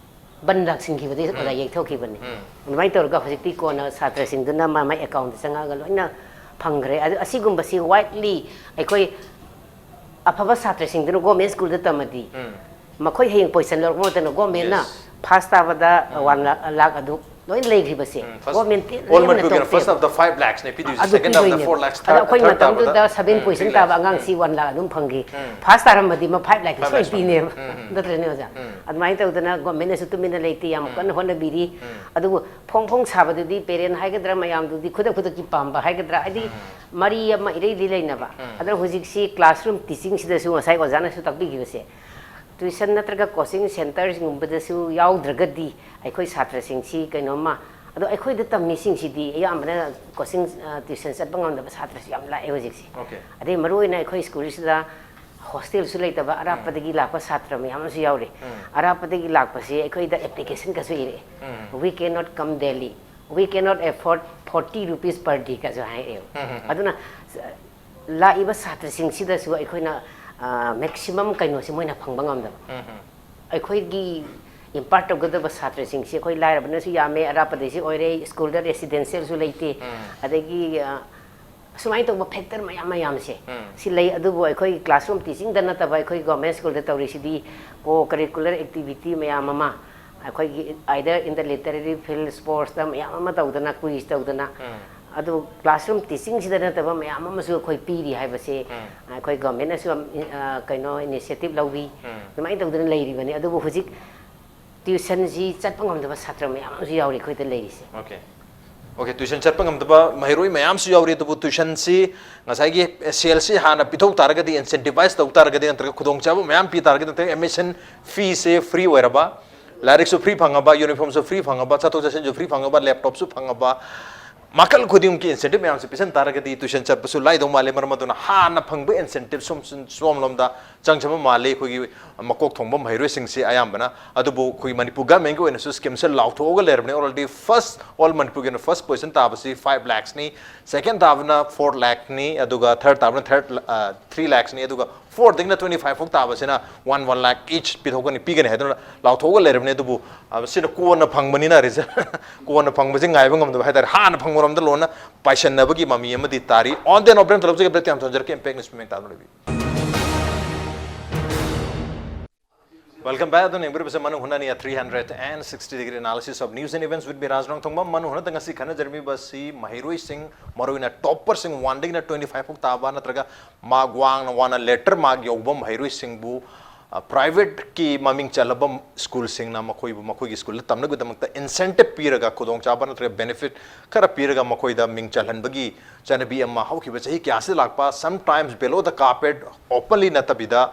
ꯕꯟ ꯂꯥꯛꯁꯤꯟꯈꯤꯕꯗꯒꯤ ꯑꯣꯖꯥ ꯌꯩꯊꯣꯛꯈꯤꯕꯅꯤ꯫ ꯑꯗꯨꯃꯥꯏꯅ ꯇꯧꯔꯒ ꯍꯧꯖꯤꯛꯇꯤ ꯀꯣꯟꯅ ꯁꯥꯇ꯭ꯔꯁꯤꯡꯗꯨꯅ ꯃꯥ ꯃꯥꯏ ꯑꯦꯀꯥꯎꯟꯗ ꯆꯪꯉꯛꯑꯒ ꯂꯣꯏꯅ ꯐꯪꯈ꯭ꯔꯦ꯫ ꯑꯗꯨ ꯑꯁꯤꯒꯨꯝꯕꯁꯤ ꯋꯥꯏꯗꯂꯤ ꯑꯩꯈꯣꯏ ꯑꯐꯕ ꯁꯥꯇ꯭ꯔꯁꯤꯡꯗꯨꯅ ꯒꯣꯔꯃꯦꯟ ꯁ꯭ꯀꯨꯜꯗ ꯇꯝꯃꯗꯤ ꯃꯈꯣꯏ ꯍꯌꯦꯡ ꯄꯣꯖꯤꯁꯟ ꯂꯧꯔꯛꯄ ꯃꯇꯝꯗ ꯒꯣꯔꯃꯦꯟꯅ ꯐꯥꯔꯁ ꯇꯥꯕꯗ ꯋꯥꯟ ꯂꯥꯛ, ꯂꯥꯛ ꯑꯗꯨ ꯂꯣꯏꯅ ꯂꯩꯈ꯭ꯔꯤꯕꯁꯦ government All might be given first of the five lakhs ꯅꯦ ꯄꯤꯗꯣꯏꯁꯦ, ꯑꯗꯨ second of the ꯄꯤꯗꯣꯏꯅꯦꯕ꯫ four lakhs, ꯑꯗꯣ ꯑꯩꯈꯣꯏ third ꯇꯥꯕꯗ ꯃꯇꯝꯗꯨꯗ ꯁꯚꯦꯟ three ꯄꯣꯖꯤꯁꯟ lakhs꯫ ꯇꯥꯕ ꯑꯉꯥꯡꯁꯤ ꯋꯥꯟ ꯂꯥꯛ ꯑꯗꯨꯝ ꯐꯪꯈꯤ꯫ ꯐꯥꯔꯁ ꯇꯥꯔꯝꯕꯗꯤ ꯃꯥ ꯐꯥꯏꯚ ꯂꯥꯛꯀꯤ Five ꯁꯣꯏ lakhs ꯄꯤꯅꯦꯕ꯫ ꯎꯝ, ꯎꯝ꯫ ꯅꯠꯇ꯭ꯔꯅꯦ ꯑꯣꯖꯥ? ꯑꯗꯨꯃꯥꯏꯅ ꯇꯧꯗꯅ ꯒꯣꯔꯃꯦꯟꯅꯁꯨ ꯇꯨꯃꯤꯟꯅ ꯂꯩꯇꯦ, ꯌꯥꯝ ꯀꯟꯅ ꯍꯣꯠꯅꯕꯤꯔꯤ꯫ ꯑꯗꯨꯕꯨ ꯐꯣꯡ ꯐꯣꯡ ꯁꯥꯕꯗꯨꯗꯤ ꯄꯦꯔꯦꯟ ꯍꯥꯏꯒꯗ꯭ꯔꯥ, ꯃꯌꯥꯝꯗꯨꯗꯤ ꯈꯨꯗꯛ ꯈꯨꯗꯛꯀꯤ ꯄꯥꯝꯕ ꯍꯥꯏꯒꯗ꯭ꯔꯥ, ꯍꯥꯏꯗꯤ ꯃꯔꯤ ꯑꯃ ꯏꯔꯩꯗꯤ ꯂꯩꯅꯕ꯫ ꯑꯗꯨꯅ ꯍꯧꯖꯤꯛꯁꯤ ꯀ꯭ꯂꯥꯁꯔꯨꯝ ꯇꯤꯆꯤꯡꯁꯤꯗꯁꯨ ꯉꯁꯥꯏ ꯑꯣꯖꯥꯅꯁꯨ ꯇꯥꯛꯄꯤꯈꯤꯕꯁꯦ, ꯇ꯭ꯌꯨꯁꯟ ꯅꯠꯇ꯭ꯔꯒ ꯀꯣꯆꯤꯡ ꯁꯦꯟꯇꯔꯒꯨꯝꯕꯗꯁꯨ ꯌꯥꯎꯗ꯭ꯔꯒꯗꯤ ꯑꯩꯈꯣꯏ ꯁꯥꯇ꯭ꯔꯁꯤꯡꯁꯤ ꯀꯩꯅꯣꯝꯃ, ꯑꯗꯣ ꯑꯩꯈꯣꯏꯗ ꯇꯝꯃꯤꯁꯤꯡꯁꯤꯗꯤ ꯑꯌꯥꯝꯕꯅ ꯀꯣꯆꯤꯡ, ꯑ, ꯇ꯭ꯌꯨꯁꯟ ꯆꯠꯄ ꯉꯝꯗꯕ ꯁꯥꯇ꯭ꯔꯁꯨ ꯌꯥꯝ ꯂꯥꯛꯑꯦ ꯍꯧꯖꯤꯛꯁꯦ꯫ Okay. ꯑꯗꯩ ꯃꯔꯨꯑꯣꯏꯅ ꯑꯩꯈꯣꯏ ꯁ꯭ꯀꯨꯜꯁꯤꯗ ꯍꯣꯁꯇꯦꯜꯁꯨ ꯂꯩꯇꯕ ꯑꯔꯥꯞꯄꯗꯒꯤ ꯂꯥꯛꯄ ꯁꯥꯇ꯭ꯔ ꯃꯌꯥꯝ ꯑꯃꯁꯨ ꯌꯥꯎꯔꯤ꯫ ꯑꯔꯥꯞꯄꯗꯒꯤ ꯂꯥꯛꯄꯁꯤ ꯑꯩꯈꯣꯏꯗ ꯑꯦꯄ꯭ꯂꯤꯀꯦꯁꯟꯒꯁꯨ ꯏꯔꯛꯑꯦ꯫ "We cannot come daily, we cannot afford forty rupees per day" ꯀꯁꯨ ꯍꯥꯏꯔꯛꯑꯦꯕ꯫ ꯑꯗꯨꯅ ꯂꯥꯛꯏꯕ ꯁꯥꯇ꯭ꯔꯁꯤꯡꯁꯤꯗꯁꯨ ꯑꯩꯈꯣꯏꯅ, ꯑ, ꯃꯦꯛꯁꯤꯃꯝ ꯀꯩꯅꯣꯁꯦ ꯃꯣꯏꯅ ꯐꯪꯕ ꯉꯝꯗꯕ꯫ ꯑꯩꯈꯣꯏꯒꯤ ꯏꯝꯄꯥꯔꯠ ꯇꯧꯒꯗꯕ ꯁꯥꯇ꯭ꯔꯁꯤꯡꯁꯤ ꯑꯩꯈꯣꯏ ꯂꯥꯏꯔꯕꯅꯁꯨ ꯌꯥꯝꯃꯦ, ꯑꯔꯥꯞꯄꯗꯩꯁꯨ ꯑꯣꯏꯔꯦ, ꯁ꯭ꯀꯨꯜꯗ ꯔꯦꯁꯤꯗꯦꯟꯁꯤꯌꯦꯜꯁꯨ ꯂꯩꯇꯦ, ꯑꯗꯒꯤ, ꯑ, ꯑꯁꯨꯃꯥꯏꯅ ꯇꯧꯕ ꯐꯦꯛꯇꯔ ꯃꯌꯥꯝ ꯃꯌꯥꯝꯁꯦ ꯁꯤ ꯂꯩ꯫ ꯑꯗꯨꯕꯨ ꯑꯩꯈꯣꯏ ꯀ꯭ꯂꯥꯁꯔꯨꯝ ꯇꯤꯆꯤꯡꯗ ꯅꯠꯇꯕ ꯑꯩꯈꯣꯏ ꯒꯣꯔꯃꯦꯟ ꯁ꯭ꯀꯨꯜꯗ ꯇꯧꯔꯤꯁꯤꯗꯤ ꯀꯣ ꯀꯔꯤꯀꯨꯂꯔ ꯑꯦꯛꯇꯤꯚꯤꯇꯤ ꯃꯌꯥꯝ ꯑꯃ, ꯑꯩꯈꯣꯏꯒꯤ either in the literary field, ꯁ꯭ꯄꯣꯔꯠꯁꯇ ꯃꯌꯥꯝ ꯑꯃ ꯇꯧꯗꯅ, ꯀ꯭ꯋꯤꯖ ꯇꯧꯗꯅ, ꯑꯗꯨ ꯀ꯭ꯂꯥꯁꯔꯨꯝ ꯇꯤꯆꯤꯡꯁꯤꯗ ꯅꯠꯇꯕ ꯃꯌꯥꯝ ꯑꯃꯁꯨ ꯑꯩꯈꯣꯏ ꯄꯤꯔꯤ ꯍꯥꯏꯕꯁꯦ ꯑꯩꯈꯣꯏ ꯒꯣꯔꯃꯦꯟꯅꯁꯨ ꯌꯥꯝ, ꯑ, ꯀꯩꯅꯣ, ꯏꯅꯤꯁꯤꯌꯦꯇꯤꯚ ꯂꯧꯕꯤ꯫ ꯑꯗꯨꯃꯥꯏꯅ ꯇꯧꯗꯅ ꯂꯩꯔꯤꯕꯅꯤ꯫ ꯑꯗꯨꯕꯨ ꯍꯧꯖꯤꯛ ꯇ꯭ꯌꯨꯁꯟꯁꯤ ꯆꯠꯄ ꯉꯝꯗꯕ ꯁꯥꯇ꯭ꯔ ꯃꯌꯥꯝ ꯑꯃꯁꯨ ꯌꯥꯎꯔꯤ ꯑꯩꯈꯣꯏꯗ ꯂꯩꯔꯤꯁꯦ꯫ Okay. Okay, ꯇ꯭ꯌꯨꯁꯟ ꯆꯠꯄ ꯉꯝꯗꯕ ꯃꯍꯩꯔꯣꯏ ꯃꯌꯥꯝꯁꯨ ꯌꯥꯎꯔꯤ, ꯑꯗꯨꯕꯨ ꯇ꯭ꯌꯨꯁꯟꯁꯤ ꯉꯁꯥꯏꯒꯤ ꯁꯦꯜꯁꯤ ꯍꯥꯟꯅ ꯄꯤꯊꯣꯛ ꯇꯥꯔꯒꯗꯤ, ꯏꯟꯁꯦꯟꯇꯤꯚꯥꯏꯁ ꯇꯧ ꯇꯥꯔꯒꯗꯤ, ꯅꯠꯇ꯭ꯔꯒ ꯈꯨꯗꯣꯡꯆꯥꯕ ꯃꯌꯥꯝ ꯄꯤ ꯇꯥꯔꯒꯗꯤ, ꯅꯠꯇ꯭ꯔꯒ ꯑꯦꯗꯃꯤꯁꯟ ꯐꯤꯁꯦ ꯐ꯭ꯔꯤ ꯑꯣꯏꯔꯕ, ꯂꯥꯏꯔꯤꯛꯁꯨ ꯐ꯭ꯔꯤ ꯐꯪꯉꯕ, ꯌꯨꯅꯤꯐꯣꯔꯝꯁꯨ ꯐ꯭ꯔꯤ ꯐꯪꯉꯕ, ꯆꯠꯊꯣꯛ ꯆꯠꯁꯤꯟꯁꯨ ꯐ꯭ꯔꯤ ꯐꯪꯉꯕ, ꯂꯦꯞꯇꯣꯞꯁꯨ ꯐꯪꯉꯕ, ꯃꯈꯜ ꯈꯨꯗꯤꯡꯃꯛꯀꯤ ꯏꯟꯁꯦꯟꯇꯤꯚ ꯃꯌꯥꯝꯁꯦ ꯄꯤꯁꯟ ꯇꯥꯔꯒꯗꯤ ꯇ꯭ꯌꯨꯁꯟ ꯆꯠꯄꯁꯨ ꯂꯥꯏꯗꯧ ꯃꯥꯜꯂꯦ꯫ ꯃꯔꯝ ꯑꯗꯨꯅ ꯍꯥꯟꯅ ꯐꯪꯕ ꯏꯟꯁꯦꯟꯇꯤꯚ ꯁꯣꯝ, ꯁꯣꯝꯂꯣꯝꯗ ꯆꯪꯖꯕ ꯃꯥꯜꯂꯤ ꯑꯩꯈꯣꯏꯒꯤ ꯃꯀꯣꯛ ꯊꯣꯡꯕ ꯃꯍꯩꯔꯣꯏꯁꯤꯡꯁꯤ ꯑꯌꯥꯝꯕꯅ꯫ ꯑꯗꯨꯕꯨ ꯑꯩꯈꯣꯏꯒꯤ ꯃꯅꯤꯄꯨꯔ ꯒꯃꯦꯟꯒꯤ ꯑꯣꯏꯅꯁꯨ ꯁ꯭ꯀꯤꯝꯁꯦ ꯂꯥꯎꯊꯣꯛꯑꯒ ꯂꯩꯔꯕꯅꯤ ꯑꯣꯜꯔꯦꯗꯤ꯫ ꯐꯥꯔꯁ, ꯑꯣꯜ ꯃꯅꯤꯄꯨꯔꯒꯤ ꯑꯣꯏꯅ ꯐꯥꯔꯁ ꯄꯣꯖꯤꯁꯟ ꯇꯥꯕꯁꯤ ꯐꯥꯏꯚ ꯂꯥꯛꯁꯅꯤ, ꯁꯦꯀꯦꯟ ꯇꯥꯕꯅ ꯐꯣꯔ ꯂꯥꯛꯅꯤ, ꯑꯗꯨꯒ ꯊꯥꯔꯠ ꯇꯥꯕꯅ ꯊꯥꯔꯠ ꯊ꯭ꯔꯤ ꯂꯥꯛꯁꯅꯤ, ꯑꯗꯨꯒ ꯐꯣꯔꯗꯒꯤꯅ ꯇ꯭ꯋꯦꯟꯇꯤ ꯐꯥꯏꯚ ꯐꯥꯎ ꯇꯥꯕꯁꯤꯅ ꯋꯥꯟ ꯋꯥꯟ ꯂꯥꯛ ꯏꯆ ꯄꯤꯊꯣꯛꯀꯅꯤ, ꯄꯤꯒꯅꯤ ꯍꯥꯏꯗꯨꯅ ꯂꯥꯎꯊꯣꯛꯑꯒ ꯂꯩꯔꯕꯅꯤ꯫ ꯑꯗꯨꯕꯨ ꯑ, ꯁꯤꯅ ꯀꯣꯟꯅ ꯐꯪꯕꯅꯤꯅ ꯔꯤꯖꯜ ꯀꯣꯟꯅ ꯐꯪꯕꯁꯦ ꯉꯥꯏꯕ ꯉꯝꯗꯕ ꯍꯥꯏꯇꯥꯔꯦ꯫ ꯍꯥꯟꯅ ꯐꯪꯕꯔꯣꯝꯗ ꯂꯣꯏꯅ ꯄꯥꯏꯁꯟꯅꯕꯒꯤ ꯃꯃꯤ ꯑꯃꯗꯤ ꯇꯥꯔꯤ꯫ On the note, break ꯑꯃ ꯊꯣꯛꯂꯛꯆꯒꯦ, break ꯌꯥꯝ ꯊꯝꯖꯔꯛꯀꯦ꯫ Impact News ꯃꯤꯃꯦꯟ ꯇꯥꯗꯨꯅ ꯂꯩꯕꯤꯌꯨ꯫ Welcome back. ꯑꯗꯨꯅ ꯌꯦꯡꯕꯤꯔꯤꯕꯁꯦ ꯃꯅꯨꯡ ꯍꯨꯠꯅꯅꯤ, a three hundred and sixty degree analysis of news and events with me, ꯔꯥꯖ ꯔꯣꯡꯊꯣꯡꯕꯝ꯫ ꯃꯅꯨꯡ ꯍꯨꯠꯅꯗ ꯉꯁꯤ ꯈꯟꯅꯖꯔꯝꯃꯤꯕꯁꯤ ꯃꯍꯩꯔꯣꯏꯁꯤꯡ, ꯃꯔꯨꯑꯣꯏꯅ ꯇꯣꯞꯄꯔꯁꯤꯡ, ꯋꯥꯟꯗꯒꯤꯅ ꯇ꯭ꯋꯦꯟꯇꯤ ꯐꯥꯏꯚ ꯐꯥꯎ ꯇꯥꯕ ꯅꯠꯇ꯭ꯔꯒ ꯃꯥꯔꯛ ꯋꯥꯡꯅ ꯋꯥꯡꯅ ꯂꯦꯇꯔ ꯃꯥꯔꯛ ꯌꯧꯕ ꯃꯍꯩꯔꯣꯏꯁꯤꯡꯕꯨ, ꯑ, ꯄ꯭ꯔꯥꯏꯚꯦꯠꯀꯤ ꯃꯃꯤꯡ ꯆꯜꯂꯕ ꯁ꯭ꯀꯨꯜꯁꯤꯡꯅ ꯃꯈꯣꯏꯕꯨ ꯃꯈꯣꯏꯒꯤ ꯁ꯭ꯀꯨꯜꯗ ꯇꯝꯅꯕꯒꯤꯗꯃꯛꯇ ꯏꯟꯁꯦꯟꯇꯤꯞ ꯄꯤꯔꯒ, ꯈꯨꯗꯣꯡꯆꯥꯕ ꯅꯠꯇ꯭ꯔꯒ ꯕꯦꯅꯤꯐꯤꯠ ꯈꯔ ꯄꯤꯔꯒ ꯃꯈꯣꯏꯗ ꯃꯤꯡ ꯆꯜꯍꯟꯕꯒꯤ ꯆꯠꯅꯕꯤ ꯑꯃ ꯍꯧꯈꯤꯕ ꯆꯍꯤ ꯀꯌꯥꯁꯤꯗ ꯂꯥꯛꯄ, sometimes below the carpet, openly ꯅꯠꯇꯕꯤꯗ,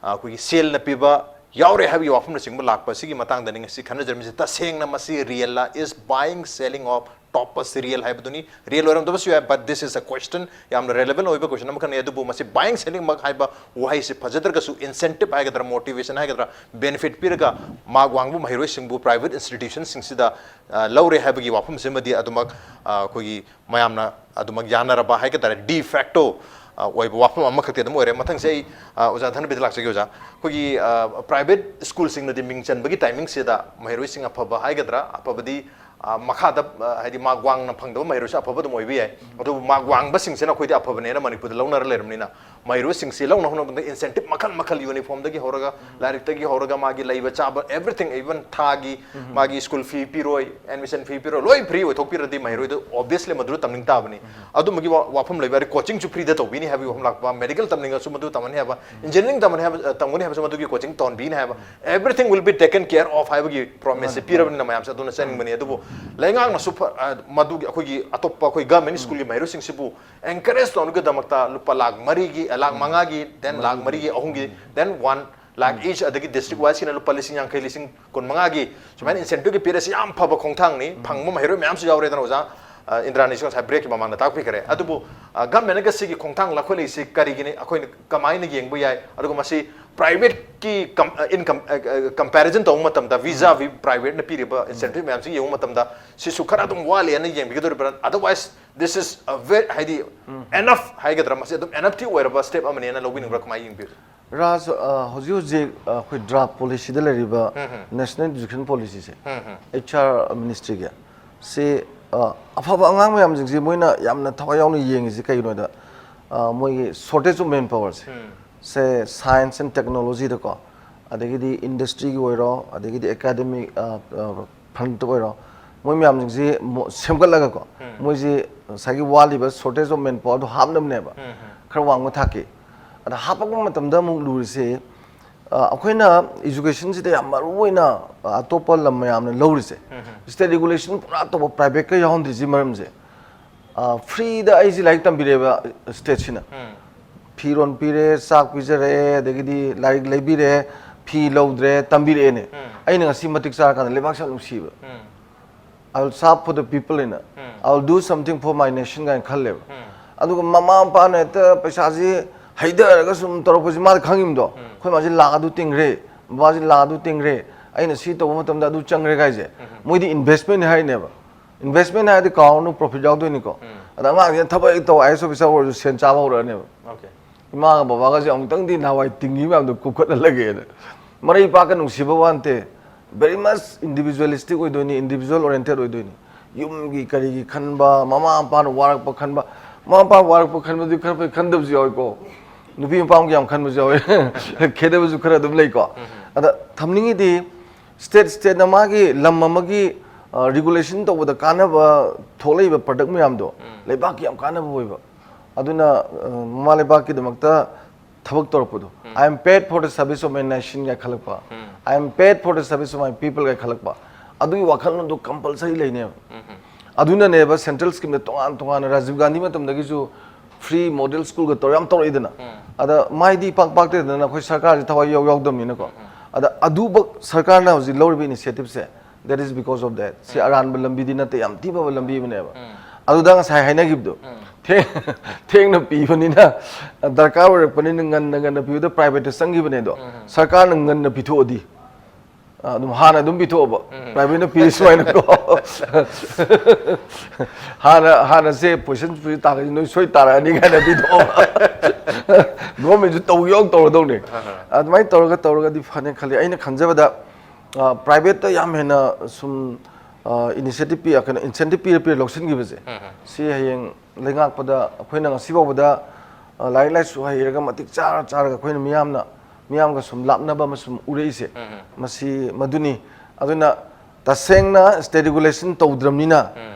ꯑ, ꯑꯩꯈꯣꯏꯒꯤ ꯁꯦꯜꯅ ꯄꯤꯕ ꯌꯥꯎꯔꯦ ꯍꯥꯏꯕꯒꯤ ꯋꯥꯐꯝꯅꯆꯤꯡꯕ ꯂꯥꯛꯄ ꯑꯁꯤꯒꯤ ꯃꯇꯥꯡꯗꯅꯤ ꯉꯁꯤ ꯈꯟꯅꯖꯔꯝꯃꯤꯁꯦ꯫ ꯇꯁꯦꯡꯅ ꯃꯁꯤ ꯔꯤꯌꯦꯜꯂ? Is buying selling of toppers real ꯍꯥꯏꯕꯗꯨꯅꯤ? ꯔꯤꯌꯦꯜ ꯑꯣꯏꯔꯝꯗꯕꯁꯨ ꯌꯥꯏ, but this is a question, ꯌꯥꯝꯅ ꯔꯦꯂꯦꯕꯦꯟ ꯑꯣꯏꯕ ꯀꯣꯏꯁꯟ ꯑꯃꯈꯛꯅꯤ꯫ ꯑꯗꯨꯕꯨ ꯃꯁꯤ ꯕꯥꯏꯌꯤꯡ ꯁꯦꯂꯤꯡꯃꯛ ꯍꯥꯏꯕ ꯋꯥꯍꯩꯁꯤ ꯐꯖꯗ꯭ꯔꯒꯁꯨ, ꯏꯟꯁꯦꯟꯇꯤꯞ ꯍꯥꯏꯒꯗ꯭ꯔꯥ, ꯃꯣꯇꯤꯚꯦꯁꯟ ꯍꯥꯏꯒꯗ꯭ꯔꯥ, ꯕꯦꯅꯤꯐꯤꯠ ꯄꯤꯔꯒ ꯃꯥꯔꯛ ꯋꯥꯡꯕ ꯃꯍꯩꯔꯣꯏꯁꯤꯡꯕꯨ ꯄ꯭ꯔꯥꯏꯚꯦꯠ ꯏꯟꯁꯇꯤꯇ꯭ꯌꯨꯁꯟꯁꯤꯡꯁꯤꯗ, ꯑ, ꯂꯧꯔꯦ ꯍꯥꯏꯕꯒꯤ ꯋꯥꯐꯝꯁꯤꯃꯗꯤ ꯑꯗꯨꯃꯛ, ꯑ, ꯑꯩꯈꯣꯏꯒꯤ ꯃꯌꯥꯝꯅ ꯑꯗꯨꯃꯛ ꯌꯥꯅꯔꯕ ꯍꯥꯏꯒꯗ꯭ꯔꯥ, ꯗꯤ ꯐꯦꯛꯇꯣ, ꯑ, ꯑꯣꯏꯕ ꯋꯥꯐꯝ ꯑꯃꯈꯛꯇꯤ ꯑꯗꯨꯝ ꯑꯣꯏꯔꯦ꯫ ꯃꯊꯪꯁꯦ ꯑꯩ, ꯑ, ꯑꯣꯖꯥ ꯙꯅꯕꯤꯗ ꯂꯥꯛꯆꯒꯦ꯫ ꯑꯣꯖꯥ, ꯑꯩꯈꯣꯏꯒꯤ, ꯑ, ꯄ꯭ꯔꯥꯏꯚꯦꯠ ꯁ꯭ꯀꯨꯜꯁꯤꯡꯅꯗꯤ ꯃꯤꯡ ꯆꯟꯕꯒꯤ ꯇꯥꯏꯃꯤꯡꯁꯤꯗ ꯃꯍꯩꯔꯣꯏꯁꯤꯡ ꯑꯐꯕ ꯍꯥꯏꯒꯗ꯭ꯔꯥ, ꯑꯐꯕꯗꯤ, ꯑ, ꯃꯈꯥꯗ, ꯑ, ꯍꯥꯏꯗꯤ ꯃꯥꯔꯛ ꯋꯥꯡꯅ ꯐꯪꯗꯕ ꯃꯍꯩꯔꯣꯏꯁꯨ ꯑꯐꯕ ꯑꯗꯨꯝ ꯑꯣꯏꯕ ꯌꯥꯏ꯫ ꯑꯗꯨꯕꯨ ꯃꯥꯔꯛ ꯋꯥꯡꯕꯁꯤꯡꯁꯤꯅ ꯑꯩꯈꯣꯏꯗꯤ ꯑꯐꯕꯅꯦꯅ ꯃꯅꯤꯄꯨꯔꯗ ꯂꯧꯅꯔ ꯂꯩꯔꯕꯅꯤꯅ, ꯃꯍꯩꯔꯣꯏꯁꯤꯡꯁꯤ ꯂꯧꯅ ꯍꯣꯠꯅꯕꯗ ꯏꯟꯁꯦꯟꯇꯤꯞ ꯃꯈꯜ ꯃꯈꯜ, ꯌꯨꯅꯤꯐꯣꯔꯝꯗꯒꯤ ꯍꯧꯔꯒ, ꯂꯥꯏꯔꯤꯛꯇꯒꯤ ꯍꯧꯔꯒ, ꯃꯥꯒꯤ ꯂꯩꯕ ꯆꯥꯕ, everything, even ꯊꯥꯒꯤ, ꯃꯥꯒꯤ ꯁ꯭ꯀꯨꯜ ꯐꯤ ꯄꯤꯔꯣꯏ, ꯑꯦꯗꯃꯤꯁꯟ ꯐꯤ ꯄꯤꯔꯣꯏ, ꯂꯣꯏ ꯐ꯭ꯔꯤ ꯑꯣꯏꯊꯣꯛꯄꯤꯔꯗꯤ ꯃꯍꯩꯔꯣꯏꯗꯨ ꯑꯣꯕꯤꯌꯁꯂꯤ ꯃꯗꯨꯗ ꯇꯝꯅꯤꯡ ꯇꯥꯕꯅꯤ꯫ ꯑꯗꯨꯝꯕꯒꯤ ꯋꯥ-, ꯋꯥꯐꯝ ꯂꯩꯕ, ꯑꯗꯩ ꯀꯣꯆꯤꯡꯁꯨ ꯐ꯭ꯔꯤꯗ ꯇꯧꯕꯤꯅꯤ ꯍꯥꯏꯕꯒꯤ ꯋꯥꯐꯝ ꯂꯥꯛꯄ, ꯃꯦꯗꯤꯀꯦꯜ ꯇꯝꯅꯤꯡꯉꯁꯨ ꯃꯗꯨ ꯇꯝꯍꯟꯅꯤ ꯍꯥꯏꯕ, ꯏꯟꯖꯤꯅꯤꯌꯥꯔꯤꯡ ꯇꯝꯍꯟꯅꯤ ꯍꯥꯏꯕ, ꯑ, ꯇꯝꯒꯅꯤ ꯍꯥꯏꯕꯁꯨ ꯃꯗꯨꯒꯤ ꯀꯣꯆꯤꯡ ꯇꯧꯍꯟꯕꯤꯅꯤ ꯍꯥꯏꯕ, everything will be taken care of ꯍꯥꯏꯕꯒꯤ ꯄ꯭ꯔꯣꯃꯤꯁꯁꯦ ꯃꯥꯅꯤ, ꯄꯤꯔꯕꯅꯤꯅ ꯃꯌꯥꯝꯁꯦ ꯑꯗꯨꯅ ꯆꯠꯅꯤꯡꯕꯅꯤ꯫ ꯑꯗꯨꯕꯨ ꯂꯩꯉꯥꯛꯅꯁꯨ ꯐ-, ꯑ, ꯃꯗꯨꯒꯤ ꯑꯩꯈꯣꯏꯒꯤ ꯑꯇꯣꯞꯄ ꯑꯩꯈꯣꯏ ꯒꯚꯔꯟꯃꯦꯟꯠ ꯁ꯭ꯀꯨꯜꯒꯤ ꯃꯍꯩꯔꯣꯏꯁꯤꯡꯁꯤꯕꯨ ꯑꯦꯟꯀꯔꯦꯖ ꯇꯧꯅꯕꯒꯤꯗꯃꯛꯇ ꯂꯨꯄꯥ ꯂꯥꯈ ꯃꯔꯤꯒꯤ, ꯑ, ꯂꯥꯈ ꯃꯉꯥꯒꯤ, then ꯂꯥꯈ ꯃꯔꯤꯒꯤ ꯑꯍꯨꯝꯒꯤ, then one ꯂꯥꯈ ꯏꯆ, ꯑꯗꯒꯤ ꯗꯤꯁꯇ꯭ꯔꯤꯛ ꯋꯥꯏꯁꯀꯤꯅ ꯂꯨꯄꯥ ꯂꯤꯁꯤꯡ ꯌꯥꯡꯈꯩ, ꯂꯤꯁꯤꯡ ꯀꯨꯟ ꯃꯉꯥꯒꯤ ꯁꯨꯃꯥꯏꯅ ꯏꯟꯁꯦꯟꯇꯤꯚꯀꯤ ꯄꯤꯔꯛꯏꯁꯤ ꯌꯥꯝ ꯐꯕ ꯈꯣꯡꯊꯥꯡꯅꯤ꯫ ꯐꯪꯕ ꯃꯍꯩꯔꯣꯏ ꯃꯌꯥꯝꯁꯨ ꯌꯥꯎꯔꯦꯗꯅ ꯑꯣꯖꯥ꯫ ꯏꯟꯗ꯭ꯔꯥꯅꯤꯁꯨ ꯉꯁꯥꯏ ꯕ꯭ꯔꯦꯛꯀꯤ ꯃꯃꯥꯡꯗ ꯇꯥꯛꯄꯤꯈ꯭ꯔꯦ꯫ ꯑꯗꯨꯕꯨ ꯒꯚꯔꯟꯃꯦꯟꯠꯅꯒ ꯁꯤꯒꯤ ꯈꯣꯡꯊꯥꯡ ꯂꯧꯈꯠꯂꯛꯏꯁꯤ ꯀꯔꯤꯒꯤꯅꯤ? ꯑꯩꯈꯣꯏꯅ ꯀꯃꯥꯏꯅ ꯌꯦꯡꯕ ꯌꯥꯏ? ꯑꯗꯨꯒ ꯃꯁꯤ ꯄ꯭ꯔꯥꯏꯚꯦꯠꯀꯤ ꯀꯝꯄꯦꯔꯤꯖꯟ ꯇꯧꯕ ꯃꯇꯝꯗ, ꯚꯤꯖꯥ ꯚꯤ ꯄ꯭ꯔꯥꯏꯚꯦꯠꯅ ꯄꯤꯔꯤꯕ ꯏꯟꯁꯦꯟꯇꯤꯚ ꯃꯌꯥꯝꯁꯤ ꯌꯦꯡꯕ ꯃꯇꯝꯗ, ꯁꯤꯁꯨ ꯈꯔ ꯑꯗꯨꯝ ꯋꯥꯠꯂꯤ ꯍꯥꯏꯅ ꯌꯦꯡꯕꯤꯒꯗꯧꯔꯤꯕ꯭ꯔꯥ? Otherwise this is a very, ꯍꯥꯏꯗꯤ, ꯑꯦꯅꯐ ꯍꯥꯏꯒꯗ꯭ꯔꯥ, ꯃꯁꯤ ꯑꯗꯨꯝ ꯑꯦꯅꯐꯇꯤ ꯑꯣꯏꯔꯕ ꯁ꯭ꯇꯦꯞ ꯑꯃꯅꯦꯅ ꯂꯧꯕꯤꯅꯤꯡꯕ꯭ꯔꯥ? ꯀꯃꯥꯏꯅ ꯌꯦꯡꯕꯤꯕ? ꯔꯥꯖ, ꯑ, ꯍꯧꯖꯤꯛ ꯍꯧꯖꯤꯛ, ꯑ, ꯑꯩꯈꯣꯏ ꯗ꯭ꯔꯥꯐ ꯄꯣꯂꯤꯁꯤꯗ ꯂꯩꯔꯤꯕ ꯅꯦꯁꯅꯦꯜ ꯏꯗꯨꯀꯦꯁꯟ ꯄꯣꯂꯤꯁꯤꯁꯦ, ꯑꯩꯆ ꯑꯥꯔ ꯃꯤꯅꯤꯁꯇ꯭ꯔꯤꯒꯤ, ꯁꯤ, ꯑ, ꯑꯐꯕ ꯑꯉꯥꯡ ꯃꯌꯥꯝꯁꯤꯡꯁꯤ ꯃꯣꯏꯅ ꯌꯥꯝꯅ ꯊꯋꯥꯏ ꯌꯥꯎꯅ ꯌꯦꯡꯉꯤꯁꯤ ꯀꯩꯒꯤꯅꯣꯗ, ꯑ, ꯃꯣꯏꯒꯤ shortage of manpowerꯁꯦ, ꯁꯦ ꯁꯥꯏꯟꯁ ꯑꯦꯟ ꯇꯦꯛꯅꯣꯂꯣꯖꯤꯗꯀꯣ, ꯑꯗꯒꯤꯗꯤ ꯏꯟꯗꯁꯇ꯭ꯔꯤꯒꯤ ꯑꯣꯏꯔꯣ, ꯑꯗꯒꯤꯗꯤ ꯑꯦꯀꯥꯗꯃꯤꯛ, ꯑ, ꯑ, ꯐ꯭ꯔꯟꯠꯇ ꯑꯣꯏꯔꯣ, ꯃꯣꯏ ꯃꯌꯥꯝꯁꯤꯡꯁꯤ ꯃꯣ-, ꯁꯦꯝꯒꯠꯂꯒꯀꯣ, ꯃꯣꯏꯁꯤ ꯉꯁꯥꯏꯒꯤ ꯋꯥꯠꯂꯤꯕ shortage of manpowerꯗꯨ ꯍꯥꯞꯅꯕꯅꯦꯕ, ꯈꯔ ꯋꯥꯡꯕ ꯊꯥꯛꯀꯤ꯫ ꯑꯗ ꯍꯥꯞꯄꯛꯄ ꯃꯇꯝꯗ ꯑꯃꯨꯛ ꯂꯨꯔꯤꯁꯤ, ꯑ, ꯑꯩꯈꯣꯏꯅ ꯏꯖꯨꯀꯦꯁꯟꯁꯤꯗ ꯌꯥꯝ ꯃꯔꯨ ꯑꯣꯏꯅ, ꯑ, ꯑꯇꯣꯞꯄ ꯂꯝ ꯃꯌꯥꯝꯅ ꯂꯧꯔꯤꯁꯦ, ꯁ꯭ꯇꯦꯠ ꯔꯤꯒꯨꯂꯦꯁꯟ ꯄꯨꯔꯥ ꯇꯧꯕ, ꯄ꯭ꯔꯥꯏꯚꯦꯠꯀ ꯌꯥꯎꯍꯟꯗ꯭ꯔꯤꯁꯤ ꯃꯔꯝꯁꯦ, ꯑ, ꯐ꯭ꯔꯤꯗ ꯑꯩꯁꯤ ꯂꯥꯏꯔꯤꯛ ꯇꯝꯕꯤꯔꯦꯕ ꯁ꯭ꯇꯦꯠꯁꯤꯅ꯫ ꯐꯤꯔꯣꯟ ꯄꯤꯔꯦ, ꯆꯥꯛ ꯄꯤꯖꯔꯛꯑꯦ, ꯑꯗꯒꯤꯗꯤ ꯂꯥꯏꯔꯤꯛ ꯂꯩꯕꯤꯔꯦ, ꯐꯤ ꯂꯧꯗ꯭ꯔꯦ, ꯇꯝꯕꯤꯔꯛꯑꯦꯅꯦ꯫ ꯑꯩꯅ ꯉꯁꯤ ꯃꯇꯤꯛ ꯆꯥꯔꯀꯥꯟꯗ ꯂꯩꯕꯥꯛꯁꯦ ꯌꯥꯝ ꯅꯨꯡꯁꯤꯕ꯫ I will serve for the people ꯍꯥꯏꯅ, I will do something for my nation ꯀꯥꯏꯅ ꯈꯜꯂꯦꯕ꯫ ꯑꯗꯨꯒ ꯃꯃꯥ ꯃꯄꯥꯅ ꯍꯦꯛꯇ ꯄꯩꯁꯥꯁꯤ ꯍꯩꯊꯔꯒ ꯁꯨꯝ ꯇꯧꯔꯛꯄꯁꯤ ꯃꯥꯗꯤ ꯈꯪꯉꯤꯕꯗꯣ, "ꯑꯩꯈꯣꯏ ꯃꯥꯁꯤ ꯂꯥꯛ ꯑꯗꯨ ꯇꯤꯡꯈ꯭ꯔꯦ, ꯕꯕꯥꯁꯤ ꯂꯥꯛ ꯑꯗꯨ ꯇꯤꯡꯈ꯭ꯔꯦ, ꯑꯩꯅ ꯁꯤ ꯇꯧꯕ ꯃꯇꯝꯗ ꯑꯗꯨ ꯆꯪꯈ꯭ꯔꯦ" ꯀꯥꯏꯁꯦ꯫ ꯃꯣꯏꯗꯤ ꯏꯟꯚꯦꯁꯃꯦꯟ ꯍꯥꯏꯅꯦꯕ꯫ ꯏꯟꯚꯦꯁꯃꯦꯟ ꯍꯥꯏꯔꯗꯤ ꯀꯥꯎꯔꯅꯨ, ꯄ꯭ꯔꯣꯐꯤꯠ ꯌꯥꯎꯗꯣꯏꯅꯤꯀꯣ꯫ ꯑꯗ ꯑꯉꯥꯡꯁꯤꯅ ꯊꯕꯛ ꯍꯦꯛ ꯇꯧ, ꯑꯥꯏ ꯑꯦꯁ ꯑꯣꯐꯤꯁꯥꯔ ꯑꯣꯏꯔꯁꯨ ꯁꯦꯟ ꯆꯥꯕ ꯍꯧꯔꯛꯑꯅꯦꯕ꯫ ꯏꯃꯥꯒ ꯕꯕꯥꯒꯁꯦ ꯑꯃꯨꯛꯇꯪꯗꯤ ꯅꯍꯥꯟꯋꯥꯏ ꯇꯤꯡꯈꯤꯕ ꯃꯌꯥꯝꯗꯣ ꯀꯨꯞꯈꯠꯍꯜꯂꯒꯦꯅ꯫ ꯃꯔꯩ ꯄꯥꯛꯀ ꯅꯨꯡꯁꯤꯕ ꯋꯥꯟꯇꯦ꯫ Very much individualistic ꯑꯣꯏꯗꯣꯏꯅꯤ, individual oriented ꯑꯣꯏꯗꯣꯏꯅꯤ꯫ ꯌꯨꯝꯒꯤ ꯀꯔꯤꯒꯤ ꯈꯟꯕ, ꯃꯃꯥ ꯃꯄꯥꯅ ꯋꯥꯔꯛꯄ ꯈꯟꯕ, ꯃꯃꯥ ꯃꯄꯥ ꯋꯥꯔꯛꯄ ꯈꯟꯕꯗꯨ ꯈꯔ ꯐꯩ, ꯈꯟꯗꯕꯁꯨ ꯌꯥꯎꯏꯀꯣ꯫ ꯅꯨꯄꯤ ꯃꯄꯥ ꯑꯃꯒꯤ ꯌꯥꯝ ꯈꯟꯕꯁꯨ ꯌꯥꯎꯋꯤ꯫ ꯈꯦꯠꯅꯕꯁꯨ ꯈꯔ ꯑꯗꯨꯝ ꯂꯩꯀꯣ꯫ ꯑꯗ ꯊꯝꯅꯤꯡꯉꯤꯗꯤ, ꯁ꯭ꯇꯦꯠ ꯁ꯭ꯇꯦꯠꯅ ꯃꯥꯒꯤ ꯂꯝ ꯑꯃꯒꯤ, ꯑ, ꯔꯤꯒꯨꯂꯦꯁꯟ ꯇꯧꯕꯗ ꯀꯥꯟꯅꯕ ꯊꯣꯛꯂꯛꯏꯕ ꯄ꯭ꯔꯗꯛ ꯃꯌꯥꯝꯗꯣ ꯂꯩꯕꯥꯛꯀꯤ ꯌꯥꯝ ꯀꯥꯟꯅꯕ ꯑꯣꯏꯕ꯫ ꯑꯗꯨꯅ, ꯑ, ꯃꯃꯥ ꯂꯩꯕꯥꯛꯀꯤꯗꯃꯛꯇ ꯊꯕꯛ ꯇꯧꯔꯛꯄꯗꯣ, "I am paid for the service of my nation" ꯀꯥꯏ ꯈꯜꯂꯛꯄ, "I am paid for the service of my people" ꯀꯥꯏ ꯈꯜꯂꯛꯄ, ꯑꯗꯨꯒꯤ ꯋꯥꯈꯜꯂꯣꯟꯗꯣ ꯀꯝꯄꯜꯁꯔꯤ ꯂꯩꯅꯦꯕ꯫ ꯑꯗꯨꯅꯅꯦꯕ ꯁꯦꯟꯇ꯭ꯔꯦꯜ ꯁ꯭ꯀꯤꯝꯗ ꯇꯣꯉꯥꯟ ꯇꯣꯉꯥꯟꯅ, ꯔꯥꯖꯤꯕ ꯒꯥꯟꯙꯤ ꯃꯇꯝꯗꯒꯤꯁꯨ ꯐ꯭ꯔꯤ ꯃꯣꯗꯦꯜ ꯁ꯭ꯀꯨꯜꯒ ꯇꯧꯔ ꯌꯥꯝ ꯇꯧꯔꯛꯏꯗꯅ꯫ ꯑꯗ ꯃꯥꯏꯗꯤ ꯏꯄꯥꯛ ꯄꯥꯛꯇꯦꯗꯅ, ꯑꯩꯈꯣꯏ ꯁꯔꯀꯥꯔꯁꯤ ꯊꯋꯥꯏ ꯌꯥꯎ ꯌꯥꯎꯗꯕꯅꯤꯅꯀꯣ꯫ ꯑꯗ ꯑꯗꯨꯕꯛ ꯁꯔꯀꯥꯔꯅ ꯍꯧꯖꯤꯛ ꯂꯧꯔꯤꯕ ꯏꯅꯤꯁꯤꯌꯦꯇꯤꯞꯁꯦ That is because of that. ꯁꯤ ꯑꯔꯥꯟꯕ ꯂꯝꯕꯤꯗꯤ ꯅꯠꯇꯦ, ꯌꯥꯝ ꯊꯤ ꯐꯕ ꯂꯝꯕꯤ ꯑꯃꯅꯦꯕ꯫ ꯑꯗꯨꯗ ꯉꯁꯥꯏ ꯍꯥꯏꯅꯈꯤꯕꯗꯣ, ꯊꯦꯡ-, ꯊꯦꯡꯅ ꯄꯤꯕꯅꯤꯅ, ꯗꯔꯀꯥꯔ ꯑꯣꯏꯔꯛꯄꯅꯤꯅ ꯉꯟꯅ ꯉꯟꯅ ꯄꯤꯕꯗ private ꯇ ꯆꯪꯈꯤꯕꯅꯦ ꯑꯗꯣ꯫ ꯁꯔꯀꯥꯔꯅ ꯉꯟꯅ ꯄꯤꯊꯣꯛꯑꯗꯤ, ꯑꯗꯨꯝ ꯍꯥꯟꯅ ꯑꯗꯨꯝ ꯄꯤꯊꯣꯛꯑꯕ꯫ Private ꯅ ꯄꯤꯔꯤ ꯁꯨꯃꯥꯏꯅꯀꯣ꯫ ꯍꯥꯟꯅ, ꯍꯥꯟꯅꯁꯦ position ꯁꯤ ꯇꯥꯒꯗꯤ ꯅꯣꯏ ꯁꯣꯏ ꯇꯥꯔꯛꯑꯅꯤ ꯀꯥꯏꯅ ꯄꯤꯊꯣꯛꯑꯕ꯫ Government ꯁꯨ ꯇꯧꯒꯦ ꯌꯥꯎꯅ ꯇꯧꯔꯗꯧꯅꯦ꯫ ꯑꯗꯨꯃꯥꯏꯅ ꯇꯧꯔꯒ, ꯇꯧꯔꯒꯗꯤ ꯐꯅꯤ ꯈꯜꯂꯤ꯫ ꯑꯩꯅ ꯈꯟꯖꯕꯗ, ꯑ, private ꯇ ꯌꯥꯝ ꯍꯦꯟꯅ ꯁꯨꯝ, ꯑ, initiative ꯄꯤ-, ꯀꯩꯅꯣ, incentive ꯄꯤꯔ ꯄꯤꯔ ꯂꯧꯁꯤꯟꯈꯤꯕꯁꯦ, ꯁꯤ ꯍꯌꯦꯡ ꯂꯩꯉꯥꯛꯄꯗ ꯑꯩꯈꯣꯏꯅ ꯉꯁꯤ ꯐꯥꯎꯕꯗ, ꯑ, ꯂꯥꯏꯔꯤꯛ ꯂꯥꯏꯁꯨ ꯍꯩꯔꯒ ꯃꯇꯤꯛ ꯆꯥꯔ ꯆꯥꯔꯒ ꯑꯩꯈꯣꯏꯅ ꯃꯤꯌꯥꯝꯅ, ꯃꯤꯌꯥꯝꯒ ꯁꯨꯝ ꯂꯥꯞꯅꯕ ꯑꯃ ꯁꯨꯝ ꯎꯔꯛꯏꯁꯦ, ꯃꯁꯤ ꯃꯗꯨꯅꯤ꯫ ꯑꯗꯨꯅ ꯇꯁꯦꯡꯅ state regulation ꯇꯧꯗ꯭ꯔꯕꯅꯤꯅ,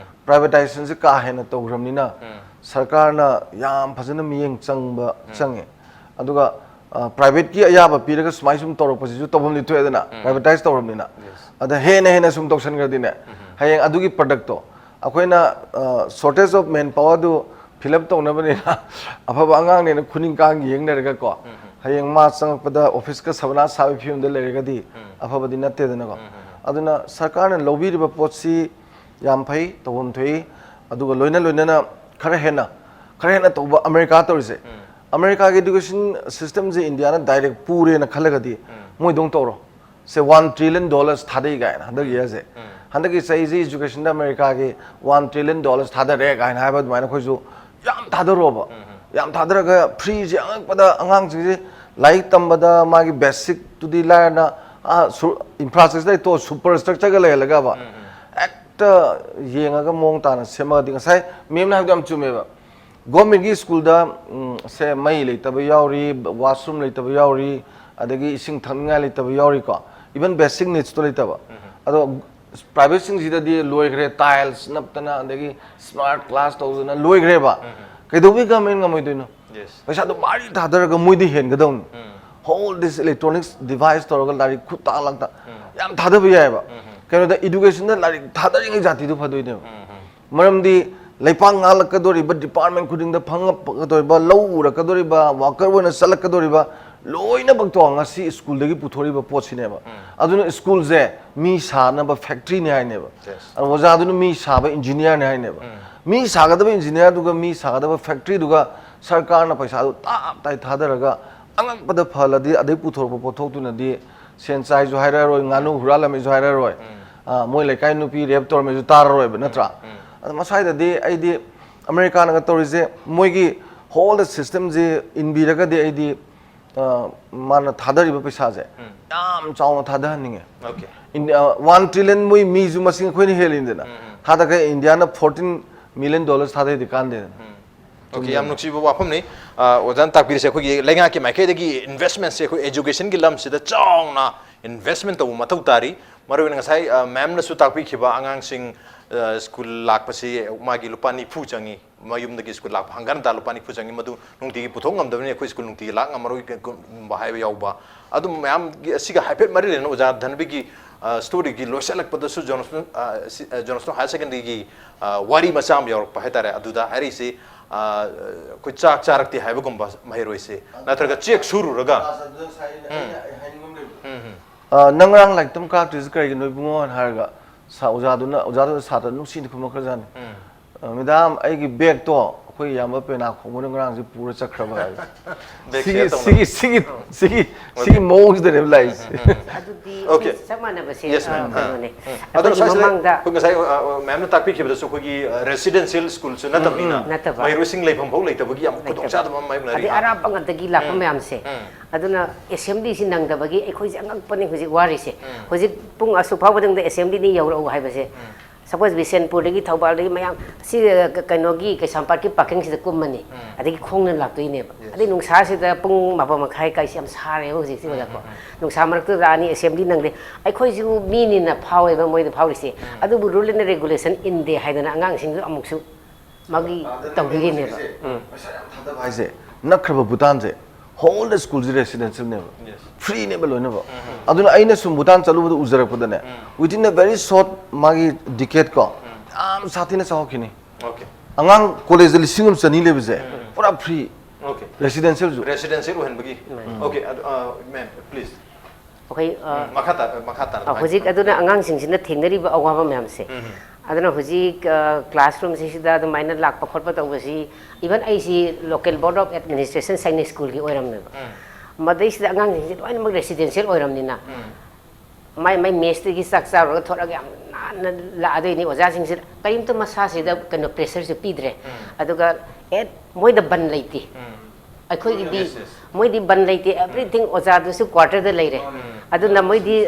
privatization ꯁꯦ ꯀꯥ ꯍꯦꯟꯅ ꯇꯧꯈ꯭ꯔꯕꯅꯤꯅ, ꯁꯔꯀꯥꯔꯅ ꯌꯥꯝ ꯐꯖꯅ ꯃꯤꯠꯌꯦꯡ ꯆꯪꯕ ꯆꯪꯉꯦ꯫ ꯑꯗꯨꯒ, ꯑ, private ꯀꯤ ꯑꯌꯥꯕ ꯄꯤꯔꯒ ꯁꯨꯃꯥꯏ ꯁꯨꯝ ꯇꯧꯔꯛꯄꯁꯤꯁꯨ ꯇꯧꯐꯝꯗꯤ ꯊꯣꯛꯑꯦꯗꯅ, privatize ꯇꯧꯔꯕꯅꯤꯅ꯫ ꯑꯗ ꯍꯦꯟꯅ ꯍꯦꯟꯅ ꯁꯨꯝ ꯇꯧꯁꯟꯈ꯭ꯔꯗꯤꯅꯦ, ꯍꯌꯦꯡ ꯑꯗꯨꯒꯤ product ꯇꯣ ꯑꯩꯈꯣꯏꯅ, ꯑ, shortage of man power do fill up ꯇꯧꯅꯕꯅꯤꯅ, ꯑꯐꯕ ꯑꯉꯥꯡꯅꯦꯅ ꯈꯨꯅꯤꯡ ꯀꯥꯡ ꯌꯦꯡꯅꯔꯒꯀꯣ, ꯍꯌꯦꯡ ꯃꯥ ꯆꯪꯉꯛꯄꯗ office ꯀ ꯁꯕꯅꯥꯁ ꯁꯥꯕꯒꯤ ꯐꯤꯕꯝꯗ ꯂꯩꯔꯒꯗꯤ ꯑꯐꯕꯗꯤ ꯅꯠꯇꯦꯗꯅꯀꯣ꯫ ꯑꯗꯨꯅ ꯁꯔꯀꯥꯔꯅ ꯂꯧꯕꯤꯔꯤꯕ ꯄꯣꯠꯁꯤ ꯌꯥꯝ ꯐꯩ, ꯇꯧꯐꯝ ꯊꯣꯛꯏ꯫ ꯑꯗꯨꯒ ꯂꯣꯏꯅ ꯂꯣꯏꯅꯅ ꯈꯔ ꯍꯦꯟꯅ, ꯈꯔ ꯍꯦꯟꯅ ꯇꯧꯕ ꯑꯃꯦꯔꯤꯀꯥ ꯇꯧꯔꯤꯁꯦ꯫ ꯑꯃꯦꯔꯤꯀꯥꯒꯤ education system ꯁꯦ ꯏꯟꯗꯤꯌꯥꯅ direct ꯄꯨꯔꯦꯅ ꯈꯜꯂꯒꯗꯤ, ꯃꯣꯏꯗꯧ ꯇꯧꯔꯣ꯫ ꯁꯦ, one trillion dollars ꯊꯥꯗꯩ ꯀꯥꯏꯅ ꯍꯟꯗꯛ year ꯁꯦ꯫ ꯍꯟꯗꯛꯀꯤ ꯆꯍꯤꯁꯤ education ꯗ ꯑꯃꯦꯔꯤꯀꯥꯒꯤ one trillion dollars ꯊꯥꯗꯔꯦ ꯀꯥꯏꯅ ꯍꯥꯏꯕ ꯑꯗꯨꯃꯥꯏꯅ ꯑꯩꯈꯣꯏꯁꯨ ꯌꯥꯝ ꯊꯥꯗꯔꯣꯕ꯫ ꯌꯥꯝ ꯊꯥꯗꯔꯒ free ꯁꯦ ꯑꯉꯛꯄꯗ ꯑꯉꯥꯡꯁꯤꯡꯁꯦ ꯂꯥꯏꯔꯤꯛ ꯇꯝꯕꯗ ꯃꯥꯒꯤ basic ꯇꯨꯗꯤ ꯂꯥꯏꯔꯅ, ꯑꯥ, ꯁꯨ-, infrastructure ꯇꯣ superstructure ꯒ ꯂꯩꯍꯜꯂꯒꯕ꯫ ꯍꯦꯛꯇ ꯌꯦꯡꯉꯒ ꯃꯑꯣꯡ ꯇꯥꯅ ꯁꯦꯝꯃꯒꯗꯤ ꯉꯁꯥꯏ ma'am ꯅ ꯍꯥꯏꯕꯗꯣ ꯌꯥꯝ ꯆꯨꯝꯃꯦꯕ꯫ Government ꯀꯤ school ꯗ, ꯎꯝ, ꯁꯦ ꯃꯩ ꯂꯩꯇꯕ ꯌꯥꯎꯔꯤ, washroom ꯂꯩꯇꯕ ꯌꯥꯎꯔꯤ, ꯑꯗꯒꯤ ꯏꯁꯤꯡ ꯊꯛꯅꯤꯡꯉꯥꯏ ꯂꯩꯇꯕ ꯌꯥꯎꯔꯤꯀꯣ꯫ Even basic needs ꯇꯣ ꯂꯩꯇꯕ꯫ ꯑꯗꯣ private ꯁꯤꯡꯁꯤꯗꯗꯤ ꯂꯣꯏꯈ꯭ꯔꯦ, tiles ꯅꯞꯇꯅ, ꯑꯗꯒꯤ smart class ꯇꯧꯗꯅ ꯂꯣꯏꯈ꯭ꯔꯦꯕ꯫ ꯀꯩꯗꯧꯕꯩ government ꯉꯝꯃꯣꯏꯗꯣꯏꯅꯣ? Yes. ꯄꯩꯁꯥꯗꯣ ꯃꯥꯔꯤ ꯊꯥꯗꯔꯒ ꯃꯣꯏꯗꯤ ꯍꯦꯟꯒꯗꯧꯅꯤ꯫ Whole this electronics device ꯇꯧꯔꯒ ꯂꯥꯏꯔꯤꯛ ꯈꯨꯠ ꯇꯥꯛꯂꯛꯇ ꯌꯥꯝ ꯊꯥꯗꯕ ꯌꯥꯏꯑꯕ꯫ ꯀꯩꯅꯣꯗ education ꯗ ꯂꯥꯏꯔꯤꯛ ꯊꯥꯗꯔꯤꯉꯩ ꯖꯥꯇꯤꯗꯨ ꯐꯗꯣꯏꯅꯦꯕ꯫ ꯃꯔꯝꯗꯤ ꯂꯩꯄꯥꯛ ꯉꯥꯛꯂꯛꯀꯗꯧꯔꯤꯕ department ꯈꯨꯗꯤꯡꯗ ꯐꯪꯉꯛꯀꯗꯧꯔꯤꯕ, ꯂꯧ ꯎꯔꯛꯀꯗꯧꯔꯤꯕ, worker ꯑꯣꯏꯅ ꯆꯠꯂꯛꯀꯗꯧꯔꯤꯕ ꯂꯣꯏꯅꯃꯛꯇꯣ ꯉꯁꯤ ꯁ꯭ꯀꯨꯜꯗꯒꯤ ꯄꯨꯊꯣꯔꯛꯏꯕ ꯄꯣꯠꯁꯤꯅꯦꯕ꯫ ꯑꯗꯨꯅ ꯁ꯭ꯀꯨꯜꯁꯦ ꯃꯤ ꯁꯥꯅꯕ ꯐꯦꯛꯇ꯭ꯔꯤꯅꯦ ꯍꯥꯏꯅꯦꯕ꯫ Yes. ꯑꯗꯨ ꯑꯣꯖꯥꯗꯨꯅ ꯃꯤ ꯁꯥꯕ ꯏꯟꯖꯤꯅꯤꯌꯥꯔꯅꯦ ꯍꯥꯏꯅꯦꯕ꯫ ꯃꯤ ꯁꯥꯒꯗꯕ ꯏꯟꯖꯤꯅꯤꯌꯥꯔꯗꯨꯒ ꯃꯤ ꯁꯥꯒꯗꯕ ꯐꯦꯛꯇ꯭ꯔꯤꯗꯨꯒ ꯁꯔꯀꯥꯔꯅ ꯄꯩꯁꯥꯗꯨ ꯇꯞ ꯇꯥꯏ ꯊꯥꯗꯔꯒ ꯑꯉꯛꯄꯗ ꯐꯍꯜꯂꯗꯤ ꯑꯗꯩ ꯄꯨꯊꯣꯔꯛꯄ ꯄꯣꯠꯊꯣꯛꯇꯨꯅꯗꯤ ꯁꯦꯟ ꯆꯥꯏꯁꯨ ꯍꯥꯏꯔꯛꯑꯔꯣꯏ, ꯉꯥꯅꯨ ꯍꯨꯔꯥꯜꯂꯝꯃꯤꯁꯨ ꯍꯥꯏꯔꯛꯑꯔꯣꯏ, ꯑ, ꯃꯣꯏ ꯂꯩꯀꯥꯏ ꯅꯨꯄꯤ ꯔꯦꯞ ꯇꯧꯔꯝꯃꯤꯁꯨ ꯇꯥꯔꯔꯣꯏꯕ, ꯅꯠꯇ꯭ꯔꯥ? ꯑꯗ ꯃꯁꯥꯏꯗꯗꯤ ꯑꯩꯗꯤ ꯑꯃꯦꯔꯤꯀꯥꯅꯒ ꯇꯧꯔꯤꯁꯦ, ꯃꯣꯏꯒꯤ ꯍꯣꯜꯗ ꯁꯤꯁꯇꯦꯝꯁꯤ ꯏꯟꯕꯤꯔꯒꯗꯤ ꯑꯩꯗꯤ, ꯑ, ꯃꯥꯅ ꯊꯥꯗꯔꯤꯕ ꯄꯩꯁꯥꯁꯦ ꯌꯥꯝ ꯆꯥꯎꯅ ꯊꯥꯗꯍꯟꯅꯤꯡꯉꯦ꯫ Okay. ꯏꯟꯗꯤꯌꯥ ꯋꯥꯟ ꯇ꯭ꯔꯤꯂꯤꯌꯟ, ꯃꯣꯏ ꯃꯤꯁꯨ ꯃꯁꯤꯡ ꯑꯩꯈꯣꯏꯅ ꯍꯦꯜꯂꯤꯗꯅ꯫ ꯊꯥꯗꯈꯩ ꯏꯟꯗꯤꯌꯥꯅ ꯐꯣꯔꯇꯤꯟ ꯃꯤꯂꯤꯌꯟ ꯗꯣꯂꯔꯁ ꯊꯥꯗꯩꯗꯤ ꯀꯥꯟꯗꯦꯗꯅ꯫ Okay, ꯌꯥꯝ ꯅꯨꯡꯁꯤꯕ ꯋꯥꯐꯝꯅꯤ꯫ ꯑ, ꯑꯣꯖꯥꯅ ꯇꯥꯛꯄꯤꯔꯤꯁꯦ, ꯑꯩꯈꯣꯏꯒꯤ ꯂꯩꯉꯥꯛꯀꯤ ꯃꯥꯏꯀꯩꯗꯒꯤ ꯏꯟꯚꯦꯁꯃꯦꯟꯁꯦ ꯑꯩꯈꯣꯏ ꯑꯦꯖꯨꯀꯦꯁꯟꯒꯤ ꯂꯝꯁꯤꯗ ꯆꯥꯎꯅ ꯏꯟꯚꯦꯁꯃꯦꯟ ꯇꯧꯕ ꯃꯊꯧ ꯇꯥꯔꯤ꯫ ꯃꯔꯨꯑꯣꯏꯅ ꯉꯁꯥꯏ, ꯑ, ꯃꯦꯝꯅꯁꯨ ꯇꯥꯛꯄꯤꯈꯤꯕ, ꯑꯉꯥꯡꯁꯤꯡ, ꯑ, ꯁ꯭ꯀꯨꯜ ꯂꯥꯛꯄꯁꯤ ꯃꯥꯒꯤ ꯂꯨꯄꯥ ꯅꯤꯐꯨ ꯆꯪꯉꯤ, ꯃꯌꯨꯝꯗꯒꯤ ꯁ꯭ꯀꯨꯜ ꯂꯥꯛꯄ ꯍꯪꯒꯠ ꯍꯟꯗꯥ ꯂꯨꯄꯥ ꯅꯤꯐꯨ ꯆꯪꯉꯤ, ꯃꯗꯨ ꯅꯨꯡꯇꯤꯒꯤ ꯄꯨꯊꯣꯛ ꯉꯝꯗꯕꯅꯤꯅ ꯑꯩꯈꯣꯏ ꯁ꯭ꯀꯨꯜ ꯅꯨꯡꯇꯤꯒꯤ ꯂꯥꯛ ꯉꯝꯃꯔꯣꯏꯒꯨꯝꯕ ꯍꯥꯏꯕ ꯌꯥꯎꯕ꯫ ꯑꯗꯨꯝ ꯃꯌꯥꯝꯒꯤ ꯑꯁꯤꯒ ꯍꯥꯏꯐꯦꯠ ꯃꯔꯤ ꯂꯩꯅꯅ ꯑꯣꯖꯥ ꯙꯟꯕꯤꯒꯤ, ꯑ, ꯁ꯭ꯇꯣꯔꯤꯒꯤ ꯂꯣꯏꯁꯤꯜꯂꯛꯄꯗꯁꯨ ꯖꯣꯟꯁꯇꯣꯟ, ꯑ, ꯁꯤ-, ꯑ, ꯖꯣꯟꯁꯇꯣꯟ ꯍꯥꯌꯔ ꯁꯦꯀꯦꯟꯗꯔꯤꯒꯤ, ꯑ, ꯋꯥꯔꯤ ꯃꯆꯥ ꯑꯃ ꯌꯥꯎꯔꯛꯄ ꯍꯥꯏꯇꯥꯔꯦ꯫ ꯑꯗꯨꯗ ꯍꯥꯏꯔꯛꯏꯁꯤ, ꯑ, ꯑꯩꯈꯣꯏ ꯆꯥꯛ ꯆꯥꯔꯛꯇꯦ ꯍꯥꯏꯕꯒꯨꯝꯕ ꯃꯍꯩꯔꯣꯏꯁꯦ ꯅꯠꯇ꯭ꯔꯒ ꯆꯦꯛ ꯁꯨꯔꯨꯔꯒ꯫ ꯑ, ꯅꯪ ꯉꯔꯥꯡ ꯂꯥꯏꯔꯤꯛꯇꯝ ꯀꯥꯔꯛꯇ꯭ꯔꯤꯁꯦ ꯀꯔꯤꯒꯤꯅꯣ ꯏꯕꯨꯡꯉꯣ ꯍꯥꯏꯅ ꯍꯥꯏꯔꯒ ꯁꯥ-, ꯑꯣꯖꯥꯗꯨꯅ, ꯑꯣꯖꯥꯗꯨꯅ ꯁꯥꯇ꯭ꯔ ꯅꯨꯡꯁꯤꯅ ꯈꯨꯝꯃꯛꯈ꯭ꯔꯖꯥꯠꯅꯤ꯫ "ꯑ, ꯃꯦꯗꯥꯝ, ꯑꯩꯒꯤ ꯕꯦꯒꯇꯣ ꯑꯩꯈꯣꯏ ꯏꯌꯥꯝꯕ ꯄꯦꯅꯥ ꯈꯣꯡꯕꯅ ꯉꯔꯥꯡꯁꯦ ꯄꯨꯔ ꯆꯠꯈ꯭ꯔꯕ" ꯍꯥꯏ꯫ Bag ꯁꯤꯒꯤ share ꯇꯧꯅꯕ꯫ ꯁꯤꯒꯤ ꯁꯤꯒꯤ ꯁꯤꯒꯤ ꯁꯤꯒꯤ ꯃꯑꯣꯡꯁꯤꯗꯅꯦꯕ ꯂꯥꯛꯏꯁꯦ꯫ ꯑꯗꯨꯗꯤ Okay. ꯆꯞ ꯃꯥꯟꯅꯕꯁꯦ, Yes, ꯑ, ma'am. ꯀꯩꯅꯣꯅꯦ꯫ ꯎꯝ꯫ ꯑꯗꯣ ꯑꯩꯈꯣꯏꯒꯤ ꯉꯁꯥꯏꯁꯤꯗ ꯃꯃꯥꯡꯗ ꯑꯩꯈꯣꯏ ꯉꯁꯥꯏ, ꯑ, ꯑ, ꯃꯦꯝꯅ ꯇꯥꯛꯄꯤꯈꯤꯕꯗꯁꯨ ꯑꯩꯈꯣꯏꯒꯤ, ꯑ, ꯔꯦꯁꯤꯗꯦꯟꯁꯤꯌꯦꯜ ꯁ꯭ꯀꯨꯜꯁꯨ ꯅꯠꯇꯕꯅꯤꯅ ꯅꯠꯇꯕ꯫ ꯃꯍꯩꯔꯣꯏꯁꯤꯡ ꯂꯩꯐꯝ ꯐꯥꯎ ꯂꯩꯇꯕꯒꯤ ꯌꯥꯝ ꯂꯩꯇꯕ꯫ ꯈꯨꯗꯣꯡꯆꯥꯗꯕ ꯑꯃ ꯃꯥꯌꯣꯛꯅꯔꯤ꯫ ꯑꯗꯩ ꯑꯔꯥꯞꯄ ꯉꯥꯛꯇꯒꯤ ꯂꯥꯛꯄ ꯃꯌꯥꯝꯁꯦ꯫ ꯑꯗꯨꯅ ꯑꯦꯁꯦꯝꯕ꯭ꯂꯤꯁꯤ ꯅꯪꯗꯕꯒꯤ ꯑꯩꯈꯣꯏꯁꯦ ꯑꯉꯛꯄꯅꯤ ꯍꯧꯖꯤꯛ ꯋꯥꯔꯤꯁꯦ꯫ ꯍꯧꯖꯤꯛ ꯄꯨꯡ ꯑꯁꯨꯛ ꯐꯥꯎꯕꯗ ꯑꯦꯁꯦꯝꯕ꯭ꯂꯤꯗ ꯌꯧꯔꯛꯎ ꯍꯥꯏꯕꯁꯦ꯫ ꯁꯄꯣꯁ ꯕꯤꯁꯦꯟꯄꯨꯔꯗꯒꯤ, ꯊꯧꯕꯥꯜꯗꯒꯤ ꯃꯌꯥꯝ ꯁꯤ, ꯑ, ꯀ-, ꯀꯩꯅꯣꯒꯤ ꯀꯩꯁꯥꯝꯄꯥꯠꯀꯤ ꯄꯥꯔꯀꯤꯡꯁꯤꯗ ꯀꯨꯝꯃꯅꯤ꯫ ꯑꯗꯒꯤ ꯈꯣꯡꯅ ꯂꯥꯛꯇꯣꯏꯅꯦꯕ꯫ ꯑꯗꯩ ꯅꯨꯡꯁꯥꯁꯤꯗ ꯄꯨꯡ ꯃꯥꯄꯟ ꯃꯈꯥꯏ ꯀꯥꯏꯁꯤ ꯌꯥꯝ ꯁꯥꯔꯦꯕ ꯍꯧꯖꯤꯛꯁꯤ, ꯑꯣꯖꯥꯀꯣ꯫ ꯅꯨꯡꯁꯥ ꯃꯔꯛꯇꯨꯗ ꯂꯥꯛꯑꯅꯤ, ꯑꯦꯁꯦꯝꯕ꯭ꯂꯤ ꯅꯪꯗꯦ꯫ ꯑꯩꯈꯣꯏꯁꯨ ꯃꯤꯅꯤꯅ ꯐꯥꯎꯋꯦꯕ ꯃꯣꯏꯗ ꯐꯥꯎꯔꯤꯁꯦ꯫ ꯑꯗꯨꯕꯨ rule and regulation ꯏꯟꯗꯦ ꯍꯥꯏꯗꯅ ꯑꯉꯥꯡꯁꯤꯡꯁꯨ ꯑꯃꯨꯛꯁꯨ ꯃꯥꯒꯤ ꯇꯧꯕꯤꯔꯤꯅꯦꯕ꯫ ꯄꯩꯁꯥ ꯌꯥꯝ ꯊꯥꯗꯕ ꯍꯥꯏꯁꯦ, ꯅꯛꯈ꯭ꯔꯕ ꯚꯨꯇꯥꯟꯁꯦ ꯍꯣꯜꯗ ꯁ꯭ꯀꯨꯜꯁꯦ ꯔꯦꯁꯤꯗꯦꯟꯁꯤꯌꯦꯜꯅꯦꯕ, ꯐ꯭ꯔꯤꯅꯦꯕ ꯂꯣꯏꯅꯃꯛ꯫ ꯑꯗꯨꯅ ꯑꯩꯅ ꯁꯨꯝ Bhutan ꯆꯠꯂꯨꯕꯗ ꯎꯖꯔꯛꯄꯗꯅꯦ, within a very short ꯃꯥꯒꯤ decade ꯀꯣ, ꯌꯥꯝ ꯁꯥꯊꯤꯅ ꯆꯥꯎꯈꯤꯅꯤ꯫ Okay. ꯑꯉꯥꯡ ꯀꯣꯂꯦꯖꯇ ꯂꯤꯁꯤꯡ ꯑꯃ ꯆꯅꯤ ꯂꯩꯕꯁꯦ ꯄꯨꯔꯥ ꯐ꯭ꯔꯤ꯫ Okay. Residentialꯁꯨ꯫ Residential ꯑꯣꯏꯍꯟꯕꯒꯤ꯫ ꯎꯝ꯫ Okay, ꯑꯗꯨ, ꯑ, ma'am, please꯫ ꯑꯩꯈꯣꯏ, ꯑ, ꯎꯝ, ꯃꯈꯥ ꯇꯥ-, ꯃꯈꯥ ꯇꯥꯅ ꯑ, ꯀꯃꯥꯏꯅ ꯍꯧꯖꯤꯛ ꯇꯧꯕ? ꯑꯗꯨꯅ ꯑꯉꯥꯡꯁꯤꯡꯁꯤꯅ ꯊꯦꯡꯅꯔꯤꯕ ꯑꯋꯥꯕ ꯃꯌꯥꯝꯁꯦ꯫ ꯎꯝ꯫ ꯑꯗꯨꯅ ꯍꯧꯖꯤꯛ, ꯑ, classroomꯁꯤꯗ ꯑꯗꯨꯃꯥꯏꯅ ꯂꯥꯛꯄ ꯈꯣꯠꯄ ꯇꯧꯕꯁꯤ, even ꯑꯩꯁꯤ local board of administration Sainik schoolꯒꯤ ꯑꯣꯏꯔꯝꯃꯦꯕ꯫ ꯎꯝ꯫ ꯃꯗꯩꯁꯤꯗ ꯑꯉꯥꯡꯁꯤꯡꯁꯤ ꯂꯣꯏꯅꯃꯛ residential ꯑꯣꯏꯔꯝꯅꯤꯅ, ꯎꯝ꯫ ꯃꯥꯏ, ꯃꯥꯏ messꯇꯒꯤ ꯆꯥꯛ ꯆꯥꯔꯨꯔꯒ ꯊꯣꯔꯛꯑꯒ ꯌꯥꯝ ꯅꯥꯟꯅ ꯂꯥꯛꯑꯗꯣꯏꯅꯤ꯫ ꯑꯣꯖꯥꯁꯤꯡꯁꯤ ꯀꯔꯤꯝꯇ ꯃꯁꯥꯁꯤꯗ ꯀꯩꯅꯣ pressureꯁꯨ ꯄꯤꯗ꯭ꯔꯦ꯫ ꯎꯝ꯫ ꯑꯗꯨꯒ ꯑꯦ, ꯃꯣꯏꯗ ꯕꯟ ꯂꯩꯇꯦ꯫ ꯎꯝ꯫ ꯑꯩꯈꯣꯏꯒꯤꯗꯤ, yes, yes꯫ ꯃꯣꯏꯗꯤ ꯕꯟ ꯂꯩꯇꯦ, everything ꯑꯣꯖꯥꯗꯨꯁꯨ quarterꯗ ꯂꯩꯔꯦ꯫ ꯎꯝ꯫ ꯑꯗꯨꯅ ꯃꯣꯏꯗꯤ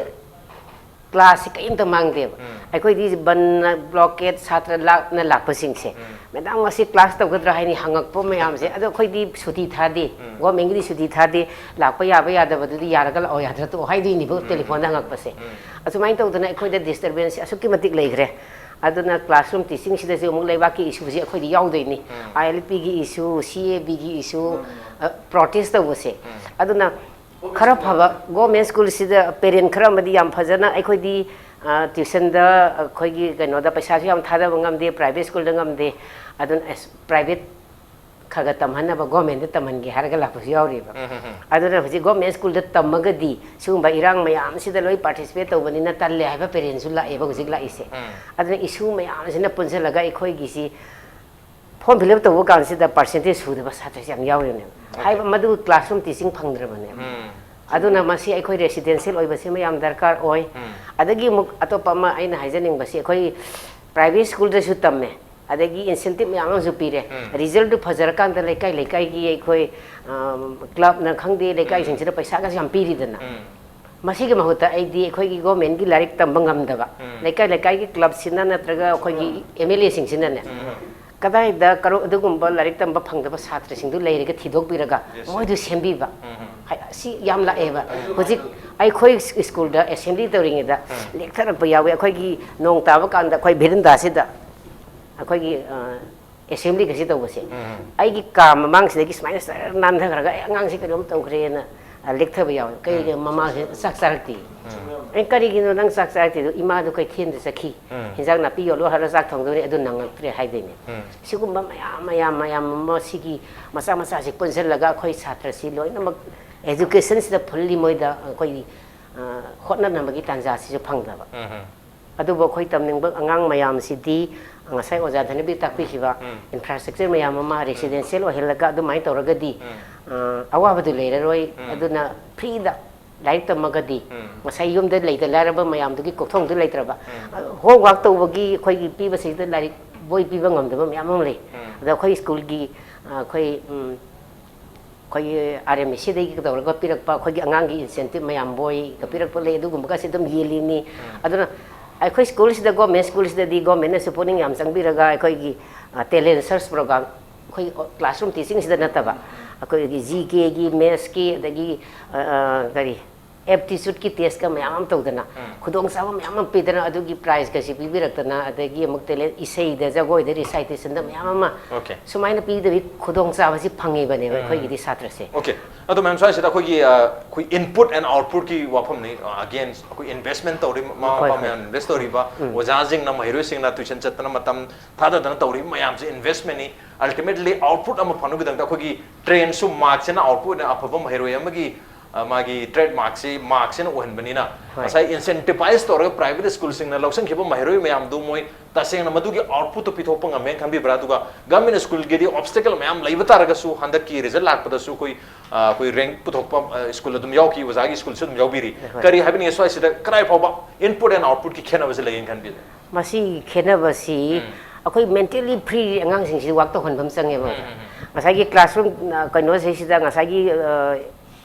classꯁꯤ ꯀꯔꯤꯝꯇ ꯃꯥꯡꯗꯦꯕ꯫ ꯎꯝ꯫ ꯑꯩꯈꯣꯏꯗꯤ ꯕꯟꯅ, blockade, ꯁꯥꯇ꯭ꯔ ꯂꯥꯛꯅ ꯂꯥꯛꯄꯁꯤꯡꯁꯦ, ꯎꯝ꯫ "Madam, ꯉꯁꯤ class ꯇꯧꯒꯗ꯭ꯔꯥ?" ꯍꯥꯏꯅꯤ, ꯍꯪꯉꯛꯄ ꯃꯌꯥꯝꯁꯦ꯫ ꯑꯗꯣ ꯑꯩꯈꯣꯏꯗꯤ ꯁꯨꯇꯤ ꯊꯥꯗꯦ, ꯎꯝ꯫ Governmentꯀꯤꯗꯤ ꯁꯨꯇꯤ ꯊꯥꯗꯦ, ꯂꯥꯛꯄ ꯌꯥꯕ ꯌꯥꯗꯕꯗꯨꯗꯤ ꯌꯥꯔꯒ ꯂꯥꯛꯑꯣ, ꯌꯥꯗ꯭ꯔ ꯇꯣꯛꯑꯣ ꯍꯥꯏꯗꯣꯏꯅꯤꯕ, ꯎꯝ꯫ Telephoneꯗ ꯍꯪꯉꯛꯄꯁꯦ꯫ ꯎꯝ꯫ ꯑꯁꯨꯃꯥꯏꯅ ꯇꯧꯗꯅ ꯑꯩꯈꯣꯏꯗ disturbanceꯁꯦ ꯑꯁꯨꯛꯀꯤ ꯃꯇꯤꯛ ꯂꯩꯈ꯭ꯔꯦ꯫ ꯑꯗꯨꯅ classroom teachingꯁꯤꯗꯁꯨ ꯑꯃꯨꯛ ꯂꯩꯕꯥꯛꯀꯤ issueꯁꯦ ꯑꯩꯈꯣꯏꯗꯤ ꯌꯥꯎꯗꯣꯏꯅꯤ꯫ ꯎꯝ꯫ ILPꯒꯤ issue, CABꯒꯤ issue, ꯎꯝ꯫ ꯑ, protest ꯇꯧꯕꯁꯦ꯫ ꯎꯝ꯫ ꯑꯗꯨꯅ ꯈꯔ ꯐꯕ government schoolꯁꯤꯗ parent ꯈꯔ ꯑꯃꯗꯤ ꯌꯥꯝ ꯐꯖꯅ ꯑꯩꯈꯣꯏꯗꯤ, ꯑ, tuitionꯗ ꯑꯩꯈꯣꯏꯒꯤ ꯀꯩꯅꯣꯗ ꯄꯩꯁꯥꯁꯨ ꯌꯥꯝ ꯊꯥꯗꯕ ꯉꯝꯗꯦ, private schoolꯗ ꯉꯝꯗꯦ, ꯑꯗꯨꯅ ꯑꯁ, private ꯈꯔ ꯈꯔ ꯇꯝꯍꯟꯅꯕ governmentꯗ ꯇꯝꯍꯟꯒꯦ ꯍꯥꯏꯔꯒ ꯂꯥꯛꯄꯁꯨ ꯌꯥꯎꯔꯤꯕ꯫ ꯎꯝ, ꯎꯝ, ꯎꯝ꯫ ꯑꯗꯨꯅ ꯍꯧꯖꯤꯛ government schoolꯗ ꯇꯝꯃꯒꯗꯤ ꯁꯤꯒꯨꯝꯕ ꯏꯔꯥꯡ ꯃꯌꯥꯝꯁꯤꯗ ꯂꯣꯏ participate ꯇꯧꯕꯅꯤꯅ ꯇꯜꯂꯦ ꯍꯥꯏꯕ parentꯁꯨ ꯂꯥꯛꯑꯦꯕ, ꯍꯧꯖꯤꯛ ꯂꯥꯛꯏꯁꯦ꯫ ꯎꯝ꯫ ꯑꯗꯨꯅ issue ꯃꯌꯥꯝꯁꯤꯅ ꯄꯨꯟꯁꯤꯜꯂꯒ ꯑꯩꯈꯣꯏꯒꯤꯁꯤ form fill up ꯇꯧꯕ ꯀꯥꯟꯁꯤꯗ percentage ꯁꯨꯗꯕ ꯁꯥꯇ꯭ꯔꯁꯦ ꯌꯥꯝ ꯌꯥꯎꯔꯤꯕꯅꯦꯕ꯫ Okay꯫ ꯍꯥꯏꯕ ꯃꯗꯨ classroom teaching ꯐꯪꯗ꯭ꯔꯕꯅꯦꯕ꯫ ꯎꯝ꯫ ꯑꯗꯨꯅ ꯃꯁꯤ ꯑꯩꯈꯣꯏ residential ꯑꯣꯏꯕꯁꯤꯃ ꯌꯥꯝ ꯗꯔꯀꯥꯔ ꯑꯣꯏ꯫ ꯎꯝ꯫ ꯑꯗꯒꯤ ꯑꯃꯨꯛ ꯑꯇꯣꯞꯄ ꯑꯃ ꯑꯩꯅ ꯍꯥꯏꯖꯅꯤꯡꯕꯁꯤ, ꯑꯩꯈꯣꯏ private schoolꯗꯁꯨ ꯇꯝꯃꯦ, ꯑꯗꯒꯤ incentive ꯃꯌꯥꯝ ꯑꯃꯁꯨ ꯄꯤꯔꯦ꯫ ꯎꯝ꯫ Resultꯗꯨ ꯐꯖꯔꯀꯥꯟꯗ ꯂꯩꯀꯥꯏ ꯂꯩꯀꯥꯏꯒꯤ ꯑꯩꯈꯣꯏ, ꯑꯝ, clubꯅ ꯈꯪꯗꯦ, ꯂꯩꯀꯥꯏꯁꯤꯡꯁꯤꯗ ꯎꯝ꯫ ꯄꯩꯁꯥꯒꯁꯨ ꯌꯥꯝ ꯄꯤꯔꯤꯗꯅ꯫ ꯎꯝ꯫ ꯃꯁꯤꯒꯤ ꯃꯍꯨꯠꯇ ꯑꯩꯗꯤ ꯑꯩꯈꯣꯏꯒꯤ governmentꯀꯤ ꯂꯥꯏꯔꯤꯛ ꯇꯝꯕ ꯉꯝꯗꯕ, ꯎꯝ꯫ ꯂꯩꯀꯥꯏ ꯂꯩꯀꯥꯏꯒꯤ clubꯁꯤꯅ ꯅꯠꯇ꯭ꯔꯒ ꯑꯩꯈꯣꯏꯒꯤ MLAꯁꯤꯡꯁꯤꯅꯅꯦ, ꯎꯝ꯫ ꯀꯗꯥꯏꯗ ꯀꯔꯣ-, ꯑꯗꯨꯒꯨꯝꯕ ꯂꯥꯏꯔꯤꯛ ꯇꯝꯕ ꯐꯪꯗꯕ ꯁꯥꯇ꯭ꯔꯁꯤꯡꯗꯨ ꯂꯩꯔꯒ ꯊꯤꯗꯣꯛꯄꯤꯔꯒ Yes, sir꯫ ꯃꯣꯏꯗꯨ ꯁꯦꯝꯕꯤꯕ꯫ ꯎꯝ, ꯎꯝ꯫ ꯍꯥꯏ-, ꯁꯤ ꯌꯥꯝ ꯂꯥꯛꯑꯦꯕ꯫ ꯎꯝ꯫ ꯍꯧꯖꯤꯛ ꯑꯩꯈꯣꯏ ꯁ꯭ꯀꯨꯜꯗ assembly ꯇꯧꯔꯤꯉꯩꯗ ꯎꯝ꯫ ꯂꯦꯛꯊꯔꯛꯄ ꯌꯥꯎꯋꯤ꯫ ꯑꯩꯈꯣꯏꯒꯤ ꯅꯣꯡ ꯇꯥꯕ ꯀꯥꯟꯗ ꯑꯩꯈꯣꯏ verandaꯁꯤꯗ ꯑꯩꯈꯣꯏꯒꯤ, ꯑ, assemblyꯒꯁꯤ ꯇꯧꯕꯁꯦ, ꯎꯝ꯫ ꯑꯩꯒꯤ ꯀꯥ ꯃꯃꯥꯡꯁꯤꯗꯒꯤ ꯁꯨꯃꯥꯏꯅ ꯁꯔ ꯅꯥꯟꯊꯈ꯭ꯔꯒ, "ꯑꯩ ꯑꯉꯥꯡꯁꯤ ꯀꯩꯅꯣꯝ ꯇꯧꯈ꯭ꯔꯦꯅ" ꯑ, ꯂꯦꯛꯊꯕ ꯌꯥꯎꯋꯦ꯫ ꯀꯩꯒꯤꯅꯣ ꯃꯃꯥꯁꯦ ꯆꯥꯛ ꯆꯥꯔꯛꯇꯦ? ꯑꯩ, "ꯀꯔꯤꯒꯤꯅꯣ ꯅꯪ ꯆꯥꯛ ꯆꯥꯔꯛꯇꯦꯗꯣ?" "ꯏꯃꯥꯗꯣ ꯀꯩꯊꯦꯜꯗ ꯆꯠꯈꯤ, ꯎꯝ꯫ ꯍꯤꯟꯖꯥꯡ ꯅꯥꯄꯤ ꯌꯣꯜꯂꯨ ꯍꯥꯏꯔ ꯆꯥꯛ ꯊꯣꯡꯗꯣꯏꯅꯦ, ꯑꯗꯨ ꯅꯪꯉꯛꯇ꯭ꯔꯦ" ꯍꯥꯏꯗꯣꯏꯅꯦ꯫ ꯎꯝ꯫ ꯁꯤꯒꯨꯝꯕ ꯃꯌꯥꯝ ꯃꯌꯥꯝ ꯃꯌꯥꯝ ꯑꯃ ꯁꯤꯒꯤ ꯃꯆꯥ ꯃꯆꯥꯁꯤ ꯄꯨꯟꯁꯤꯜꯂꯒ ꯑꯩꯈꯣꯏ ꯁꯥꯇ꯭ꯔꯁꯤ ꯂꯣꯏꯅꯃꯛ educationꯁꯤꯗ fully ꯃꯣꯏꯗ ꯑꯩꯈꯣꯏꯒꯤ, ꯑ, ꯍꯣꯠꯅꯅꯕꯒꯤ ꯇꯥꯟꯖꯥꯁꯤꯁꯨ ꯐꯪꯗꯕ꯫ ꯎꯝ꯫ ꯑꯗꯨꯕꯨ ꯑꯩꯈꯣꯏ ꯇꯝꯅꯤꯡꯕ ꯑꯉꯥꯡ ꯃꯌꯥꯝꯁꯤꯗꯤ ꯉꯁꯥꯏ ꯑꯣꯖꯥ ꯙꯅꯕꯤꯔ ꯇꯥꯛꯄꯤꯈꯤꯕ ꯎꯝ꯫ Infrastructure ꯃꯌꯥꯝ ꯑꯃ residential ꯑꯣꯏꯍꯜꯂꯒ ꯑꯗꯨꯃꯥꯏꯅ ꯇꯧꯔꯒꯗꯤ, ꯎꯝ꯫ ꯑ, ꯑꯋꯥꯕꯗꯨ ꯂꯩꯔꯔꯣꯏ꯫ ꯎꯝ꯫ ꯑꯗꯨꯅ freeꯗ ꯂꯥꯏꯔꯤꯛ ꯇꯝꯃꯒꯗꯤ ꯎꯝ꯫ ꯉꯁꯥꯏ ꯌꯨꯝꯗ ꯂꯩꯇ ꯂꯥꯏꯔꯕ ꯃꯌꯥꯝꯗꯨꯒꯤ ꯀꯣꯛꯊꯣꯡꯗꯨ ꯂꯩꯇ꯭ꯔꯕ꯫ ꯎꯝ꯫ ꯑ, homework ꯇꯧꯕꯒꯤ ꯑꯩꯈꯣꯏꯒꯤ ꯄꯤꯕꯁꯤꯗ ꯂꯥꯏꯔꯤꯛ ꯕꯣꯏ ꯄꯤꯕ ꯉꯝꯗꯕ ꯃꯌꯥꯝ ꯑꯃ ꯂꯩ꯫ ꯎꯝ꯫ ꯑꯗ ꯑꯩꯈꯣꯏ ꯁ꯭ꯀꯨꯜꯒꯤ, ꯑ, ꯑꯩꯈꯣꯏ, ꯎꯝ, ꯑꯩꯈꯣꯏꯒꯤ RMACꯗꯒꯤ ꯇꯧꯔꯒ ꯄꯤꯔꯛꯄ ꯑꯩꯈꯣꯏꯒꯤ ꯑꯉꯥꯡꯒꯤ incentive ꯃꯌꯥꯝ ꯕꯣꯏꯒ ꯄꯤꯔꯛꯄ ꯂꯩ, ꯑꯗꯨꯒꯨꯝꯕꯒꯁꯦ ꯑꯗꯨꯝ ꯌꯦꯜꯂꯤꯅꯤ꯫ ꯎꯝ꯫ ꯑꯗꯨꯅ ꯑꯩꯈꯣꯏ ꯁ꯭ꯀꯨꯜꯁꯤꯗ, government ꯁ꯭ꯀꯨꯜꯁꯤꯗꯗꯤ governmentꯅꯁꯨ ꯄꯨꯛꯅꯤꯡ ꯌꯥꯝ ꯆꯪꯕꯤꯔꯒ ꯑꯩꯈꯣꯏꯒꯤ, ꯑ, talent search program, ꯑꯩꯈꯣꯏ classroom teachingꯁꯤꯗ ꯅꯠꯇꯕ, ꯑꯩꯈꯣꯏꯒꯤ GKꯒꯤ, mathsꯀꯤ, ꯑꯗꯒꯤ, ꯑ, ꯑ, ꯀꯔꯤ, aptitudeꯀꯤ testꯀ ꯃꯌꯥꯝ ꯑꯃ ꯇꯧꯗꯅ, ꯎꯝ꯫ ꯈꯨꯗꯣꯡꯆꯥꯕ ꯃꯌꯥꯝ ꯑꯃ ꯄꯤꯗꯅ, ꯑꯗꯨꯒꯤ prizeꯀꯁꯤ ꯄꯤꯕꯤꯔꯛꯇꯅ, ꯑꯗꯒꯤ ꯑꯃꯨꯛ talent, ꯏꯁꯩꯗ, ꯖꯒꯣꯏꯗ, recitationꯗ ꯃꯌꯥꯝ ꯑꯃ Okay꯫ ꯁꯨꯃꯥꯏꯅ ꯄꯤꯗꯕꯒꯤ ꯈꯨꯗꯣꯡꯆꯥꯕꯁꯤ ꯐꯪꯉꯤꯕꯅꯦꯕ ꯎꯝ꯫ ꯑꯩꯈꯣꯏꯒꯤꯗꯤ ꯁꯥꯇ꯭ꯔꯁꯦ꯫ Okay꯫ ꯑꯗꯣ ma'am, ꯁ꯭ꯋꯥꯏꯁꯤꯗ ꯑꯩꯈꯣꯏꯒꯤ, ꯑ, ꯑꯩꯈꯣꯏ input and outputꯀꯤ ꯋꯥꯐꯝꯅꯤ꯫ ꯑ, again, ꯑꯩꯈꯣꯏ investment ꯇꯧꯔꯤ, ꯃꯃꯥ ꯍꯣꯏ, ꯃꯄꯥ ꯍꯣꯏ꯫ ꯃꯌꯥꯝ invest ꯇꯧꯔꯤꯕ, ꯎꯝ꯫ ꯑꯣꯖꯥꯁꯤꯡꯅ, ꯃꯍꯩꯔꯣꯏꯁꯤꯡꯅ tuition ꯆꯠꯇꯅ ꯃꯇꯝ ꯊꯥꯗꯗꯅ ꯇꯧꯔꯤꯕ ꯃꯌꯥꯝꯁꯦ investmentꯅꯤ꯫ Ultimately, output ꯑꯃ ꯐꯪꯅꯕꯒꯤꯗꯃꯛꯇ ꯑꯩꯈꯣꯏꯒꯤ trainꯁꯨ markꯁꯤꯅ outputꯅ ꯑꯐꯕ ꯃꯍꯩꯔꯣꯏ ꯑꯃꯒꯤ, ꯑ, ꯃꯥꯒꯤ trademarkꯁꯤ markꯁꯤꯅ ꯑꯣꯏꯍꯟꯕꯅꯤꯅ, ꯍꯣꯏ꯫ ꯉꯁꯥꯏ incentivize ꯇꯧꯔꯒ private ꯁ꯭ꯀꯨꯜꯁꯤꯡꯅ ꯂꯧꯁꯤꯟꯈꯤꯕ ꯃꯍꯩꯔꯣꯏ ꯃꯌꯥꯝꯗꯨ ꯃꯣꯏ ꯇꯁꯦꯡꯅ ꯃꯗꯨꯒꯤ outputꯇꯨ ꯄꯤꯊꯣꯛꯄ ꯉꯝꯃꯦꯅ ꯈꯟꯕꯤꯕ꯭ꯔꯥ? ꯑꯗꯨꯒ government ꯁ꯭ꯀꯨꯜꯒꯤꯗꯤ obstacle ꯃꯌꯥꯝ ꯂꯩꯕ ꯇꯥꯔꯒꯁꯨ ꯍꯟꯗꯛꯀꯤ result ꯂꯥꯛꯄꯗꯁꯨ ꯑꯩꯈꯣꯏ, ꯑ, ꯑꯩꯈꯣꯏ rank ꯄꯨꯊꯣꯛꯄ, ꯑ, ꯁ꯭ꯀꯨꯜ ꯑꯗꯨꯝ ꯌꯥꯎꯈꯤ, ꯑꯣꯖꯥꯒꯤ ꯁ꯭ꯀꯨꯜꯁꯨ ꯑꯗꯨꯝ ꯌꯥꯎꯕꯤꯔꯤ꯫ ꯍꯣꯏ꯫ ꯀꯔꯤ ꯍꯥꯏꯕꯤꯅꯤꯡꯉꯤ ꯁ꯭ꯋꯥꯏꯁꯤꯗ ꯀꯗꯥꯏ ꯐꯥꯎꯕ input and outputꯀꯤ ꯈꯦꯠꯅꯕꯁꯦ ꯂꯩꯌꯦꯅ ꯈꯟꯕꯤꯕ꯭ꯔꯥ? ꯃꯁꯤ ꯈꯦꯠꯅꯕꯁꯤ ꯎꯝ꯫ ꯑꯩꯈꯣꯏ mentally free ꯑꯉꯥꯡꯁꯤꯡꯁꯤ work ꯇꯧꯍꯟꯕ ꯑꯃ ꯆꯪꯉꯦꯕ꯫ ꯎꯝ, ꯎꯝ, ꯎꯝ꯫ ꯉꯁꯥꯏꯒꯤ classroom, ꯑ, ꯀꯩꯅꯣꯁꯤꯗ ꯉꯁꯥꯏꯒꯤ, ꯑ,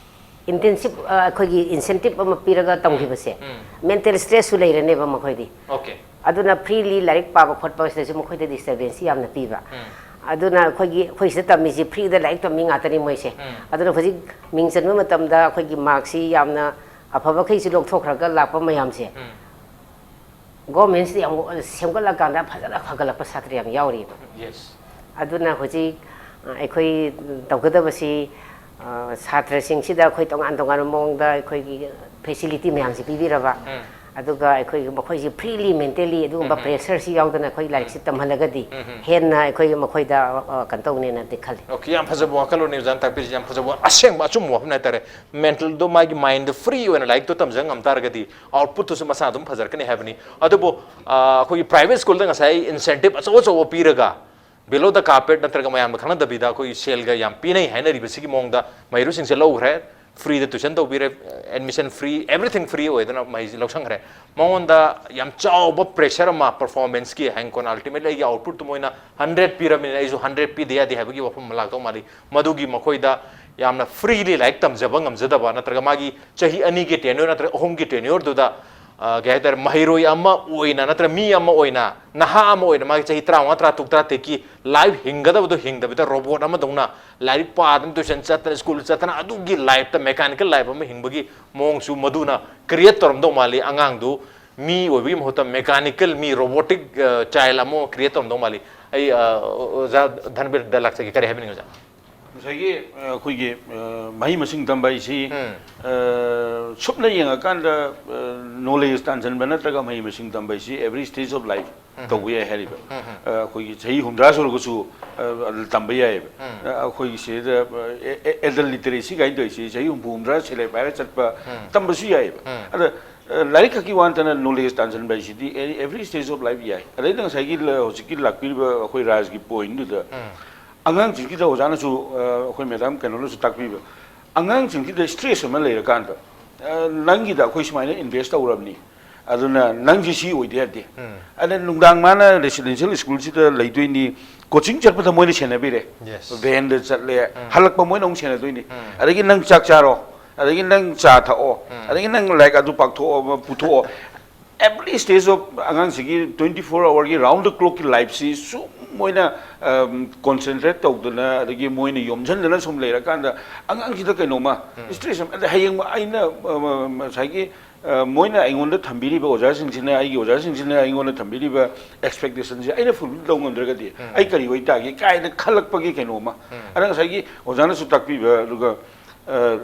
intensive, ꯑ, ꯑꯩꯈꯣꯏꯒꯤ incentive ꯑꯃ ꯄꯤꯔꯒ ꯇꯝꯈꯤꯕꯁꯦ, ꯎꯝ꯫ Mental stressꯁꯨ ꯂꯩꯔꯅꯦꯕ ꯃꯈꯣꯏꯗꯤ꯫ Okay꯫ ꯑꯗꯨꯅ freely ꯂꯥꯏꯔꯤꯛ ꯄꯥꯕ ꯈꯣꯠꯄ ꯁꯤꯗꯁꯨ ꯃꯈꯣꯏꯗ disturbance ꯌꯥꯝꯅ ꯄꯤꯕ꯫ ꯎꯝ꯫ ꯑꯗꯨꯅ ꯑꯩꯈꯣꯏꯒꯤ, ꯑꯩꯈꯣꯏ ꯁꯤꯗ ꯇꯝꯃꯤꯁꯤ freeꯗ ꯂꯥꯏꯔꯤꯛ ꯇꯝꯃꯤ ꯉꯥꯛꯇꯅꯤ ꯃꯣꯏꯁꯦ꯫ ꯎꯝ꯫ ꯑꯗꯨꯅ ꯍꯧꯖꯤꯛ ꯃꯤꯡ ꯆꯟꯕ ꯃꯇꯝꯗ ꯑꯩꯈꯣꯏꯒꯤ markꯁꯤ ꯌꯥꯝꯅ ꯑꯐꯕꯈꯩꯁꯤ ꯂꯧꯊꯣꯛꯈ꯭ꯔꯒ ꯂꯥꯛꯄ ꯃꯌꯥꯝꯁꯦ, ꯎꯝ꯫ Governmentꯁꯤꯗ ꯌꯥꯝ ꯁꯦꯝꯒꯠꯂꯀꯥꯟꯗ ꯐꯖꯅ ꯐꯒꯠꯂꯛꯄ ꯁꯥꯇ꯭ꯔ ꯌꯥꯝ ꯌꯥꯎꯔꯤꯕ꯫ Yes꯫ ꯑꯗꯨꯅ ꯍꯧꯖꯤꯛ, ꯑ, ꯑꯩꯈꯣꯏ ꯇꯧꯒꯗꯕꯁꯤ ꯑ, ꯁꯥꯇ꯭ꯔꯁꯤꯡꯁꯤꯗ ꯑꯩꯈꯣꯏ ꯇꯣꯉꯥꯟ ꯇꯣꯉꯥꯟꯕ ꯃꯑꯣꯡꯗ ꯑꯩꯈꯣꯏꯒꯤ ꯐꯦꯁꯤꯂꯤꯇꯤ ꯃꯌꯥꯝꯁꯤ ꯄꯤꯕꯤꯔꯕ, ꯑꯗꯨꯒ ꯑꯩꯈꯣꯏꯒꯤ ꯃꯈꯣꯏꯁꯤ ꯐ꯭ꯔꯤꯂꯤ ꯃꯦꯟꯇꯦꯜꯂꯤ ꯑꯗꯨꯒꯨꯝꯕ ꯄ꯭ꯔꯦꯁꯔꯁꯤ ꯌꯥꯎꯗꯅ ꯑꯩꯈꯣꯏ ꯂꯥꯏꯔꯤꯛꯁꯤ ꯇꯝꯍꯜꯂꯒꯗꯤ ꯍꯦꯟꯅ ꯑꯩꯈꯣꯏꯒꯤ ꯃꯈꯣꯏꯗ ꯑ, ꯀꯩꯅꯣ ꯇꯧꯅꯦꯅꯗꯤ ꯈꯜꯂꯤ꯫ ꯑꯣꯀꯦ, ꯌꯥꯝ ꯐꯖꯕ ꯋꯥꯈꯜꯂꯣꯟꯅꯤ ꯑꯣꯖꯥꯅ ꯇꯥꯛꯄꯤꯔꯤꯁꯤ, ꯌꯥꯝ ꯐꯖꯕ ꯑꯁꯦꯡꯕ ꯑꯆꯨꯝꯕ ꯋꯥꯐꯝ ꯍꯥꯏꯇꯥꯔꯦ꯫ ꯃꯦꯟꯇꯦꯜꯗꯣ ꯃꯥꯒꯤ ꯃꯥꯏꯟꯗ ꯐ꯭ꯔꯤ ꯑꯣꯏꯅ ꯂꯥꯏꯔꯤꯛꯇꯣ ꯇꯝꯖ ꯉꯝ ꯇꯥꯔꯒꯗꯤ ꯑꯥꯎꯠꯄꯨꯠꯇꯨꯁꯨ ꯃꯁꯥ ꯑꯗꯨꯝ ꯐꯖꯔꯛꯀꯅꯤ ꯍꯥꯏꯕꯅꯤ꯫ ꯑꯗꯨꯕꯨ ꯑ, ꯑꯩꯈꯣꯏꯒꯤ ꯄ꯭ꯔꯥꯏꯚꯦꯠ ꯁ꯭ꯀꯨꯜꯗ ꯉꯁꯥꯏ ꯏꯟꯁꯦꯟꯇꯤꯞ ꯑꯆꯧ ꯑꯆꯧꯕ ꯄꯤꯔꯒ below the carpet ꯅꯠꯇ꯭ꯔꯒ ꯃꯌꯥꯝꯅ ꯈꯪꯅꯗꯕꯤꯗ ꯑꯩꯈꯣꯏꯒꯤ ꯁꯦꯜꯒ ꯌꯥꯝ ꯄꯤꯅꯩ ꯍꯥꯏꯅꯔꯤꯕꯁꯤꯒꯤ ꯃꯑꯣꯡꯗ ꯃꯍꯩꯔꯣꯏꯁꯤꯡꯁꯦ ꯂꯧꯈ꯭ꯔꯦ, ꯐ꯭ꯔꯤꯗ ꯇ꯭ꯌꯨꯁꯟ ꯇꯧꯕꯤꯔꯦ, ꯑꯦꯗꯃꯤꯁꯟ ꯐ꯭ꯔꯤ, ꯑꯦꯕ꯭ꯔꯤꯊꯤꯡ ꯐ꯭ꯔꯤ ꯑꯣꯏꯗꯅ ꯃꯍꯩꯁꯦ ꯂꯧꯁꯟꯈ꯭ꯔꯦ꯫ ꯃꯉꯣꯟꯗ ꯌꯥꯝ ꯆꯥꯎꯕ ꯄ꯭ꯔꯦꯁꯔ ꯑꯃ ꯄꯔꯐꯣꯔꯃꯦꯟꯁꯀꯤ ꯍꯌꯦꯡ ꯀꯣꯟꯅ ꯑꯜꯇꯤꯃꯦꯠꯂꯤ ꯑꯩꯒꯤ ꯑꯥꯎꯠꯄꯨꯠꯇꯨ ꯃꯣꯏꯅ ꯍꯟꯗ꯭ꯔꯦꯠ ꯄꯤꯔꯕꯅꯤꯅ ꯑꯩꯁꯨ ꯍꯟꯗ꯭ꯔꯦꯠ ꯄꯤꯗ ꯌꯥꯗꯦ ꯍꯥꯏꯕꯒꯤ ꯋꯥꯐꯝ ꯑꯃ ꯂꯥꯛꯇꯧ ꯃꯥꯜꯂꯤ꯫ ꯃꯗꯨꯒꯤ ꯃꯈꯣꯏꯗ ꯌꯥꯝꯅ ꯐ꯭ꯔꯤꯂꯤ ꯂꯥꯏꯔꯤꯛ ꯇꯝꯖꯕ ꯉꯝꯖꯗꯕ ꯅꯠꯇ꯭ꯔꯒ ꯃꯥꯒꯤ ꯆꯍꯤ ꯑꯅꯤꯒꯤ ꯇꯦꯅ꯭ꯌꯣꯔ ꯅꯠꯇ꯭ꯔꯒ ꯑꯍꯨꯝꯒꯤ ꯇꯦꯅ꯭ꯌꯣꯔꯗꯨꯗ ꯑ, ꯀꯩ ꯍꯥꯏꯇꯥꯔꯦ, ꯃꯍꯩꯔꯣꯏ ꯑꯃ ꯑꯣꯏꯅ ꯅꯠꯇ꯭ꯔꯒ ꯃꯤ ꯑꯃ ꯑꯣꯏꯅ, ꯅꯍꯥ ꯑꯃ ꯑꯣꯏꯅ ꯃꯥꯒꯤ ꯆꯍꯤ ꯇꯔꯥꯃꯉꯥ, ꯇꯔꯥꯇꯔꯨꯛ, ꯇꯔꯥꯇꯔꯦꯠꯀꯤ ꯂꯥꯏꯐ ꯍꯤꯡꯒꯗꯕꯗꯣ ꯍꯤꯡꯗꯕꯤꯗ ꯔꯣꯕꯣꯠ ꯑꯃꯗꯧꯅ ꯂꯥꯏꯔꯤꯛ ꯄꯥꯗꯅ ꯇ꯭ꯌꯨꯁꯟ ꯆꯠꯇꯅ ꯁ꯭ꯀꯨꯜ ꯆꯠꯇꯅ ꯑꯗꯨꯒꯤ ꯂꯥꯏꯐꯇ ꯃꯦꯀꯥꯅꯤꯀꯦꯜ ꯂꯥꯏꯐ ꯑꯃ ꯍꯤꯡꯕꯒꯤ ꯃꯑꯣꯡꯁꯨ ꯃꯗꯨꯅ ꯀ꯭ꯔꯤꯌꯦꯠ ꯇꯧꯔꯝꯗꯧ ꯃꯥꯜꯂꯤ꯫ ꯑꯉꯥꯡꯗꯨ ꯃꯤ ꯑꯣꯏꯕꯒꯤ ꯃꯍꯨꯠꯇ ꯃꯦꯀꯥꯅꯤꯀꯦꯜ ꯃꯤ ꯔꯣꯕꯣꯇꯤꯛ ꯆꯥꯏꯜ ꯑꯃ ꯀ꯭ꯔꯤꯌꯦꯠ ꯇꯧꯔꯝꯗꯧ ꯃꯥꯜꯂꯤ꯫ ꯑꯩ ꯑ, ꯑꯣꯖꯥ ꯙꯟꯕꯤꯔꯗ ꯂꯥꯛꯆꯒꯦ꯫ ꯀꯔꯤ ꯍꯥꯏꯕꯤꯅꯤꯡꯉꯤ ꯑꯣꯖꯥ? ꯉꯁꯥꯏꯒꯤ ꯑ, ꯑꯩꯈꯣꯏꯒꯤ ꯑ, ꯃꯍꯩ ꯃꯁꯤꯡ ꯇꯝꯕ ꯍꯥꯏꯁꯤ ꯑ, ꯁꯨꯞꯅ ꯌꯦꯡꯉꯀꯥꯟꯗ ꯅꯣꯂꯦꯖ ꯇꯥꯟꯁꯤꯟꯕ ꯅꯠꯇ꯭ꯔꯒ ꯃꯍꯩ ꯃꯁꯤꯡ ꯇꯝꯕ ꯍꯥꯏꯁꯤ every stage of life ꯇꯧꯕ ꯌꯥꯏ ꯍꯥꯏꯔꯤꯕ꯫ ꯑ, ꯑꯩꯈꯣꯏꯒꯤ ꯆꯍꯤ ꯍꯨꯝꯗ꯭ꯔꯥ ꯁꯨꯔꯒꯁꯨ ꯑ, ꯇꯝꯕ ꯌꯥꯏꯑꯕ꯫ ꯑ, ꯑꯩꯈꯣꯏꯒꯤ ꯁꯤꯗ ꯑꯦꯗꯜ ꯂꯤꯇꯔꯦꯁꯤ ꯀꯥꯏꯅ ꯇꯧꯔꯤꯁꯤ ꯆꯍꯤ ꯍꯨꯝꯐꯨ ꯍꯨꯝꯗ꯭ꯔꯥ ꯁꯦꯂꯦꯕ ꯍꯥꯏꯔ ꯆꯠꯄ ꯇꯝꯕꯁꯨ ꯌꯥꯏꯑꯕ꯫ ꯑꯗ ꯑ, ꯂꯥꯏꯔꯤꯛ ꯈꯛꯀꯤ ꯋꯥ ꯅꯠꯇꯅ ꯅꯣꯂꯦꯖ ꯇꯥꯟꯁꯤꯟꯕ ꯍꯥꯏꯁꯤꯗꯤ every stage of life ꯌꯥꯏ꯫ ꯑꯗꯩꯗ ꯉꯁꯥꯏꯒꯤ ꯍꯧꯖꯤꯛꯀꯤ ꯂꯥꯛꯄꯤꯔꯤꯕ ꯑꯩꯈꯣꯏ ꯔꯥꯖꯒꯤ ꯄꯣꯏꯟꯗꯨꯗ ꯑꯉꯥꯡꯁꯤꯡꯁꯤꯗ ꯑꯣꯖꯥꯅꯁꯨ ꯑ, ꯑꯩꯈꯣꯏ ꯃꯦꯗꯥꯝ ꯀꯩꯅꯣꯅꯁꯨ ꯇꯥꯛꯄꯤꯕ, ꯑꯉꯥꯡꯁꯤꯡꯁꯤꯗ ꯁ꯭ꯇ꯭ꯔꯦꯁ ꯑꯃ ꯂꯩꯔꯀꯥꯟꯗ ꯑ, ꯅꯪꯒꯤꯗ ꯑꯩꯈꯣꯏ ꯁꯨꯃꯥꯏꯅ ꯏꯟꯚꯦꯁ ꯇꯧꯔꯕꯅꯤ, ꯑꯗꯨꯅ ꯅꯪꯁꯤ ꯁꯤ ꯑꯣꯏꯗ ꯌꯥꯗꯦ꯫ ꯑꯗ ꯅꯨꯡꯗꯥꯡ ꯃꯥꯅ ꯔꯦꯁꯤꯗꯦꯟꯁꯤꯌꯦꯜ ꯁ꯭ꯀꯨꯜꯁꯤꯗ ꯂꯩꯗꯣꯏꯅꯤ, ꯀꯣꯆꯤꯡ ꯆꯠꯄꯗ ꯃꯣꯏꯅ ꯁꯦꯟꯅꯕꯤꯔꯦ, Yes. ꯚꯦꯟꯗ ꯆꯠꯂꯦ, ꯍꯜꯂꯛꯄ ꯃꯣꯏꯅ ꯑꯃꯨꯛ ꯁꯦꯟꯅꯗꯣꯏꯅꯤ꯫ ꯑꯗꯒꯤ ꯅꯪ ꯆꯥꯛ ꯆꯥꯔꯣ, ꯑꯗꯒꯤ ꯅꯪ ꯆꯥ ꯊꯛꯑꯣ, ꯑꯗꯒꯤ ꯅꯪ ꯂꯥꯏꯔꯤꯛ ꯑꯗꯨ ꯄꯥꯛꯊꯣꯛꯑꯣ ꯄꯨꯊꯣꯛꯑꯣ꯫ Every stage of ꯑꯉꯥꯉꯁꯤꯒꯤ twenty four hour ꯒꯤ round the clock ꯀꯤ life ꯁꯤ ꯁꯨꯝ ꯃꯣꯏꯅ concentrate ꯇꯧꯗꯅ ꯑꯗꯒꯤ ꯃꯣꯏꯅ ꯌꯣꯝꯁꯤꯟꯗꯅ ꯁꯨꯝ ꯂꯩꯔꯀꯥꯟꯗ ꯑꯉꯥꯡꯁꯤꯗ ꯀꯩꯅꯣꯝꯃ stress ꯑꯃ, ꯑꯗ ꯍꯌꯦꯡ ꯑꯩꯅ ꯉꯁꯥꯏꯒꯤ ꯃꯣꯏꯅ ꯑꯩꯉꯣꯟꯗ ꯊꯝꯕꯤꯔꯤꯕ ꯑꯣꯖꯥꯁꯤꯡꯁꯤꯅ ꯑꯩꯒꯤ ꯑꯣꯖꯥꯁꯤꯡꯁꯤꯅ ꯑꯩꯉꯣꯟꯗ ꯊꯝꯕꯤꯔꯤꯕ expectation ꯁꯦ ꯑꯩꯅ fulfill ꯇꯧ ꯉꯝꯗ꯭ꯔꯒꯗꯤ ꯑꯩ ꯀꯔꯤ ꯑꯣꯏ ꯇꯥꯒꯦ ꯀꯥꯏꯅ ꯈꯜꯂꯛꯄꯒꯤ ꯀꯩꯅꯣꯝꯃ꯫ ꯑꯗ ꯉꯁꯥꯏꯒꯤ ꯑꯣꯖꯥꯅꯁꯨ ꯇꯥꯛꯄꯤꯕ, ꯑꯗꯨꯒ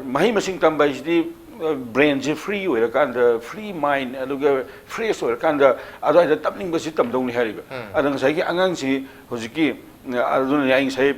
ꯃꯍꯩ ꯃꯁꯤꯡ ꯇꯝꯕ ꯍꯥꯏꯁꯤꯗꯤ brain ꯁꯦ free ꯑꯣꯏꯔꯀꯥꯟꯗ, free mind, ꯑꯗꯨꯒ fresh ꯑꯣꯏꯔꯀꯥꯟꯗ ꯑꯗꯨꯋꯥꯏꯗ ꯇꯝꯅꯤꯡꯕꯁꯤ ꯇꯝꯗꯧꯅꯤ ꯍꯥꯏꯔꯤꯕ꯫ ꯑꯗ ꯉꯁꯥꯏꯒꯤ ꯑꯉꯥꯡꯁꯤ ꯍꯧꯖꯤꯛꯀꯤ, ꯑꯗꯨꯅꯅꯦ ꯑꯩ ꯉꯁꯥꯏ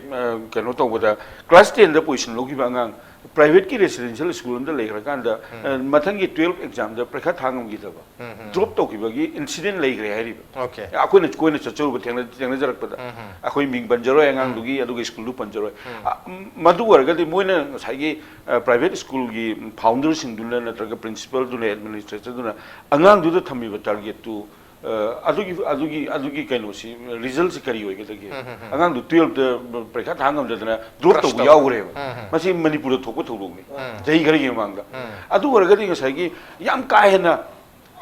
ꯀꯩꯅꯣ ꯇꯧꯕꯗ class ten ꯗ position ꯂꯧꯈꯤꯕ ꯑꯉꯥꯡ, private ꯀꯤ residential school ꯑꯃꯗ ꯂꯩꯈ꯭ꯔꯀꯥꯟꯗ ꯃꯊꯪꯒꯤ twelve exam ꯗ ꯄꯔꯤꯈꯥ ꯊꯥ ꯉꯝꯈꯤꯗꯕ, drop ꯇꯧꯈꯤꯕꯒꯤ incident ꯂꯩꯈ꯭ꯔꯦ ꯍꯥꯏꯔꯤꯕ꯫ Okay. ꯑꯩꯈꯣꯏꯅ ꯀꯣꯏꯅ ꯆꯠꯆꯔꯨꯕ ꯊꯦꯡꯅ ꯊꯦꯡꯅꯖꯔꯛꯄꯗ ꯑꯩꯈꯣꯏ ꯃꯤꯡ ꯄꯟꯖꯔꯣꯏ ꯑꯉꯥꯡꯗꯨꯒꯤ, ꯑꯗꯨꯒ school ꯗꯨ ꯄꯟꯖꯔꯣꯏ꯫ ꯑ, ꯃꯗꯨ ꯑꯣꯏꯔꯒꯗꯤ ꯃꯣꯏꯅ ꯉꯁꯥꯏꯒꯤ private school ꯒꯤ founder ꯁꯤꯡꯗꯨꯅ ꯅꯠꯇ꯭ꯔꯒ principal ꯗꯨꯅ, administrator ꯗꯨꯅ ꯑꯉꯥꯡꯗꯨꯗ ꯊꯝꯃꯤꯕ target ꯇꯨ, ꯑ, ꯑꯗꯨꯒꯤ ꯑꯗꯨꯒꯤ ꯑꯗꯨꯒꯤ ꯀꯩꯅꯣꯁꯤ, result ꯁꯤ ꯀꯔꯤ ꯑꯣꯏꯒꯗꯒꯦ? ꯑꯉꯥꯡꯗꯨ twelve ꯗ ꯄꯔꯤꯈꯥ ꯊꯥ ꯉꯝꯗꯗꯅ drop Crush ꯇꯧꯕ ꯇꯧ- ꯌꯥꯎꯈ꯭ꯔꯦꯕ꯫ ꯃꯁꯤ ꯃꯅꯤꯄꯨꯔꯗ ꯊꯣꯛꯄ ꯊꯧꯗꯣꯛꯅꯤ, ꯆꯍꯤ ꯈꯔꯒꯤ ꯃꯃꯥꯡꯗ꯫ ꯑꯗꯨ ꯑꯣꯏꯔꯒꯗꯤ ꯉꯁꯥꯏꯒꯤ ꯌꯥꯝ ꯀꯥ ꯍꯦꯟꯅ,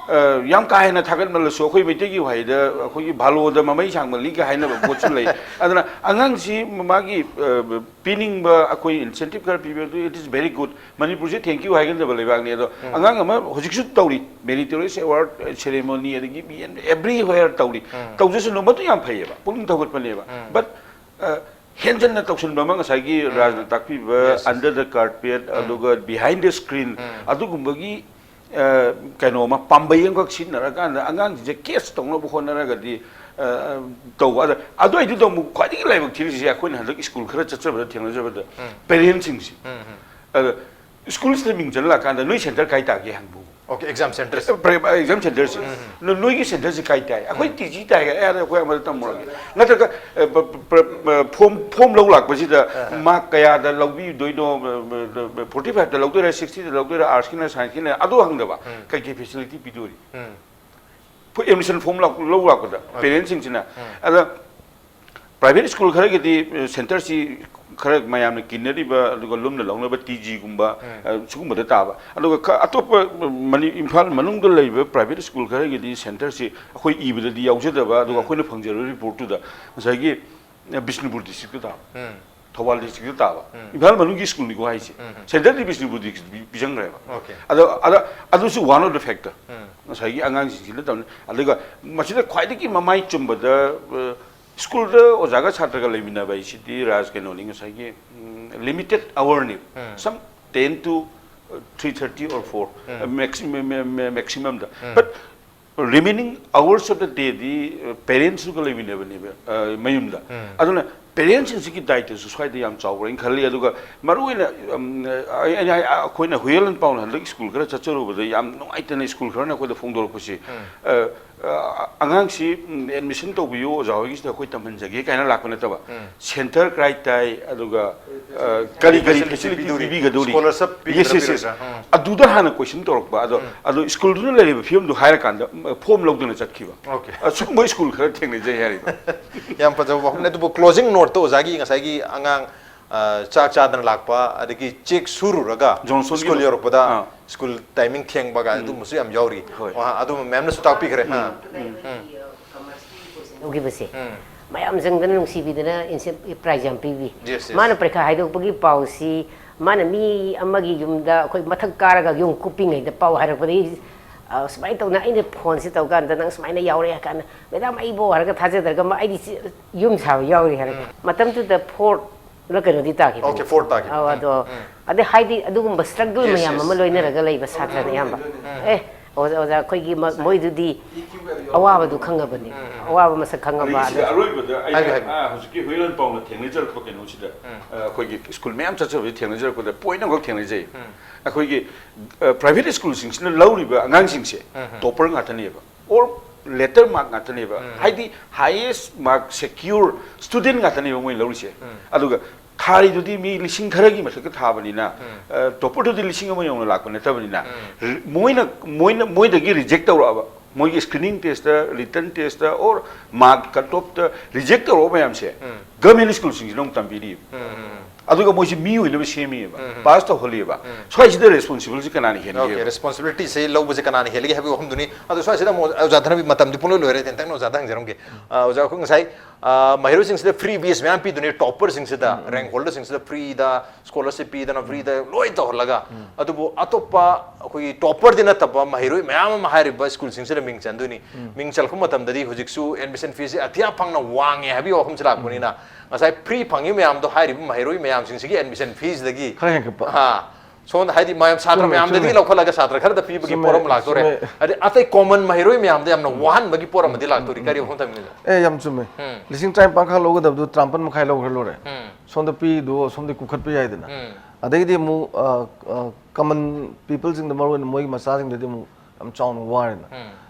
ꯑ, ꯌꯥꯝ ꯀꯥ ꯍꯦꯟꯅ ꯊꯥꯒꯠꯃꯜꯂꯁꯨ ꯑꯩꯈꯣꯏ ꯃꯩꯇꯩꯒꯤ ꯋꯥꯍꯩꯗ ꯑꯩꯈꯣꯏꯒꯤ ꯚꯥꯂꯣꯗ ꯃꯃꯩ ꯁꯥꯡꯃꯜꯂꯤꯒ ꯍꯥꯏꯅꯕ ꯄꯣꯠꯁꯨ ꯂꯩ꯫ ꯑꯗꯨꯅ ꯑꯉꯥꯡꯁꯤ ꯃꯥꯒꯤ, ꯑ, ꯄꯤꯅꯤꯡꯕ ꯑꯩꯈꯣꯏ incentive ꯈꯔ ꯄꯤꯕ ꯑꯗꯨ it is very good꯫ ꯃꯅꯤꯄꯨꯔꯁꯦ thank you ꯍꯥꯏꯒꯗꯕ ꯂꯩꯕꯥꯛꯅꯤ꯫ ꯑꯗꯣ ꯑꯉꯥꯡ ꯑꯃ ꯍꯧꯖꯤꯛꯁꯨ ꯇꯧꯔꯤ, meritorious award ceremony, ꯑꯗꯒꯤ everywhere ꯇꯧꯔꯤ꯫ ꯇꯧꯖꯁꯅꯨ, ꯃꯗꯨ ꯌꯥꯝ ꯐꯩꯌꯦꯕ, ꯄꯨꯛꯅꯤꯡ ꯊꯧꯒꯠꯄꯅꯦꯕ꯫ But, ꯑ, ꯍꯦꯟꯖꯟꯅ ꯇꯧꯁꯤꯟꯕ ꯑꯃ ꯉꯁꯥꯏꯒꯤ ꯔꯥꯖꯅ ꯇꯥꯛꯄꯤꯕ Yes, yes. under the carpet, ꯑꯗꯨꯒ behind the screen, ꯑꯗꯨꯒꯨꯝꯕꯒꯤ, ꯑ, ꯀꯩꯅꯣ ꯑꯃ, ꯄꯥꯝꯕꯩ ꯑꯃꯈꯛ ꯁꯤꯖꯤꯟꯅꯔꯀꯥꯟꯗ ꯑꯉꯥꯡꯁꯤꯡꯁꯦ catch ꯇꯧꯅꯕ ꯍꯣꯠꯅꯔꯒꯗꯤ, ꯑ, ꯇꯧꯕ꯫ ꯑꯗ ꯑꯗꯨꯋꯥꯏꯗꯨ ꯇꯧꯕ ꯈ꯭ꯋꯥꯏꯗꯒꯤ ꯂꯥꯏꯕꯛ ꯊꯤꯔꯤꯁꯦ ꯑꯩꯈꯣꯏꯅ ꯍꯟꯗꯛ school ꯈꯔ ꯆꯠꯆꯕꯗ ꯊꯦꯡꯅꯖꯕꯗ parent ꯁꯤꯡꯁꯦ꯫ ꯑꯗ school ꯁꯤꯗ ꯃꯤꯡ ꯆꯜꯂꯛꯑꯀꯥꯟꯗ ꯅꯣꯏ center ꯀꯥꯏ ꯇꯥꯒꯦ ꯍꯪꯕ꯫ Okay, exam centers. Pre-, exam centers. ꯅꯣ-, ꯅꯣꯏꯒꯤ centerꯁꯤ ꯀꯥꯏ ꯇꯥꯏ? ꯑꯩꯈꯣꯏ T G ꯇꯥꯏ꯫ ꯑꯦ, ꯑꯗ ꯑꯩꯈꯣꯏ ꯑꯃꯗ ꯇꯝꯃꯨꯔꯒꯦ꯫ ꯅꯠꯇ꯭ꯔꯒ, ꯑ, ꯄ-, ꯄ-, ꯄ-, form, form ꯂꯧ ꯂꯥꯛꯄꯁꯤꯗ mark ꯀꯌꯥꯗ ꯂꯧꯕꯤꯗꯣꯏꯅꯣ? Forty five ꯇ ꯂꯧꯗꯣꯏꯔꯥ, sixty ꯇ ꯂꯧꯗꯣꯏꯔꯥ, arts ꯀꯤꯅ, science ꯀꯤꯅ, ꯑꯗꯨ ꯍꯪꯗꯕ꯫ ꯀꯩ ꯀꯩ facility ꯄꯤꯗꯣꯔꯤ? ꯑꯩꯈꯣꯏ admission form ꯂꯧ-, ꯂꯧ ꯂꯥꯛꯄꯗ parent ꯁꯤꯡꯁꯤꯅ꯫ ꯑꯗ ꯄ꯭ꯔꯥꯏꯚꯦꯠ ꯁ꯭ꯀꯨꯜ ꯈꯔꯒꯤꯗꯤ ꯁꯦꯟꯇꯔꯁꯤ ꯈꯔ ꯃꯌꯥꯝꯅ ꯀꯤꯟꯅꯔꯤꯕ ꯑꯗꯨꯒ ꯂꯨꯝꯅ ꯂꯧꯅꯕ ꯇꯤ ꯖꯤꯒꯨꯝꯕ ꯁꯤꯒꯨꯝꯕꯗ ꯇꯥꯕ, ꯑꯗꯨꯒ ꯑꯇꯣꯞꯄ ꯏꯝꯐꯥꯜ ꯃꯅꯨꯡꯗ ꯂꯩꯕ ꯄ꯭ꯔꯥꯏꯚꯦꯠ ꯁ꯭ꯀꯨꯜ ꯈꯔꯒꯤꯗꯤ ꯁꯦꯟꯇꯔꯁꯤ ꯑꯩꯈꯣꯏ ꯏꯕꯗꯗꯤ ꯌꯥꯎꯖꯗꯕ, ꯑꯗꯨꯒ ꯑꯩꯈꯣꯏꯅ ꯐꯪꯖꯔꯕ ꯔꯤꯄꯣꯔꯠꯇꯨꯗ ꯉꯁꯥꯏꯒꯤ ꯕꯤꯁꯅꯨꯄꯨꯔ ꯗꯤꯁꯇ꯭ꯔꯤꯛꯇ ꯇꯥꯕ, ꯊꯧꯕꯥꯜ ꯗꯤꯁꯇ꯭ꯔꯤꯛꯇ ꯇꯥꯕ, ꯏꯝꯐꯥꯜ ꯃꯅꯨꯡꯒꯤ ꯁ꯭ꯀꯨꯜꯅꯤꯀꯣ ꯍꯥꯏꯁꯦ, ꯁꯦꯟꯇꯔꯗꯤ ꯕꯤꯁꯅꯨꯄꯨꯔ ꯗꯤꯁꯇ꯭ꯔꯤꯛ ꯄꯤꯁꯟꯈ꯭ꯔꯦꯕ꯫ ꯑꯗꯣ ꯑꯗ ꯑꯗꯨꯁꯨ one of the factor, ꯉꯁꯥꯏꯒꯤ ꯑꯉꯥꯡꯁꯤꯡꯁꯤꯅ ꯇꯧꯅꯤ꯫ ꯑꯗꯨꯒ ꯃꯁꯤꯗ ꯈ꯭ꯋꯥꯏꯗꯒꯤ ꯃꯃꯥꯏ ꯆꯨꯝꯕꯗ ꯁ꯭ꯀꯨꯜꯗ ꯑꯣꯖꯥꯒ ꯁꯥꯇ꯭ꯔꯒ ꯂꯩꯃꯤꯟꯅꯕ ꯍꯥꯏꯁꯤꯗꯤ ꯔꯥꯖ ꯀꯩꯅꯣꯅꯤ, ꯉꯁꯥꯏꯒꯤ ꯂꯤꯃꯤꯇꯦꯠ ꯑꯋꯥꯔꯅꯤ, some ten to three thirty or four, maximum, maximum ꯗ꯫ But remaining hours of the day ꯗꯤ ꯄꯦꯔꯦꯟꯁꯇꯨꯒ ꯂꯩꯃꯤꯟꯅꯕꯅꯦꯕ ꯃꯌꯨꯝꯗ꯫ ꯑꯗꯨꯅ ꯄꯦꯔꯦꯟꯁꯁꯤꯡꯁꯤꯒꯤ ꯗꯥꯏꯇꯁꯨ ꯁ꯭ꯋꯥꯏꯗ ꯌꯥꯝ ꯆꯥꯎꯕ꯭ꯔꯥ ꯍꯥꯏꯅ ꯈꯜꯂꯤ꯫ ꯑꯗꯨꯒ ꯃꯔꯨꯑꯣꯏꯅ ꯑꯩꯈꯣꯏꯅ ꯍꯨꯌꯦꯜ ꯑꯦꯟ ꯄꯥꯎꯅ ꯍꯟꯗꯛ ꯁ꯭ꯀꯨꯜ ꯈꯔ ꯆꯠꯆꯔꯨꯕꯗ ꯌꯥꯝ ꯅꯨꯡꯉꯥꯏꯇꯅ ꯁ꯭ꯀꯨꯜ ꯈꯔꯅ ꯑꯩꯈꯣꯏꯗ ꯐꯣꯡꯗꯣꯔꯛꯄꯁꯤ, ꯑꯉꯥꯡꯁꯤ ꯑꯦꯗꯃꯤꯁꯟ ꯇꯧꯕꯤꯌꯨ, ꯑꯣꯖꯥ ꯍꯣꯏꯒꯤꯁꯤꯗ ꯑꯩꯈꯣꯏ ꯇꯝꯍꯟꯖꯒꯦ ꯀꯥꯏꯅ ꯂꯥꯛꯄ ꯅꯠꯇꯕ, ꯁꯦꯟꯇꯔ ꯀꯗꯥꯏ ꯇꯥꯏ, ꯑꯗꯨꯒ ꯀꯔꯤ ꯀꯔꯤ ꯐꯦꯁꯤꯂꯤꯇꯤ ꯄꯤꯕꯤꯒꯗꯧꯔꯤ? Scholarship ꯄꯤꯒꯗ꯭ꯔꯥ, ꯌꯦꯁ, ꯌꯦꯁ, ꯌꯦꯁ꯫ ꯄꯤꯔꯣꯏꯗ꯭ꯔꯥ? ꯑꯗꯨꯗ ꯍꯥꯟꯅ ꯀꯣꯏꯁꯟ ꯇꯧꯔꯛꯄ꯫ ꯑꯗꯣ ꯑꯗꯣ ꯁ꯭ꯀꯨꯜꯗꯨꯅ ꯂꯩꯔꯤꯕ ꯐꯤꯕꯝꯗꯨ ꯍꯥꯏꯔꯀꯥꯟꯗ ꯐꯣꯝ ꯂꯧꯗꯨꯅ ꯆꯠꯈꯤꯕ꯫ ꯑꯁꯨꯝꯕ ꯁ꯭ꯀꯨꯜ ꯈꯔ ꯊꯦꯡꯅꯖꯩ ꯍꯥꯏꯔꯤꯕ꯫ ꯌꯥꯝ ꯐꯖꯕ ꯋꯥꯐꯝꯅꯤ꯫ ꯑꯗꯨꯕꯨ ꯀ꯭ꯂꯣꯖꯤꯡ ꯅꯣꯠꯇ ꯑꯣꯖꯥꯒꯤ ꯉꯁꯥꯏꯒꯤ ꯑꯉꯥꯡ ꯆꯥꯛ ꯆꯥꯗꯅ ꯂꯥꯛꯄ, ꯑꯗꯒꯤ ꯆꯦꯛ ꯁꯨꯔꯨꯔꯒ ꯁ꯭ꯀꯨꯜ ꯌꯧꯔꯛꯄꯗ ꯁ꯭ꯀꯨꯜ ꯇꯥꯏꯃꯤꯡ ꯊꯦꯡꯕ ꯀꯥꯏꯅ ꯑꯗꯨꯝꯕꯁꯨ ꯌꯥꯝ ꯌꯥꯎꯔꯤ꯫ ꯑꯗꯨꯝꯕ ꯃꯌꯥꯝꯅꯁꯨ ꯇꯥꯛꯄꯤꯈ꯭ꯔꯦ꯫ ꯂꯧꯈꯤꯕꯁꯦ ꯃꯌꯥꯝ ꯆꯪꯗꯅ ꯅꯨꯡꯁꯤꯕꯤꯗꯅ ꯄ꯭ꯔꯥꯏꯖ ꯌꯥꯝ ꯄꯤꯕꯤ꯫ ꯃꯥꯅ ꯄꯔꯤꯈꯥ ꯍꯥꯏꯗꯣꯛꯄꯒꯤ ꯄꯥꯎꯁꯤ ꯃꯥꯅ ꯃꯤ ꯑꯃꯒꯤ ꯌꯨꯝꯗ ꯑꯩꯈꯣꯏ ꯃꯊꯛ ꯀꯥꯔꯒ ꯌꯨꯝ ꯀꯨꯞꯄꯤꯉꯩꯗ ꯄꯥꯎ ꯍꯥꯏꯔꯛꯄꯗꯒꯤ ꯁꯨꯃꯥꯏꯅ ꯇꯧꯅ ꯑꯩꯅ ꯐꯣꯟꯁꯦ ꯇꯧꯀꯥꯟꯗ ꯅꯪ ꯁꯨꯃꯥꯏꯅ ꯌꯥꯎꯔꯛꯑꯦ ꯍꯥꯏ ꯀꯥꯟꯗ, "ꯃꯦꯗꯥꯝ, ꯑꯩꯕꯣ?" ꯍꯥꯏꯔꯒ ꯊꯥꯖꯗ꯭ꯔꯒ ꯑꯩꯗꯤ ꯌꯨꯝ ꯁꯥꯕ ꯌꯥꯎꯔꯤ ꯍꯥꯏꯔꯒ ꯃꯇꯝꯗꯨꯗ ꯐꯣꯔ ꯀꯩꯅꯣꯗꯤ ꯇꯥꯈꯤꯕꯅꯤ꯫ Okay, four ꯇꯥꯈꯤꯕꯅꯤ꯫ ꯑꯧ, ꯑꯗꯣ ꯑꯗꯩ ꯍꯥꯏꯗꯤ ꯑꯗꯨꯒꯨꯝꯕ ꯁ꯭ꯇ꯭ꯔꯒꯜ ꯃꯌꯥꯝ ꯑꯃ ꯂꯣꯏꯅꯔꯒ ꯂꯩꯕ ꯁꯥꯇ꯭ꯔꯅ ꯑꯌꯥꯝꯕ꯫ ꯑꯦ, ꯑꯣꯖꯥ, ꯑꯣꯖꯥ, ꯑꯩꯈꯣꯏꯒꯤ ꯃ- ꯃꯣꯏꯗꯨꯗꯤ ꯑꯋꯥꯕꯗꯨ ꯈꯪꯉꯕꯅꯤ, ꯑꯋꯥꯕ ꯃꯁꯛ ꯈꯪꯉꯕ꯫ ꯑꯗꯒꯤ ꯁꯤꯗ ꯑꯗꯨ ꯑꯔꯣꯏꯕꯗ ꯑꯩꯅ, ꯍꯥꯏꯕꯤꯌꯨ, ꯍꯥꯏꯕꯤꯌꯨ꯫ ꯑꯥ, ꯍꯧꯖꯤꯛꯀꯤ ꯍꯨꯌꯦꯟ ꯄꯥꯎꯅ ꯊꯦꯡꯅꯖꯔꯛꯄ ꯀꯩꯅꯣꯁꯤꯗ, ꯑ, ꯑꯩꯈꯣꯏꯒꯤ ꯁ꯭ꯀꯨꯜ ꯃꯌꯥꯝ ꯆꯠꯆꯕꯗ ꯊꯦꯡꯅꯖꯔꯛꯄꯗ ꯄꯣꯏꯟ ꯑꯃꯈꯛ ꯊꯦꯡꯅꯖꯩ꯫ ꯑꯩꯈꯣꯏꯒꯤ, ꯑ, ꯄ꯭ꯔꯥꯏꯚꯦꯠ ꯁ꯭ꯀꯨꯜꯁꯤꯡꯁꯤꯅ ꯂꯧꯔꯤꯕ ꯑꯉꯥꯡꯁꯤꯡꯁꯦ ꯇꯣꯄꯔ ꯉꯥꯛꯇꯅꯦꯕ꯫ ꯑꯣꯔ ꯂꯦꯇꯔ ꯃꯥꯔꯛ ꯉꯥꯛꯇꯅꯦꯕ꯫ ꯍꯥꯏꯗꯤ ꯍꯥꯏꯌꯦꯁ ꯃꯥꯔꯛ ꯁꯦꯀ꯭ꯌꯨꯔ ꯁ꯭ꯇꯨꯗꯦꯟ ꯉꯥꯛꯇꯅꯦꯕ ꯃꯣꯏꯅ ꯂꯧꯔꯤꯁꯦ꯫ ꯑꯗꯨꯒ ꯊꯥꯔꯤꯗꯨꯗꯤ ꯃꯤ ꯂꯤꯁꯤꯡ ꯈꯔꯒꯤ ꯃꯊꯛꯇ ꯊꯥꯕꯅꯤꯅ, ꯑ, ꯇꯣꯄꯔꯗꯨꯗꯤ ꯂꯤꯁꯤꯡ ꯑꯃ ꯌꯧꯅ ꯂꯥꯛꯄ ꯅꯠꯇꯕꯅꯤꯅ, ꯔꯤ- ꯃꯣꯏꯅ ꯃꯣꯏꯅ ꯃꯣꯏꯗꯒꯤ ꯔꯤꯖꯦꯛ ꯇꯧꯔꯛꯑꯕ ꯃꯣꯏꯒꯤ screening test, written test, or mark cut off ꯇ reject ꯇꯧꯔꯕ ꯃꯌꯥꯝꯁꯦ government school ꯁꯤꯡꯁꯤꯅ ꯑꯃꯨꯛ ꯇꯝꯕꯤꯔꯤꯕ꯫ ꯑꯗꯨꯒ ꯃꯣꯏꯁꯤ ꯃꯤ ꯑꯣꯏꯅꯕ ꯁꯦꯝꯃꯤꯕ, pass ꯇꯧꯍꯜꯂꯤꯕ꯫ ꯁ꯭ꯋꯥꯏꯁꯤꯗ responsible ꯁꯤ ꯀꯅꯥꯅ ꯍꯦꯟꯒꯦ? Okay, responsibility ꯁꯤ ꯂꯧꯕꯁꯦ ꯀꯅꯥꯅ ꯍꯦꯜꯂꯤꯒꯦ ꯍꯥꯏꯕꯒꯤ ꯋꯥꯐꯝꯗꯨꯅꯤ꯫ ꯑꯗꯣ ꯁ꯭ꯋꯥꯏꯁꯤꯗ ꯑꯃꯨꯛ ꯑꯣꯖꯥ ꯙꯅꯕꯤ, ꯃꯇꯝꯗꯤ ꯄꯨꯡꯂꯣꯏ ꯂꯣꯏꯔꯦ, ꯇꯦꯟꯇꯛꯅ ꯑꯣꯖꯥꯗ ꯍꯪꯖꯔꯝꯒꯦ꯫ ꯑ, ꯑꯣꯖꯥ, ꯑꯩꯈꯣꯏ ꯉꯁꯥꯏ, ꯑ, ꯃꯍꯩꯔꯣꯏꯁꯤꯡꯁꯤꯗ free base ꯃꯌꯥꯝ ꯄꯤꯗꯣꯏꯅꯤ, topper ꯁꯤꯡꯁꯤꯗ, rank holder ꯁꯤꯡꯁꯤꯗ free ꯗ scholarship ꯄꯤꯗꯅ free ꯗ ꯂꯣꯏ ꯇꯧꯍꯜꯂꯒ, ꯑꯗꯨꯕꯨ ꯑꯇꯣꯞꯄ ꯑꯩꯈꯣꯏꯒꯤ topper ꯗꯤ ꯅꯠꯇꯕ ꯃꯍꯩꯔꯣꯏ ꯃꯌꯥꯝ ꯑꯃ ꯍꯥꯏꯔꯤꯕ school ꯁꯤꯡꯁꯤꯗ ꯃꯤꯡ ꯆꯟꯗꯣꯏꯅꯤ꯫ ꯃꯤꯡ ꯆꯜꯂꯛꯄ ꯃꯇꯝꯗꯗꯤ ꯍꯧꯖꯤꯛꯁꯨ admission fee ꯁꯦ ꯑꯇꯤꯌꯥ ꯐꯪꯅ ꯋꯥꯡꯉꯦ ꯍꯥꯏꯕꯒꯤ ꯋꯥꯐꯝꯁꯤ ꯂꯥꯛꯄꯅꯤꯅ, ꯉꯁꯥꯏ free ꯐꯪꯉꯤ ꯃꯌꯥꯝꯗꯣ ꯍꯥꯏꯔꯤꯕ ꯃꯍꯩꯔꯣꯏ ꯃꯌꯥꯝꯁꯤꯡꯁꯤꯒꯤ admission fee ꯁꯤꯗꯒꯤ ꯈꯔ ꯍꯦꯟꯒꯠꯄ꯫ ꯑꯥ, ꯁꯣꯝꯗ ꯍꯥꯏꯗꯤ ꯃꯌꯥꯝ ꯁꯥꯇ꯭ꯔ ꯆꯨꯝꯃꯦ, ꯃꯌꯥꯝꯗꯒꯤ ꯆꯨꯝꯃꯦ꯫ ꯂꯧꯈꯠꯂꯒ ꯁꯥꯇ꯭ꯔ ꯈꯔꯗ ꯄꯤꯕꯒꯤ ꯆꯨꯝꯃꯦ, ꯄꯣꯠ ꯑꯃ ꯂꯥꯛꯇꯣꯔꯦ꯫ ꯆꯨꯝꯃꯦ꯫ ꯍꯥꯏꯗꯤ ꯑꯇꯩ common ꯃꯍꯩꯔꯣꯏ ꯃꯌꯥꯝꯗ ꯌꯥꯝꯅ ꯋꯥꯍꯟꯕꯒꯤ ꯄꯣꯠ ꯑꯃꯗꯤ ꯂꯥꯛꯇꯣꯔꯤ꯫ ꯀꯔꯤ ꯋꯥꯐꯝ ꯊꯝꯕꯤꯅꯤꯡꯉꯤ? ꯑꯦ, ꯌꯥꯝ ꯆꯨꯝꯃꯦ꯫ ꯂꯤꯁꯤꯡ ꯇꯔꯥꯅꯤꯄꯥꯟ ꯈꯛ ꯂꯧꯒꯗꯕꯗꯨ ꯇꯔꯥꯃꯥꯄꯟ ꯃꯈꯥꯏ ꯂꯧꯈ꯭ꯔ ꯂꯣꯏꯔꯦ꯫ ꯁꯣꯝꯗ ꯄꯤꯗꯨ ꯁꯣꯝꯗ ꯀꯨꯈꯠꯄ ꯌꯥꯏꯗꯅ꯫ ꯑꯗꯒꯤꯗꯤ ꯑꯃꯨꯛ, ꯑ, ꯑ, common people ꯁꯤꯡꯗ, ꯃꯔꯨꯑꯣꯏꯅ ꯃꯣꯏꯒꯤ ꯃꯆꯥꯁꯤꯡꯗꯗꯤ ꯑꯃꯨꯛ ꯌꯥꯝ ꯆꯥꯎꯅ ꯋꯥꯔꯦꯅ꯫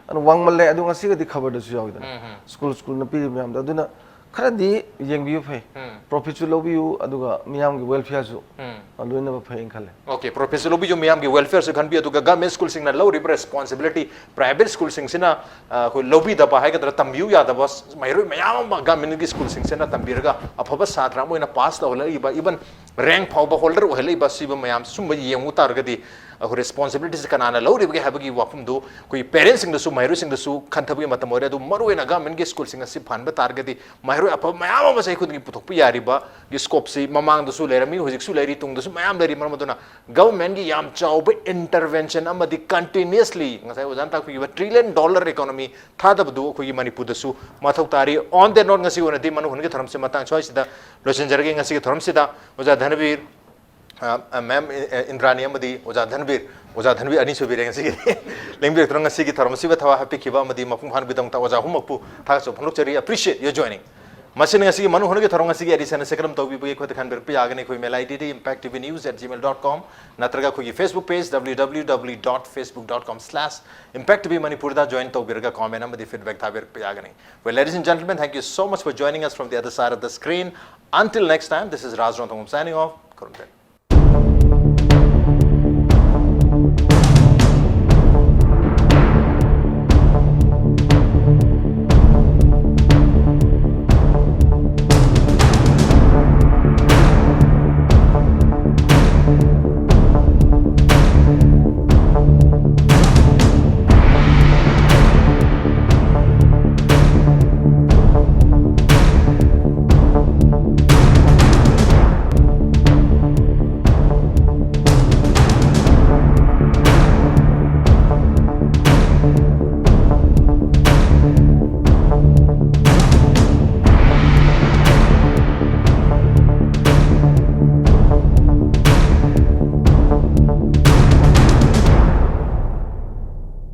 ꯑꯗꯨꯅ ꯋꯥꯡꯃꯜꯂꯦ꯫ ꯑꯗꯨ ꯉꯁꯤꯒꯗꯤ ꯈꯕꯔꯗꯁꯨ ꯌꯥꯎꯋꯤꯗꯅ꯫ School, school ꯅ ꯄꯤꯔꯤꯕ ꯃꯌꯥꯝꯗꯣ꯫ ꯑꯗꯨꯅ ꯈꯔꯗꯤ ꯌꯦꯡꯕꯤꯌꯨ ꯐꯩ꯫ Profit ꯁꯨ ꯂꯧꯕꯤꯌꯨ, ꯑꯗꯨꯒ ꯃꯤꯌꯥꯝꯒꯤ welfare ꯁꯨ, ꯑ, ꯂꯣꯏꯅꯕ ꯐꯩꯅ ꯈꯜꯂꯦ꯫ Okay, profit ꯁꯨ ꯂꯧꯕꯤꯌꯨ, ꯃꯤꯌꯥꯝꯒꯤ welfare ꯁꯨ ꯈꯟꯕꯤꯌꯨ, ꯑꯗꯨꯒ government school ꯁꯤꯡꯅ ꯂꯧꯔꯤꯕ responsibility, private school ꯁꯤꯡꯁꯤꯅ, ꯑ, ꯑꯩꯈꯣꯏ ꯂꯧꯕꯤꯗꯕ ꯍꯥꯏꯒꯗ꯭ꯔꯥ, ꯇꯝꯕꯤꯌꯨ ꯌꯥꯗꯕ ꯃꯍꯩꯔꯣꯏ ꯃꯌꯥꯝ ꯑꯃ government ꯀꯤ school ꯁꯤꯡꯁꯤꯅ ꯇꯝꯕꯤꯔꯒ ꯑꯐꯕ ꯁꯥꯇ꯭ꯔ ꯑꯃ ꯑꯣꯏꯅ pass ꯇꯧꯍꯜꯂꯛꯏꯕ, even rank ꯐꯥꯎꯕ holder ꯑꯣꯏꯍꯜꯂꯛꯏꯕ, ꯁꯤꯕ ꯃꯌꯥꯝ ꯁꯨꯝꯕ ꯌꯦꯡꯉꯨ ꯇꯥꯔꯒꯗꯤ, ꯑꯩꯈꯣꯏ responsibility ꯁꯦ ꯀꯅꯥꯅ ꯂꯧꯔꯤꯕꯒꯦ ꯍꯥꯏꯕꯒꯤ ꯋꯥꯐꯝꯗꯨ ꯑꯩꯈꯣꯏ parent ꯁꯤꯡꯗꯁꯨ, ꯃꯍꯩꯔꯣꯏꯁꯤꯡꯗꯁꯨ ꯈꯟꯊꯕꯒꯤ ꯃꯇꯝ ꯑꯣꯏꯔꯦ꯫ ꯑꯗꯨ ꯃꯔꯨꯑꯣꯏꯅ government ꯀꯤ school ꯁꯤꯡ ꯑꯁꯤ ꯐꯍꯟꯕ ꯇꯥꯔꯒꯗꯤ ꯃꯍꯩꯔꯣꯏ ꯑꯐꯕ ꯃꯌꯥꯝ ꯑꯃ ꯆꯍꯤ ꯈꯨꯗꯤꯡꯒꯤ ꯄꯨꯊꯣꯛꯄ ꯌꯥꯔꯤꯕꯒꯤ scope ꯁꯤ ꯃꯃꯥꯡꯗꯁꯨ ꯂꯩꯔꯝꯃꯤ, ꯍꯧꯖꯤꯛꯁꯨ ꯂꯩꯔꯤ, ꯇꯨꯡꯗꯁꯨ ꯃꯌꯥꯝ ꯂꯩꯔꯤ꯫ ꯃꯔꯝ ꯑꯗꯨꯅ government ꯀꯤ ꯌꯥꯝ ꯆꯥꯎꯕ intervention ꯑꯃꯗꯤ continuously ꯉꯁꯥꯏ ꯑꯣꯖꯥꯅ ꯇꯥꯛꯄꯤꯈꯤꯕ trillion dollar economy ꯊꯥꯗꯕꯗꯨ ꯑꯩꯈꯣꯏꯒꯤ ꯃꯅꯤꯄꯨꯔꯗꯁꯨ ꯃꯊꯧ ꯇꯥꯔꯤ꯫ On that note, ꯉꯁꯤꯒꯤ ꯑꯣꯏꯅꯗꯤ ꯃꯅꯨ ꯍꯨꯟꯒꯤ ꯊꯧꯔꯝꯁꯤ ꯃꯇꯥꯡ ꯁ꯭ꯋꯥꯏꯁꯤꯗ ꯂꯣꯏꯁꯤꯟꯖꯔꯒꯦ꯫ ꯉꯁꯤꯒꯤ ꯊꯧꯔꯝꯁꯤꯗ ꯑꯣꯖꯥ ꯙꯅꯕꯤꯔ, ꯑ, ꯑ, ma'am, ꯑ, ꯏꯟꯗ꯭ꯔꯥꯅꯤ ꯑꯃꯗꯤ ꯑꯣꯖꯥ ꯙꯅꯕꯤꯔ, ꯑꯣꯖꯥ ꯙꯅꯕꯤꯔ ꯑꯅꯤ ꯁꯨꯕꯤꯔꯦ ꯉꯁꯤꯒꯤꯗꯤ꯫ ꯂꯦꯡꯕꯤꯔꯛꯇꯨꯅ ꯉꯁꯤꯒꯤ ꯊꯧꯔꯝ ꯑꯁꯤꯕꯨ ꯊꯋꯥꯏ ꯍꯥꯞꯄꯤꯈꯤꯕ ꯑꯃꯗꯤ ꯃꯄꯨꯡ ꯐꯥꯍꯟꯕꯒꯤꯗꯃꯛꯇ ꯑꯣꯖꯥ ꯑꯍꯨꯝꯃꯛꯄꯨ ꯊꯥꯒꯠꯆꯕ ꯐꯣꯡꯗꯣꯛꯆꯔꯤ꯫ Appreciate your joining. ꯃꯁꯤꯅ ꯉꯁꯤꯒꯤ ꯃꯅꯨ ꯍꯨꯟꯒꯤ ꯊꯧꯔꯝ ꯑꯁꯤꯒꯤ edition ꯑꯁꯤ ꯀꯔꯝ ꯇꯧꯕꯤꯕꯒꯦ ꯑꯩꯈꯣꯏꯗ ꯈꯟꯕꯤꯔꯛꯄ ꯌꯥꯒꯅꯤ꯫ ꯑꯩꯈꯣꯏ mail I D D impact T V news at gmail dot com ꯅꯠꯇ꯭ꯔꯒ ꯑꯩꯈꯣꯏꯒꯤ Facebook page W W W dot facebook dot com slash impact T V Manipur ꯗ join ꯇꯧꯕꯤꯔꯒ comment ꯑꯃꯗꯤ feedback ꯊꯥꯕꯤꯔꯛꯄ ꯌꯥꯒꯅꯤ꯫ Well, ladies and gentlemen, thank you so much for joining us from the other side of the screen. Until next time, this is Raj Rongthong signing off. ꯈꯨꯔꯨꯝꯖꯔꯤ꯫